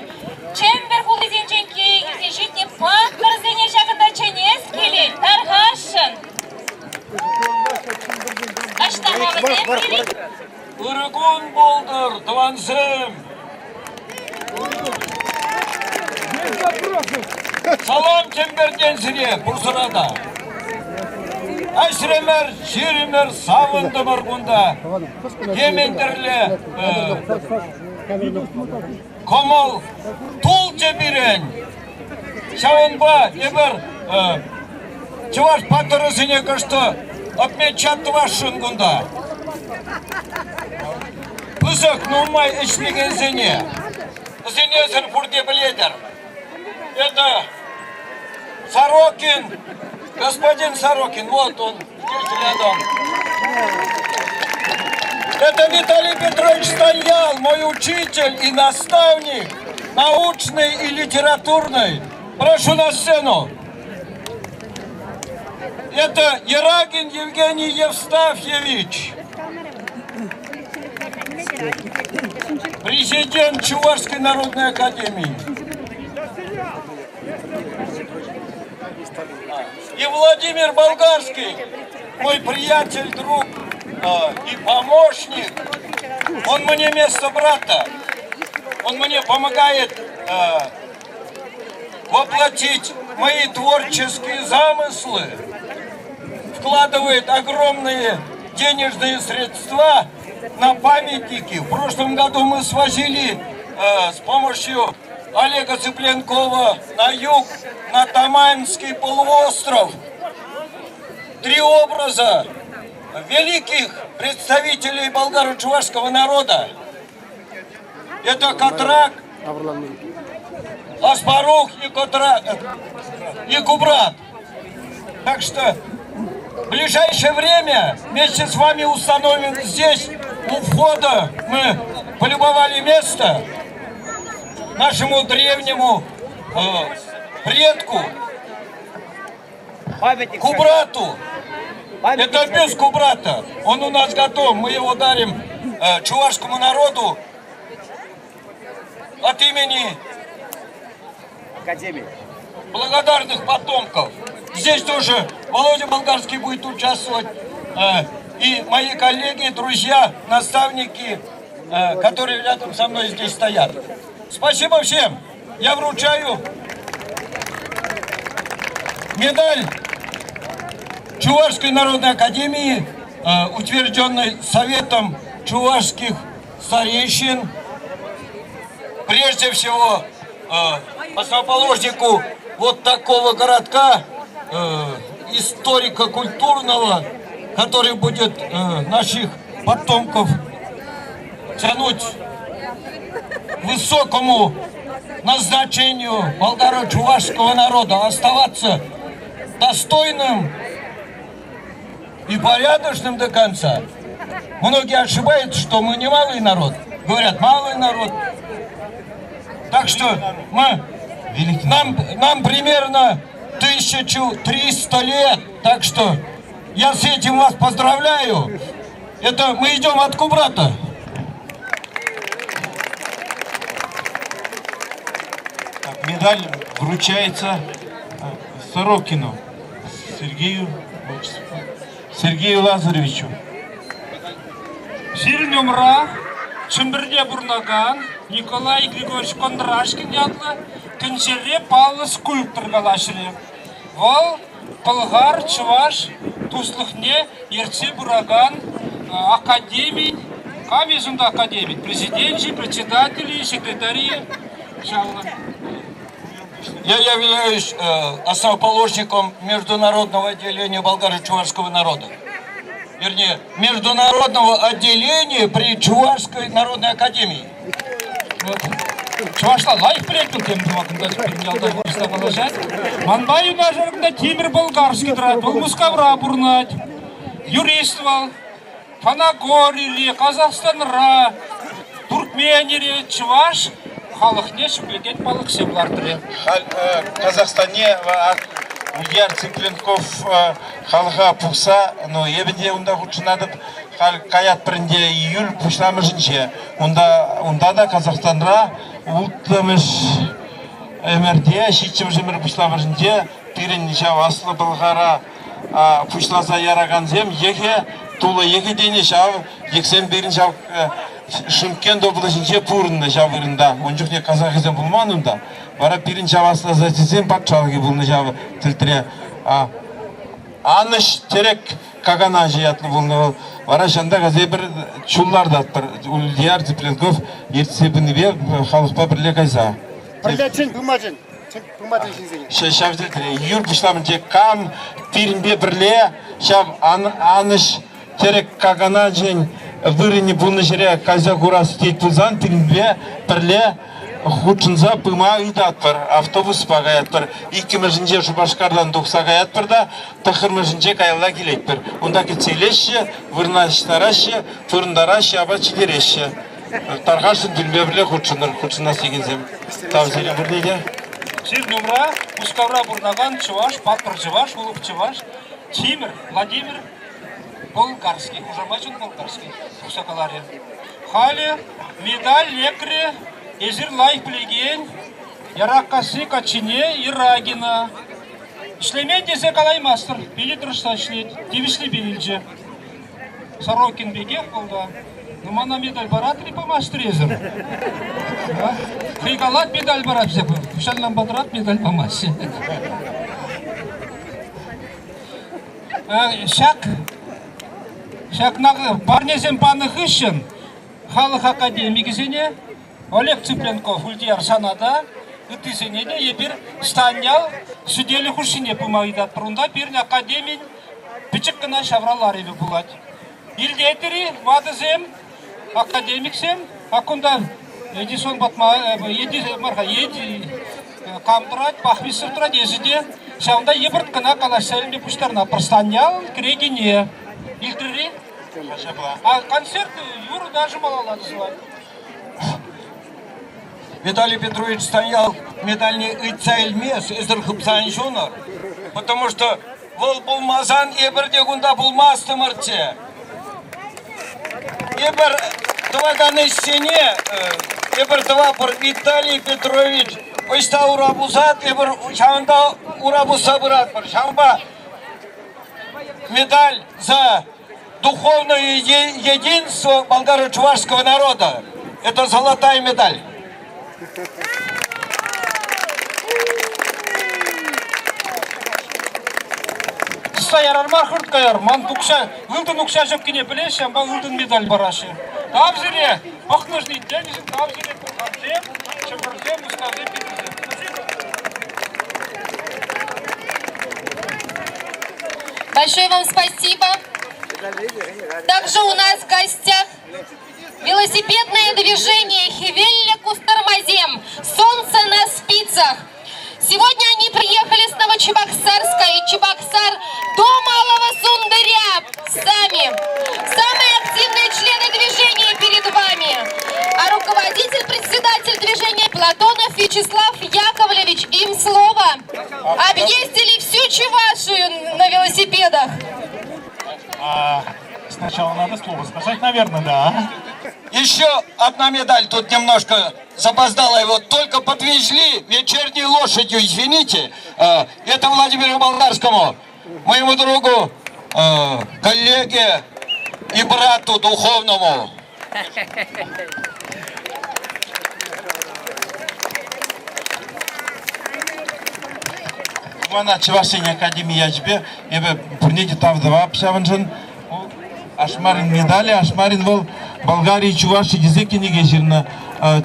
Чӗмпӗр хулисенчен килсе ҫитнӗ паттӑрсене ҫакӑнта чӗнес килет. Тархасшӑн. Ӑҫта-ха вӗсем пирӗн? Ырӑ кун пултӑр, тӑвансем! Салам Чӗмпӗртен сире, пурсӑра та! Ӗҫрӗмӗр, ҫирӗмӗр, савӑнтӑмӑр кунта. Темӗн тӗрлӗ кӑмӑл тулчӗ пирӗн. Ҫавӑнпа эпир чӑваш паттӑрӗсене кӑштӑ отмечать тӑвасшӑн кунта. Пысӑк нумай ӗҫлекенсене, вӗсене эсир пурте пӗлетӗр. Это Сорокин, господин Сорокин, вот он здесь рядом. Это Виталий Петрович Станьял, мой учитель и наставник, научный и литературный. Прошу на сцену. Это Ерагин Евгений Евстафьевич, президент Чувашской народной академии. И Владимир Болгарский, мой приятель, друг и помощник. Он мне место брата. Он мне помогает воплотить мои творческие замыслы, вкладывает огромные денежные средства на памятники. В прошлом году мы свозили с помощью Олега Цыпленкова на юг, на Таманский полуостров. Три образа великих представителей болгаро-чувашского народа. Это Катрак, Аспарух и, Котрак, и Кубрат. Так что в ближайшее время вместе с вами установим здесь, у входа, мы полюбовали место нашему древнему предку, Кубрату. Это бюст Кубрата. Он у нас готов. Мы его дарим чувашскому народу от имени Академии. Благодарных потомков. Здесь тоже Володя Болгарский будет участвовать. И мои коллеги, друзья, наставники, которые рядом со мной здесь стоят. Спасибо всем. Я вручаю медаль Чувашской народной академии, утвержденной Советом чувашских старейшин, прежде всего основоположнику вот такого городка, историко-культурного, который будет наших потомков тянуть к высокому назначению болгаро-чувашского народа, оставаться достойным и порядочным до конца. Многие ошибаются, что мы не малый народ. Говорят, малый народ. Так что мы, нам, нам примерно 1300 лет. Так что я с этим вас поздравляю. Это мы идем от Кубрата. Так, медаль вручается Сорокину Сергею, Сергею Лазаревичу. Сирӗн умра Чӗмпӗрте пурӑнакан Николай Григорьевич Кондрашкин ятлӑ тӗнчере паллӑ скульптор калаҫрӗ. Вӑл пӑлхар чӑваш туслӑхне ертсе пыракан академин, кам эс унта академик? Президенчӗ, председателӗ, секретарӗ ҫавӑн. Я являюсь основоположником Международного отделения болгаро-чувашского народа. Вернее, Международного отделения при Чувашской народной академии. Чӑвашла лайӑх пӗлет тем тума кунта ялта вырӑсла калаҫать. Манпа юнашар кунта Тимӗр Болгарский тӑрать, вӑл Мускавра пурӑнать. Юрист вӑл. Фанагорире, Казахстанра, Туркменире чӑваш халӑхне ҫӗклекен палӑксем лартрӗ. Халь Казахстанне Ульяр Цыпленков халӑха пухса, ну, эпӗ те унта хутшӑнатӑп. Халь каятпӑр ӗнтӗ июль пуҫламӑшӗнче. Унта, унта та Казахстанра улттӑмӗш ӗмӗрте, ҫиччӗмӗш ӗмӗр пуҫламӑшӗнче пирӗн ҫав Аслӑ Пӑлхара пуҫласа яракансем йӑхӗ, тулӑ йӑхӗ тенӗ ҫав йӑхсем пирӗн ҫав Шымкент облаҫӗнче пурӑннӑ ҫав вырӑнта. Ун чухне казахӗсем пулман унта. Вара пирӗн ҫав аслӑ патшалӑхӗ пулнӑ ҫав тӗлтре. Анӑҫ Терек Каганаҫӗ ятлӑ пулнӑ вӑл. Вара ҫантах эпир чул лартатпӑр. Ульяр Цыпленков ертсе пынипе халӑхпа пӗрле кайса. Пӗрле чӗн, пыма чӗн. Пыма чӗн ҫынсене. Ҫав тӗлтре юр пуҫламӑнче кам пирӗнпе пӗрле ҫав Анӑҫ Терек Каганачӗн вырӑнӗ пулнӑ ҫӗре кайса курас тет пулсан пирӗнпе пӗрле хутшӑнса пыма ыйтатпӑр. Автобуспа каятпӑр. Иккӗмӗшӗнче Шупашкартан тухса каятпӑр та тӑххӑрмӗшӗнче каялла килетпӗр. Унта кӗтсе илеҫҫӗ, вырнаҫтараҫҫӗ, вырӑнтараҫҫӗ, апат ҫитереҫҫӗ. Тархасшӑн пирӗнпе пӗрле хутшӑнӑр, хутшӑнас текенсем. Тав сире пурне те. Сирӗн умра Мускавра пурӑнакан чӑваш, паттӑр чӑваш, улӑп чӑваш Тимӗр Владимир Болгарский, хушамачӗн Болгарский тухса каларӗ. Халӗ медаль лекрӗ эсир лайӑх пӗлекен Яраккасси каччине Ирагина. Ӗҫлемен тесе калаймастӑр, питӗ тӑрӑшса ӗҫлет, тивӗҫлипе илчӗ. Сорокин пекех вӑл та. Ну, мана медаль паратӑр-и памастӑр эсӗр? Хӑй калать медаль парать, пуҫаннан патӑрать медаль памасть. Ҫак ҫакна парнесем панӑ хыҫҫӑн халӑх академикӗсене Олег Цыпленков, Ультияр сана та, ыттисене те эпир Станьял сӗтелӗ хушшине пыма ыйтатпӑр. Унта пирӗн академин пӗчӗк кӑна ҫавра ларӑвӗ пулать. Илтетӗр-и, ватӑсем, академиксем? А кунта Эдисон патма, Эди, мар-ха, Эди кам тӑрать, Пахмисов тӑрать, эсӗ те. Ҫавӑнта йӑпӑрт кӑна калаҫса илме пуҫтарӑнатпӑр. Станьял кӗрекене. Илтрӗр-и? А концерт юрӑ ташӑ малалла тӑсӑлать. Виталий Петрович Станьял медальне ыйтса илмес, эсӗр хыпса ан ҫунӑр. Потому что вӑл пулмасан эпир те кунта пулмастӑмӑрччӗ. Эпир тӑвакан ӗҫсене эпир тӑвапӑр Виталий Петрович. Ӑҫта ура пусать, эпир ҫавӑнта ура пусса пыратпӑр. Ҫавӑнпа медаль за духовное единство болгаро-чувашского народа. Это золотая медаль. Тӑсса ярар мар, хӑрт каяр. Ман укҫа, ылтӑн укҫа ҫуккине пӗлеҫҫӗ, ҫавӑнпа ылтӑн медаль параҫҫӗ. Тав сире, пӑхнӑшӑн, итленӗшӗн тав сире, пӑлхарсем, чӗмпӗрсем, мускавсем, питӗрсем. Спасибо. Большое вам спасибо. Также у нас в гостях велосипедное движение Хевелля Кустармазем «Солнце на спицах». Сегодня они приехали с Новочебоксарска и Чебоксар до Малого Сундыря сами. Самые активные члены движения перед вами. А руководитель, председатель движения Платонов Вячеслав Яковлевич, им слово. Объездили всю Чувашию на велосипедах. А, сначала надо слово сказать, наверное, да. Еще одна медаль тут немножко запоздала. Его только подвезли вечерней лошадью, извините. Это Владимиру Болгарскому, моему другу, коллеге и брату духовному. Мана Чӑваш Ен академи ячӗпе эпӗ пурне те тав тӑвап ҫавӑншӑн. Ашмарин медалӗ. Ашмарин вӑл Болгари чуваши тесе кӗнеке ҫырнӑ.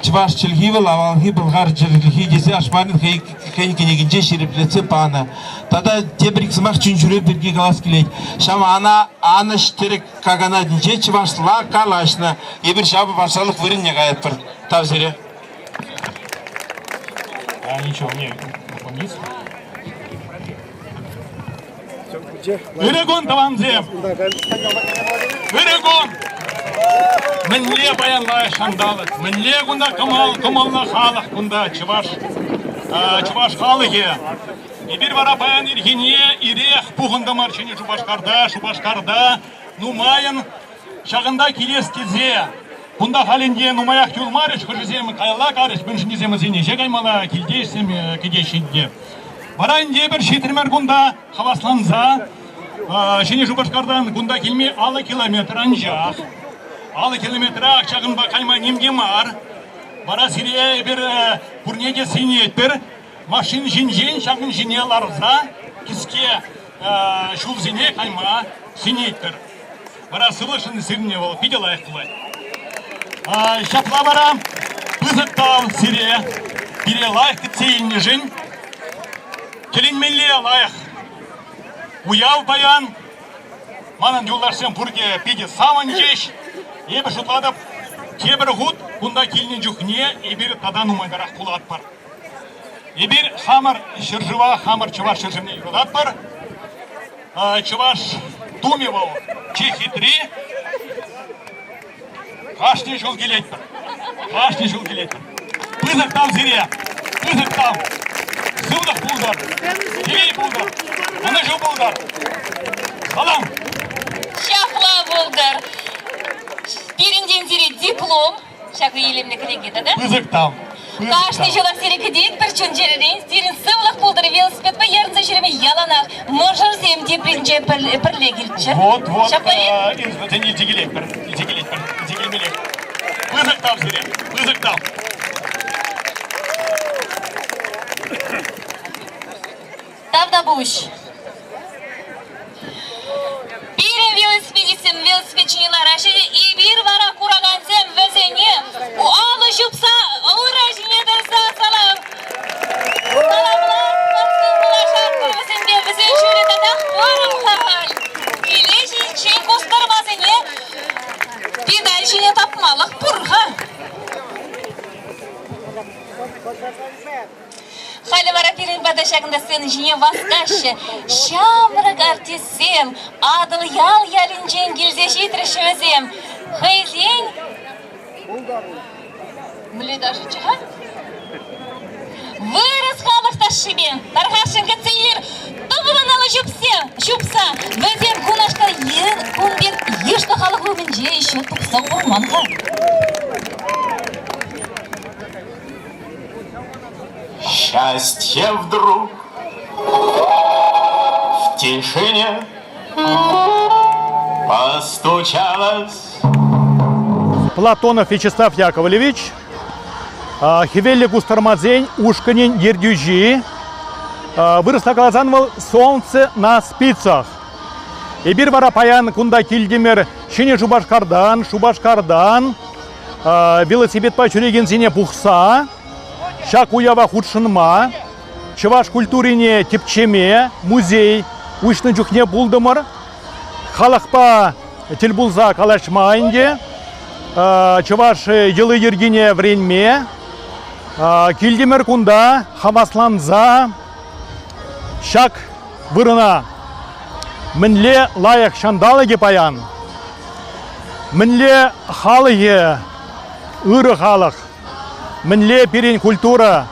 Чӑваш чӗлхи вӑл авалхи пӑлхар чӗлхи тесе Ашмарин хӑйӗн кӗнекинче ҫирӗплетсе панӑ. Тата тепӗр ик сӑмах чун-чӗре пирки калас килет. Ҫав ана анӑҫ тӗрӗк каганатӗнче чӑвашла калаҫнӑ. Эпир ҫав патшалӑх вырӑнне каятпӑр. Тав сире. А, ничего, мне дополнить. Ырӑ кун, тӑвансем! Ырӑ кун! Мӗнле паян лайӑх ҫанталӑк, мӗнле кунта кӑмӑл, кӑмӑллӑ халӑх кунта, чӑваш, чӑваш халӑхӗ. Эпир вара паян ирхине ирех пухӑнтӑмӑр Ҫӗнӗ Шупашкарта, Шупашкарта нумайӑн ҫакӑнта килес тесе. Кунта халь ӗнтӗ нумаях юлмарӗҫ, хӑшӗсем каялла карӗҫ, мӗншӗн тесен вӗсен ӗҫе каймалла, килте ӗҫсем кӗтеҫҫӗ ӗнтӗ. Вара ӗнтӗ эпир ҫитрӗмӗр кунта хавасланса. Ҫӗнӗ Шупашкартан кунта килме 50 километр анчах. 50 километрах ҫакӑнпа кайма ним те мар. Вара сире эпир пурне те сӗнетпӗр. Машин ҫинчен ҫакӑн ҫине ларса кӗске ҫулсене кайма сӗнетпӗр. Вара сывлӑшӑн сирне вӑл питӗ лайӑх пулать. Ҫапла вара пысӑк тав сире, пире лайӑх кӗтсе илнӗшӗн. Тӗлӗнмелле лайӑх уяв паян. Манӑн юлташсем пурте питӗ савӑнчӗҫ. Эпӗ шутлатӑп, тепӗр хут кунта килнӗ чухне эпир тата нумайтарах пулатпӑр. Эпир хамӑр ҫӗршыва, хамӑр чӑваш ҫӗршывне юрататпӑр. Чӑваш тумӗ вӑл чи хитри. Кашни ҫул килетпӗр. Кашни ҫул килетпӗр. Пысӑк тав сире! Пысӑк тав! Сывлӑх пултӑр! Телей пултӑр! Ӑнӑҫу пултӑр! Салам! Ҫапла пултӑр! Пирӗнтен сире диплом, Ҫакӑ илемлӗ кӗнеке тата? Пысӑк тав. Кашни ҫулах сире кӗтетпӗр чун-чӗререн. Сирӗн сывлӑх пултӑр, велосипедпа ярӑнса ҫӳреме яланах мӑшӑрсем тепринче пӗрле килччӗр. Вот, вот, Ҫапла-и? илсе килетпӗр, илсе килетпӗр, илсе килмеллех. Пысӑк тав сире, пысӑк тав. Тавтапуҫ. Пирӗн велосипедистсем велосипед ҫине лараҫҫӗ те, эпир вара куракансем вӗсене алӑ ҫупса ура ҫине тӑрса салам саламлатпӑр, сывпуллашатпӑр вӗсемпе. Вӗсен ҫулӗ татах вӑрӑм-ха халь. Киле ҫитиччен кустӑрмасене педаль ҫине тапмалӑх пур-ха. Халӗ вара пирӗн пата ҫакӑнта сцена ҫине васкаҫҫӗ. Ҫамрӑк артистсем Атӑлъял ялӗнчен килсе ҫитрӗҫ вӗсем. Хӑйсен Мӗнле ташӑччӗ-ха? Вырӑс халӑх ташшипе тархасшӑн кӗтсе илер. Тӑвӑлӑн алӑ ҫупса вӗсем кунашкал кун пек йышлӑ халӑх умӗнче еще тухса курман-ха. Счастье вдруг в тишине постучалось. Платонов Вячеслав Яковлевич, Хӗвеллӗ кустӑрмасен ушкӑнӗн ертӳҫи. Вырӑсла каласан вӑл «Солнце на спицах». Эпир вара паян кунта килтӗмӗр Ҫӗнӗ Шупашкартан, Шупашкартан велосипедпа ҫӳрекенсене пухса ҫак уява хутшӑнма, чӑваш культурине тӗпчеме музей уҫнӑ чухне пултӑмӑр. Халӑхпа тӗл пулса калаҫма ӗнтӗ, чӑваш йӑли-йӗркине вӗренме килтӗмӗр кунта хавасланса ҫак вырӑна. Мӗнле лайӑх ҫанталӑкӗ паян, мӗнле халӑхӗ, ырӑ халӑх, мӗнле пирӗн культура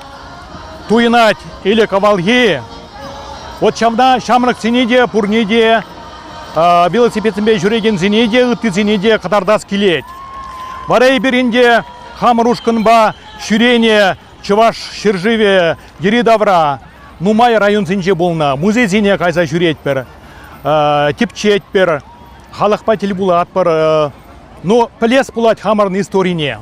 туйӑнать ӗлӗк-авалхи. Вот ҫавна ҫамрӑксене те, пурне те, велосипедсемпе ҫӳрекенсене те, ыттисене те кӑтартас килет. Вара эпир ӗнтӗ хамӑр ушкӑнпа ҫӳренӗ Чӑваш ҫӗршывӗ йӗри-тавра нумай районсенче пулнӑ, музейсене кайса ҫӳретпӗр, тӗпчетпӗр, халӑхпа тӗл пулатпӑр. Ну, пӗлес пулать хамӑрӑн историне.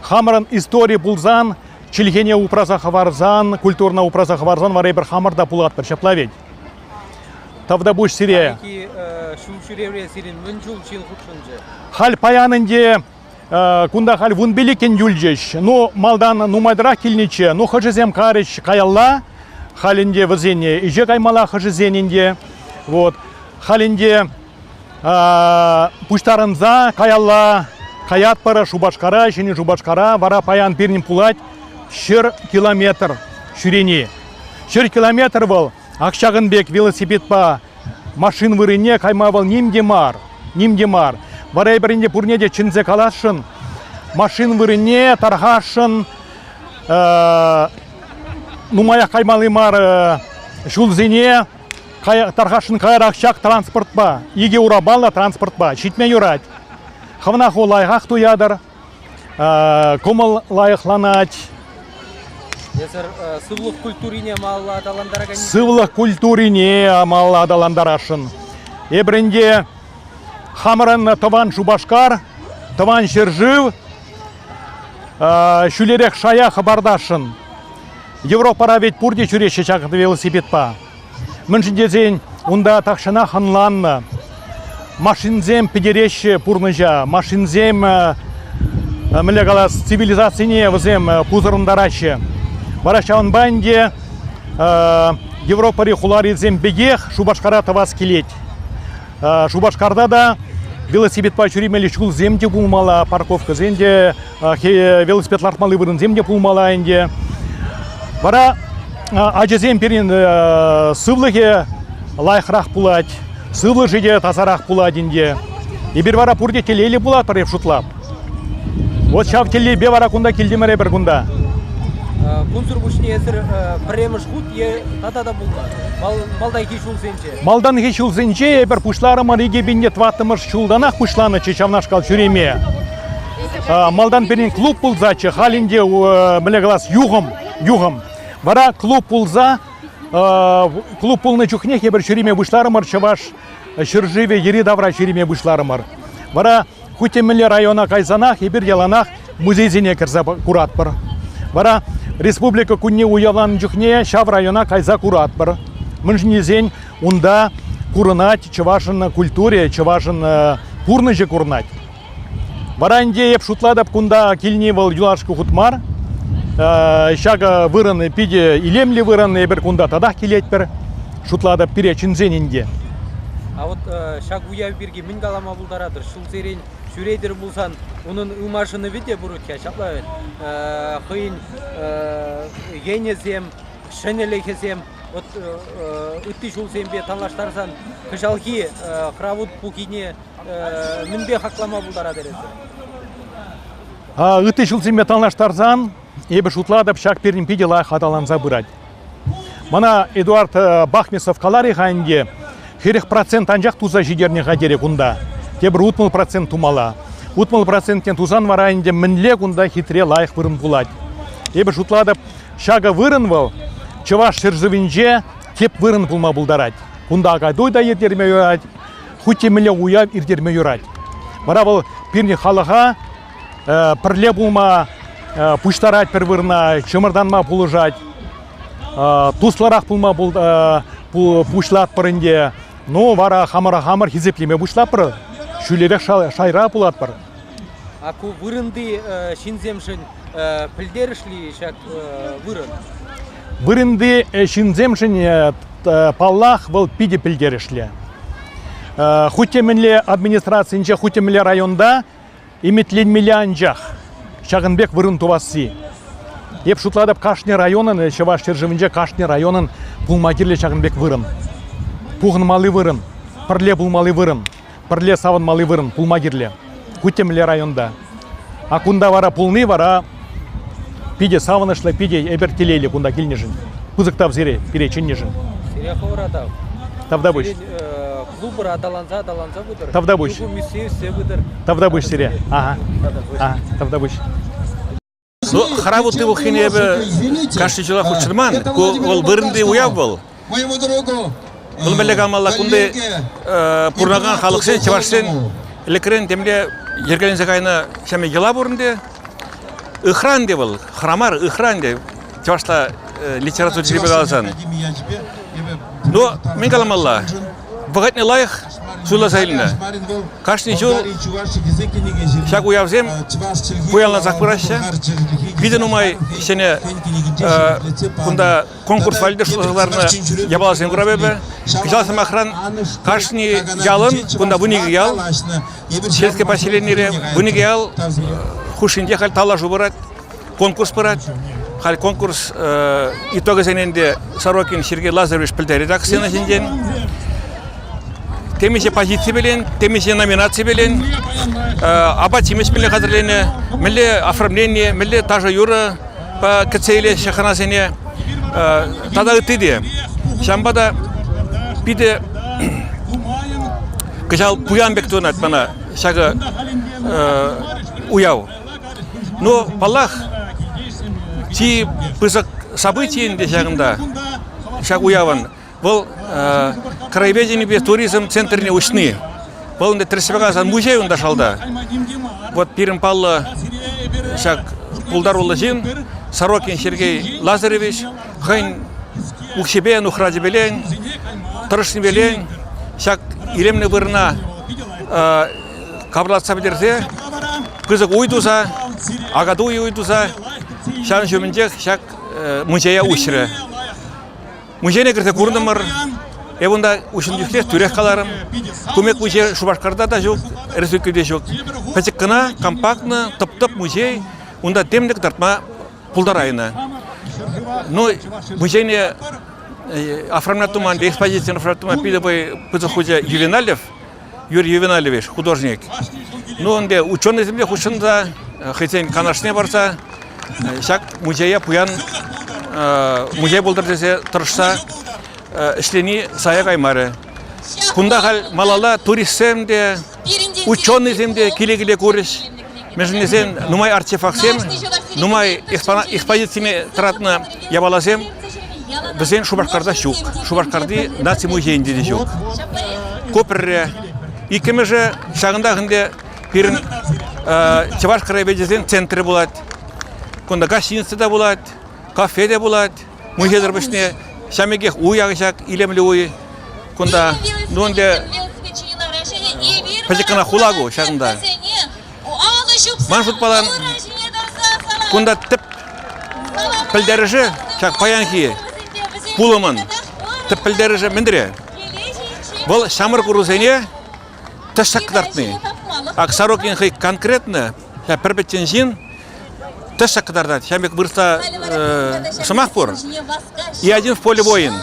Хамӑрӑн истори пулсан, чӗлхене упраса хӑварсан, культурӑна упраса хӑварсан вара эпир хамӑр та пулатпӑр, ҫапла ведь? Тавтапуҫ сире. Хальхи ҫул ҫӳревре сирӗн мӗн чул ҫын хутшӑнчӗ? Халь паян ӗнтӗ кунта халь вунпиллӗккӗн юлчӗҫ. Ну, малтан нумайтарах килнӗччӗ. Ну, хӑшӗсем карӗҫ каялла. Халь ӗнтӗ вӗсен ӗҫе каймалла хӑшӗсен ӗнтӗ. Вот. Халь ӗнтӗ пуҫтарӑнса каялла каятпӑр Шупашкара, Ҫӗнӗ Шупашкара. Вара паян пирӗн пулать 100 километр ҫӳрени. 100 километр вӑл ак ҫакӑн пек велосипедпа машин вырӑнне кайма вӑл ним те мар, ним те мар. Вара эпир ӗнтӗ пурне те чӗнсе каласшӑн, машин вырӑнне тархасшӑн, нумаях каймалли мар ҫулсене тархасшӑн каярах ҫак транспортпа, икӗ урапаллӑ транспортпа ҫитме юрать. Хӑвна ху лайӑхах туятӑр, кӑмӑл лайӑхланать. Эсир сывлӑх культурине малалла аталантаракан Сывлӑх культурине малалла аталантарасшӑн. Эпир ӗнтӗ хамӑрӑн тӑван Шупашкар, тӑван ҫӗршыв ҫӳлерех шая хӑпартасшӑн. Европӑра ведь пурте ҫӳреҫҫӗ ҫак велосипедпа. Мӗншӗн тесен унта тахҫанах ӑнланнӑ. Машинсем пӗтереҫҫӗ пурнӑҫа, машинсем, мӗнле калас, цивилизацине вӗсем пусӑрӑнтараҫҫӗ. Вара ҫавӑнпа ӗнтӗ Европӑри хуларисем пекех Шупашкара тӑвас килет. Шупашкарта та велосипедпа ҫӳремелли ҫулсем те пулмалла, парковкӑсем те, велосипед лартмалли вырӑнсем те пулмалла ӗнтӗ. Вара ачасем пирӗн сывлӑхӗ лайӑхрах пулать, сывлӑшӗ те тасарах пулать ӗнтӗ. Эпир вара пурте телейлӗ пулатпӑр, эп шутлап. Вот ҫав тӗллевпе вара кунта килтӗмӗр эпир кунта. Кунсӑр пуҫне эсир пӗрремӗш хут е тата та пулнӑ малтанхи ҫулсенче? Малтанхи ҫулсенче эпир пуҫларӑмӑр 2004 ҫултанах пуҫланӑччӗ ҫавнашкал ҫӳреме. Малтан пирӗн клуб пулсаччӗ, халь ӗнтӗ мӗнле калас, юхӑм, юхӑм. Вара клуб пулса, клуб пулнӑ чухнех эпир ҫӳреме пуҫларӑмӑр чӑваш ҫӗршывӗ йӗри-тавра ҫӳреме пуҫларӑмӑр. Вара Хуть те мӗнле района кайсанах эпир яланах музейсене кӗрсе куратпӑр. Вара республика кунне уявланӑ чухне ҫав района кайса куратпӑр. Мӗншӗн тесен унта курӑнать чӑвашӑн культури, чӑвашӑн пурнӑҫӗ курӑнать. Вара ӗнтӗ эп шутлатӑп, кунта килни вӑл юлашки хут мар. Ҫакӑ вырӑн питӗ илемлӗ вырӑн, эпир кунта татах килетпӗр. Шутлатӑп, пире чӗнсен ӗнтӗ. А вот ҫак уяв пирки мӗн калама пултаратӑр? Ҫулсерен ҫӳретӗр пулсан унӑн ылмашӑнӑвӗ те пур-ха ҫапла вӗт. Хӑйӗн енӗсем, ҫӗнӗлӗхӗсем вот ытти ҫулсемпе танлаштарсан кӑҫалхи Хравут пухине мӗнпе хаклама пултаратӑр эсир? Ытти ҫулсемпе танлаштарсан эпӗ шутлатӑп, ҫак пирӗн питӗ лайӑх аталанса пырать. Мана Эдуард Бахмисов каларӗ-ха ӗнтӗ, 40% анчах туса ҫитернӗ-ха терӗ кунта. Тепӗр 60% тумалла. 60 процентне тусан вара ӗнтӗ мӗнле кунта хитре лайӑх вырӑн пулать. Эпӗ шутлатӑп, Ҫакӑ вырӑн вӑл Чӑваш ҫӗршывӗнче тӗп вырӑн пулма пултарать. Кунта Акатуй та ирттерме юрать, хуть те мӗнле уяв ирттерме юрать. Вара вӑл пирӗн халӑха пӗрле пулма пуҫтарать пӗр вырӑна, чӑмӑртанма пулӑшать. Туслӑрах пулма пуҫлатпӑр ӗнтӗ. Ну, вара хамӑра хамӑр хисеплеме пуҫлатпӑр, ҫӳлерех шайра пулатпӑр. А ку вырӑнти ҫынсемшӗн пӗлтерӗшлӗ-и ҫак вырӑн? Вырӑнти ҫынсемшӗн, паллах, вӑл питӗ пӗлтерӗшлӗ. Хуть те мӗнле администрацинче, хуть те мӗнле районта ӗмӗтленмелле анчах ҫакӑн пек вырӑн тӑвасси. Эп шутлатӑп, кашни районӑн, Чӑваш ҫӗршывӗнче кашни районӑн пулма кирлӗ ҫакӑн пек вырӑн. Пухӑнмалли вырӑн, пӗрле пулмалли вырӑн, пӗрле савӑнмалли вырӑн пулма кирлӗ. Хуть те мӗнле районта. А кунта вара пулни вара питӗ савӑнӑҫлӑ, питӗ эпир телейлӗ кунта килнӗшӗн. Пысӑк тав сире, пире чӗннӗшӗн. Сире хӑвӑра тав. Тавтапуҫ. Сирӗн клубӑр аталанса аталанса пытӑр. Тавтапуҫ. Юхӑм ӳссе ӳссе пытӑр. Тавтапуҫ сире. Ага. Ага, тавтапуҫ. Ну, хӑравутти пуххине эпӗ кашни ҫулах хутшӑнман. Ку вӑл вырӑнти уяв вӑл. Вӑл мӗнле калмалла, кунти пурӑнакан халӑхсен, чӑвашсен ӗлӗкрен темле йӗркеленсе кайнӑ ҫемье йӑла пур ӗнтӗ. Ыхра ӗнтӗ вӑл, хӑра мар, ыхра ӗнтӗ. Чӑвашла литература чӗлхипе каласан. Ну, мӗн каламалла? Вӑхӑтне лайӑх суйласа илнӗ. Кашни ҫул ҫак уявсем пуянлансах пыраҫҫӗ. Питӗ нумай ҫӗнӗ кунта конкурс валли шутласа кӑларнӑ япаласем курап эпӗ. Кӑҫал, сӑмахран, кашни ялӑн, кунта 12 ял, сельское поселенире 12 ял хушшинче халь тавлашу пырать. Конкурс пырать. Халь конкурс итогӗсене ӗнтӗ Сорокин Сергей Лазаревич пӗлтерет ак сцена ҫинчен. Темиҫе позици пелен, темиҫе номинаци пелен, апат-ҫимӗҫ мӗнле хатӗрленӗ, мӗнле оформлени, мӗнле ташӑ-юрӑ кӗтсе илеҫҫӗ хӑнасене тата ытти те. Ҫавӑнпа та питӗ кӑҫал пуян пек туйӑнать мана ҫакӑ уяв. Ну, паллах, чи пысӑк событи ӗнтӗ ҫакӑнта, ҫак уявӑн, вӑл краеведенипе туризм центрне уҫни. Вӑл ӗнтӗ тӗрӗссипе каласан музей унта шалта. Вот пирӗн паллӑ ҫак пултаруллӑ ҫын Сорокин Сергей Лазаревич хӑйӗн укҫипе, нухрачӗпелен, тӑрӑшнипелен ҫак илемлӗ вырӑна капӑрлатса пӗтерсе пысӑк уй туса, акатуй уй туса ҫавӑн ҫумӗнчех ҫак музея уҫрӗ. Музейне кӗрсе куртӑмӑр. Эп унта уҫӑн чухнех тӳрех каларӑм. Ку пек музей Шупашкарта та ҫук, республикӑра ҫук. Пӗчӗк кӑна, компактно, тӑп-тӑп музей. Унта тем те кӑтартма пултарайнӑ. Ну, музейне оформлять туман, экспозицияне оформлять туман питӗ пысӑк хучӗ Ювеналев. Юрий Ювеналевич, художник. Ну, ӗнтӗ ученӑйсемпе хутшӑнса, хӑйсен канашне парса ҫак музея пуян музей пултӑр тесе тӑрӑшса ӗҫлени сая каймарӗ. Кунта халь малалла туристсем те, ученӑйсем те киле-киле курӗҫ. Мӗншӗн тесен нумай артефактсем, нумай экспозицине тӑратнӑ япаласем вӗсен Шупашкарта ҫук. Шупашкарти наци музейӗнче те ҫук. Ку пӗрре. Иккӗмӗшӗ ҫакӑнтах ӗнтӗ пирӗн чӑваш краеведӗсен центрӗ пулать. Кунта гостиница та пулать, кафе те пулать. Музейсӗр пуҫне ҫав пекех уй ак ҫак илемлӗ уй. Кунта ну ӗнтӗ пӗчӗк кӑна хула ку ҫакӑнта. Ман шутпалан кунта тӗп пӗлтерӗшӗ ҫак паянхи пулӑмӑн тӗп пӗлтерӗшӗ мӗнре? Вӑл ҫамрӑк ӑрусене тӗслӗх кӑтартни. Ак Сорокин хӑй конкретно пӗр пӗччен ҫын тӗслӗх кӑтартать. Ҫавӑн пек вырӑсла сӑмах пур. И один в поле воин.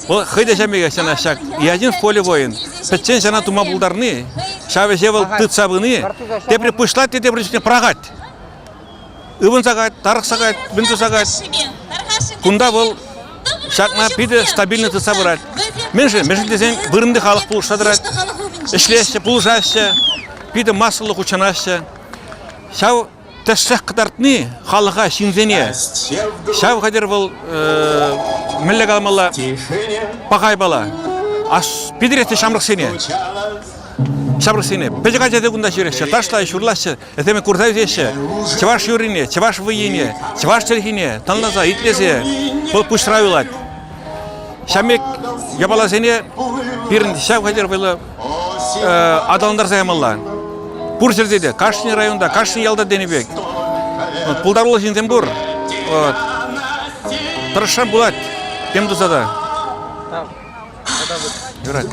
Вӑл хӑй те ҫавӑн пекех ҫана ҫак и один в поле воин. Пӗччен ҫана тума пултарни, ҫав ӗҫе вӑл тытса пыни, тепри пуҫлать те тепри чухне пӑрахать. Ывӑнса каять, тарӑхса каять, мӗн туса каять. Кунта вӑл ҫакна питӗ стабильно тытса пырать. Мӗншӗн? Мӗншӗн тесен вырӑнти халӑх пулӑшса тӑрать, ӗҫлеҫҫӗ, пулӑшаҫҫӗ, питӗ массӑллӑ хутшӑнаҫҫӗ. Ҫав. тӗслӗх кӑтартни халӑха, ҫынсене ҫав хатӗр вӑл мӗнле каламалла паха япала. Питӗрех те ҫамрӑксене. Ҫамрӑксене. Пӗчӗк ачасем кунта ҫӳреҫҫӗ, ташлаҫҫӗ, юрлаҫҫӗ, вӗсем курса ӳсеҫҫӗ. Чӑваш юррине, чӑваш вӑййине, чӑваш чӗлхине тӑнласа, итлесе вӑл пуҫра юлать. Ҫав пек япаласене пирӗн ҫав хатӗр вӑйлӑ аталантарса ямалла. Пур ҫӗрте те, кашни районта, кашни ялта тенӗ пек. Пултаруллӑ ҫынсем пур. Вот. Тӑрӑшсан пулать, тем туса та. Юрать.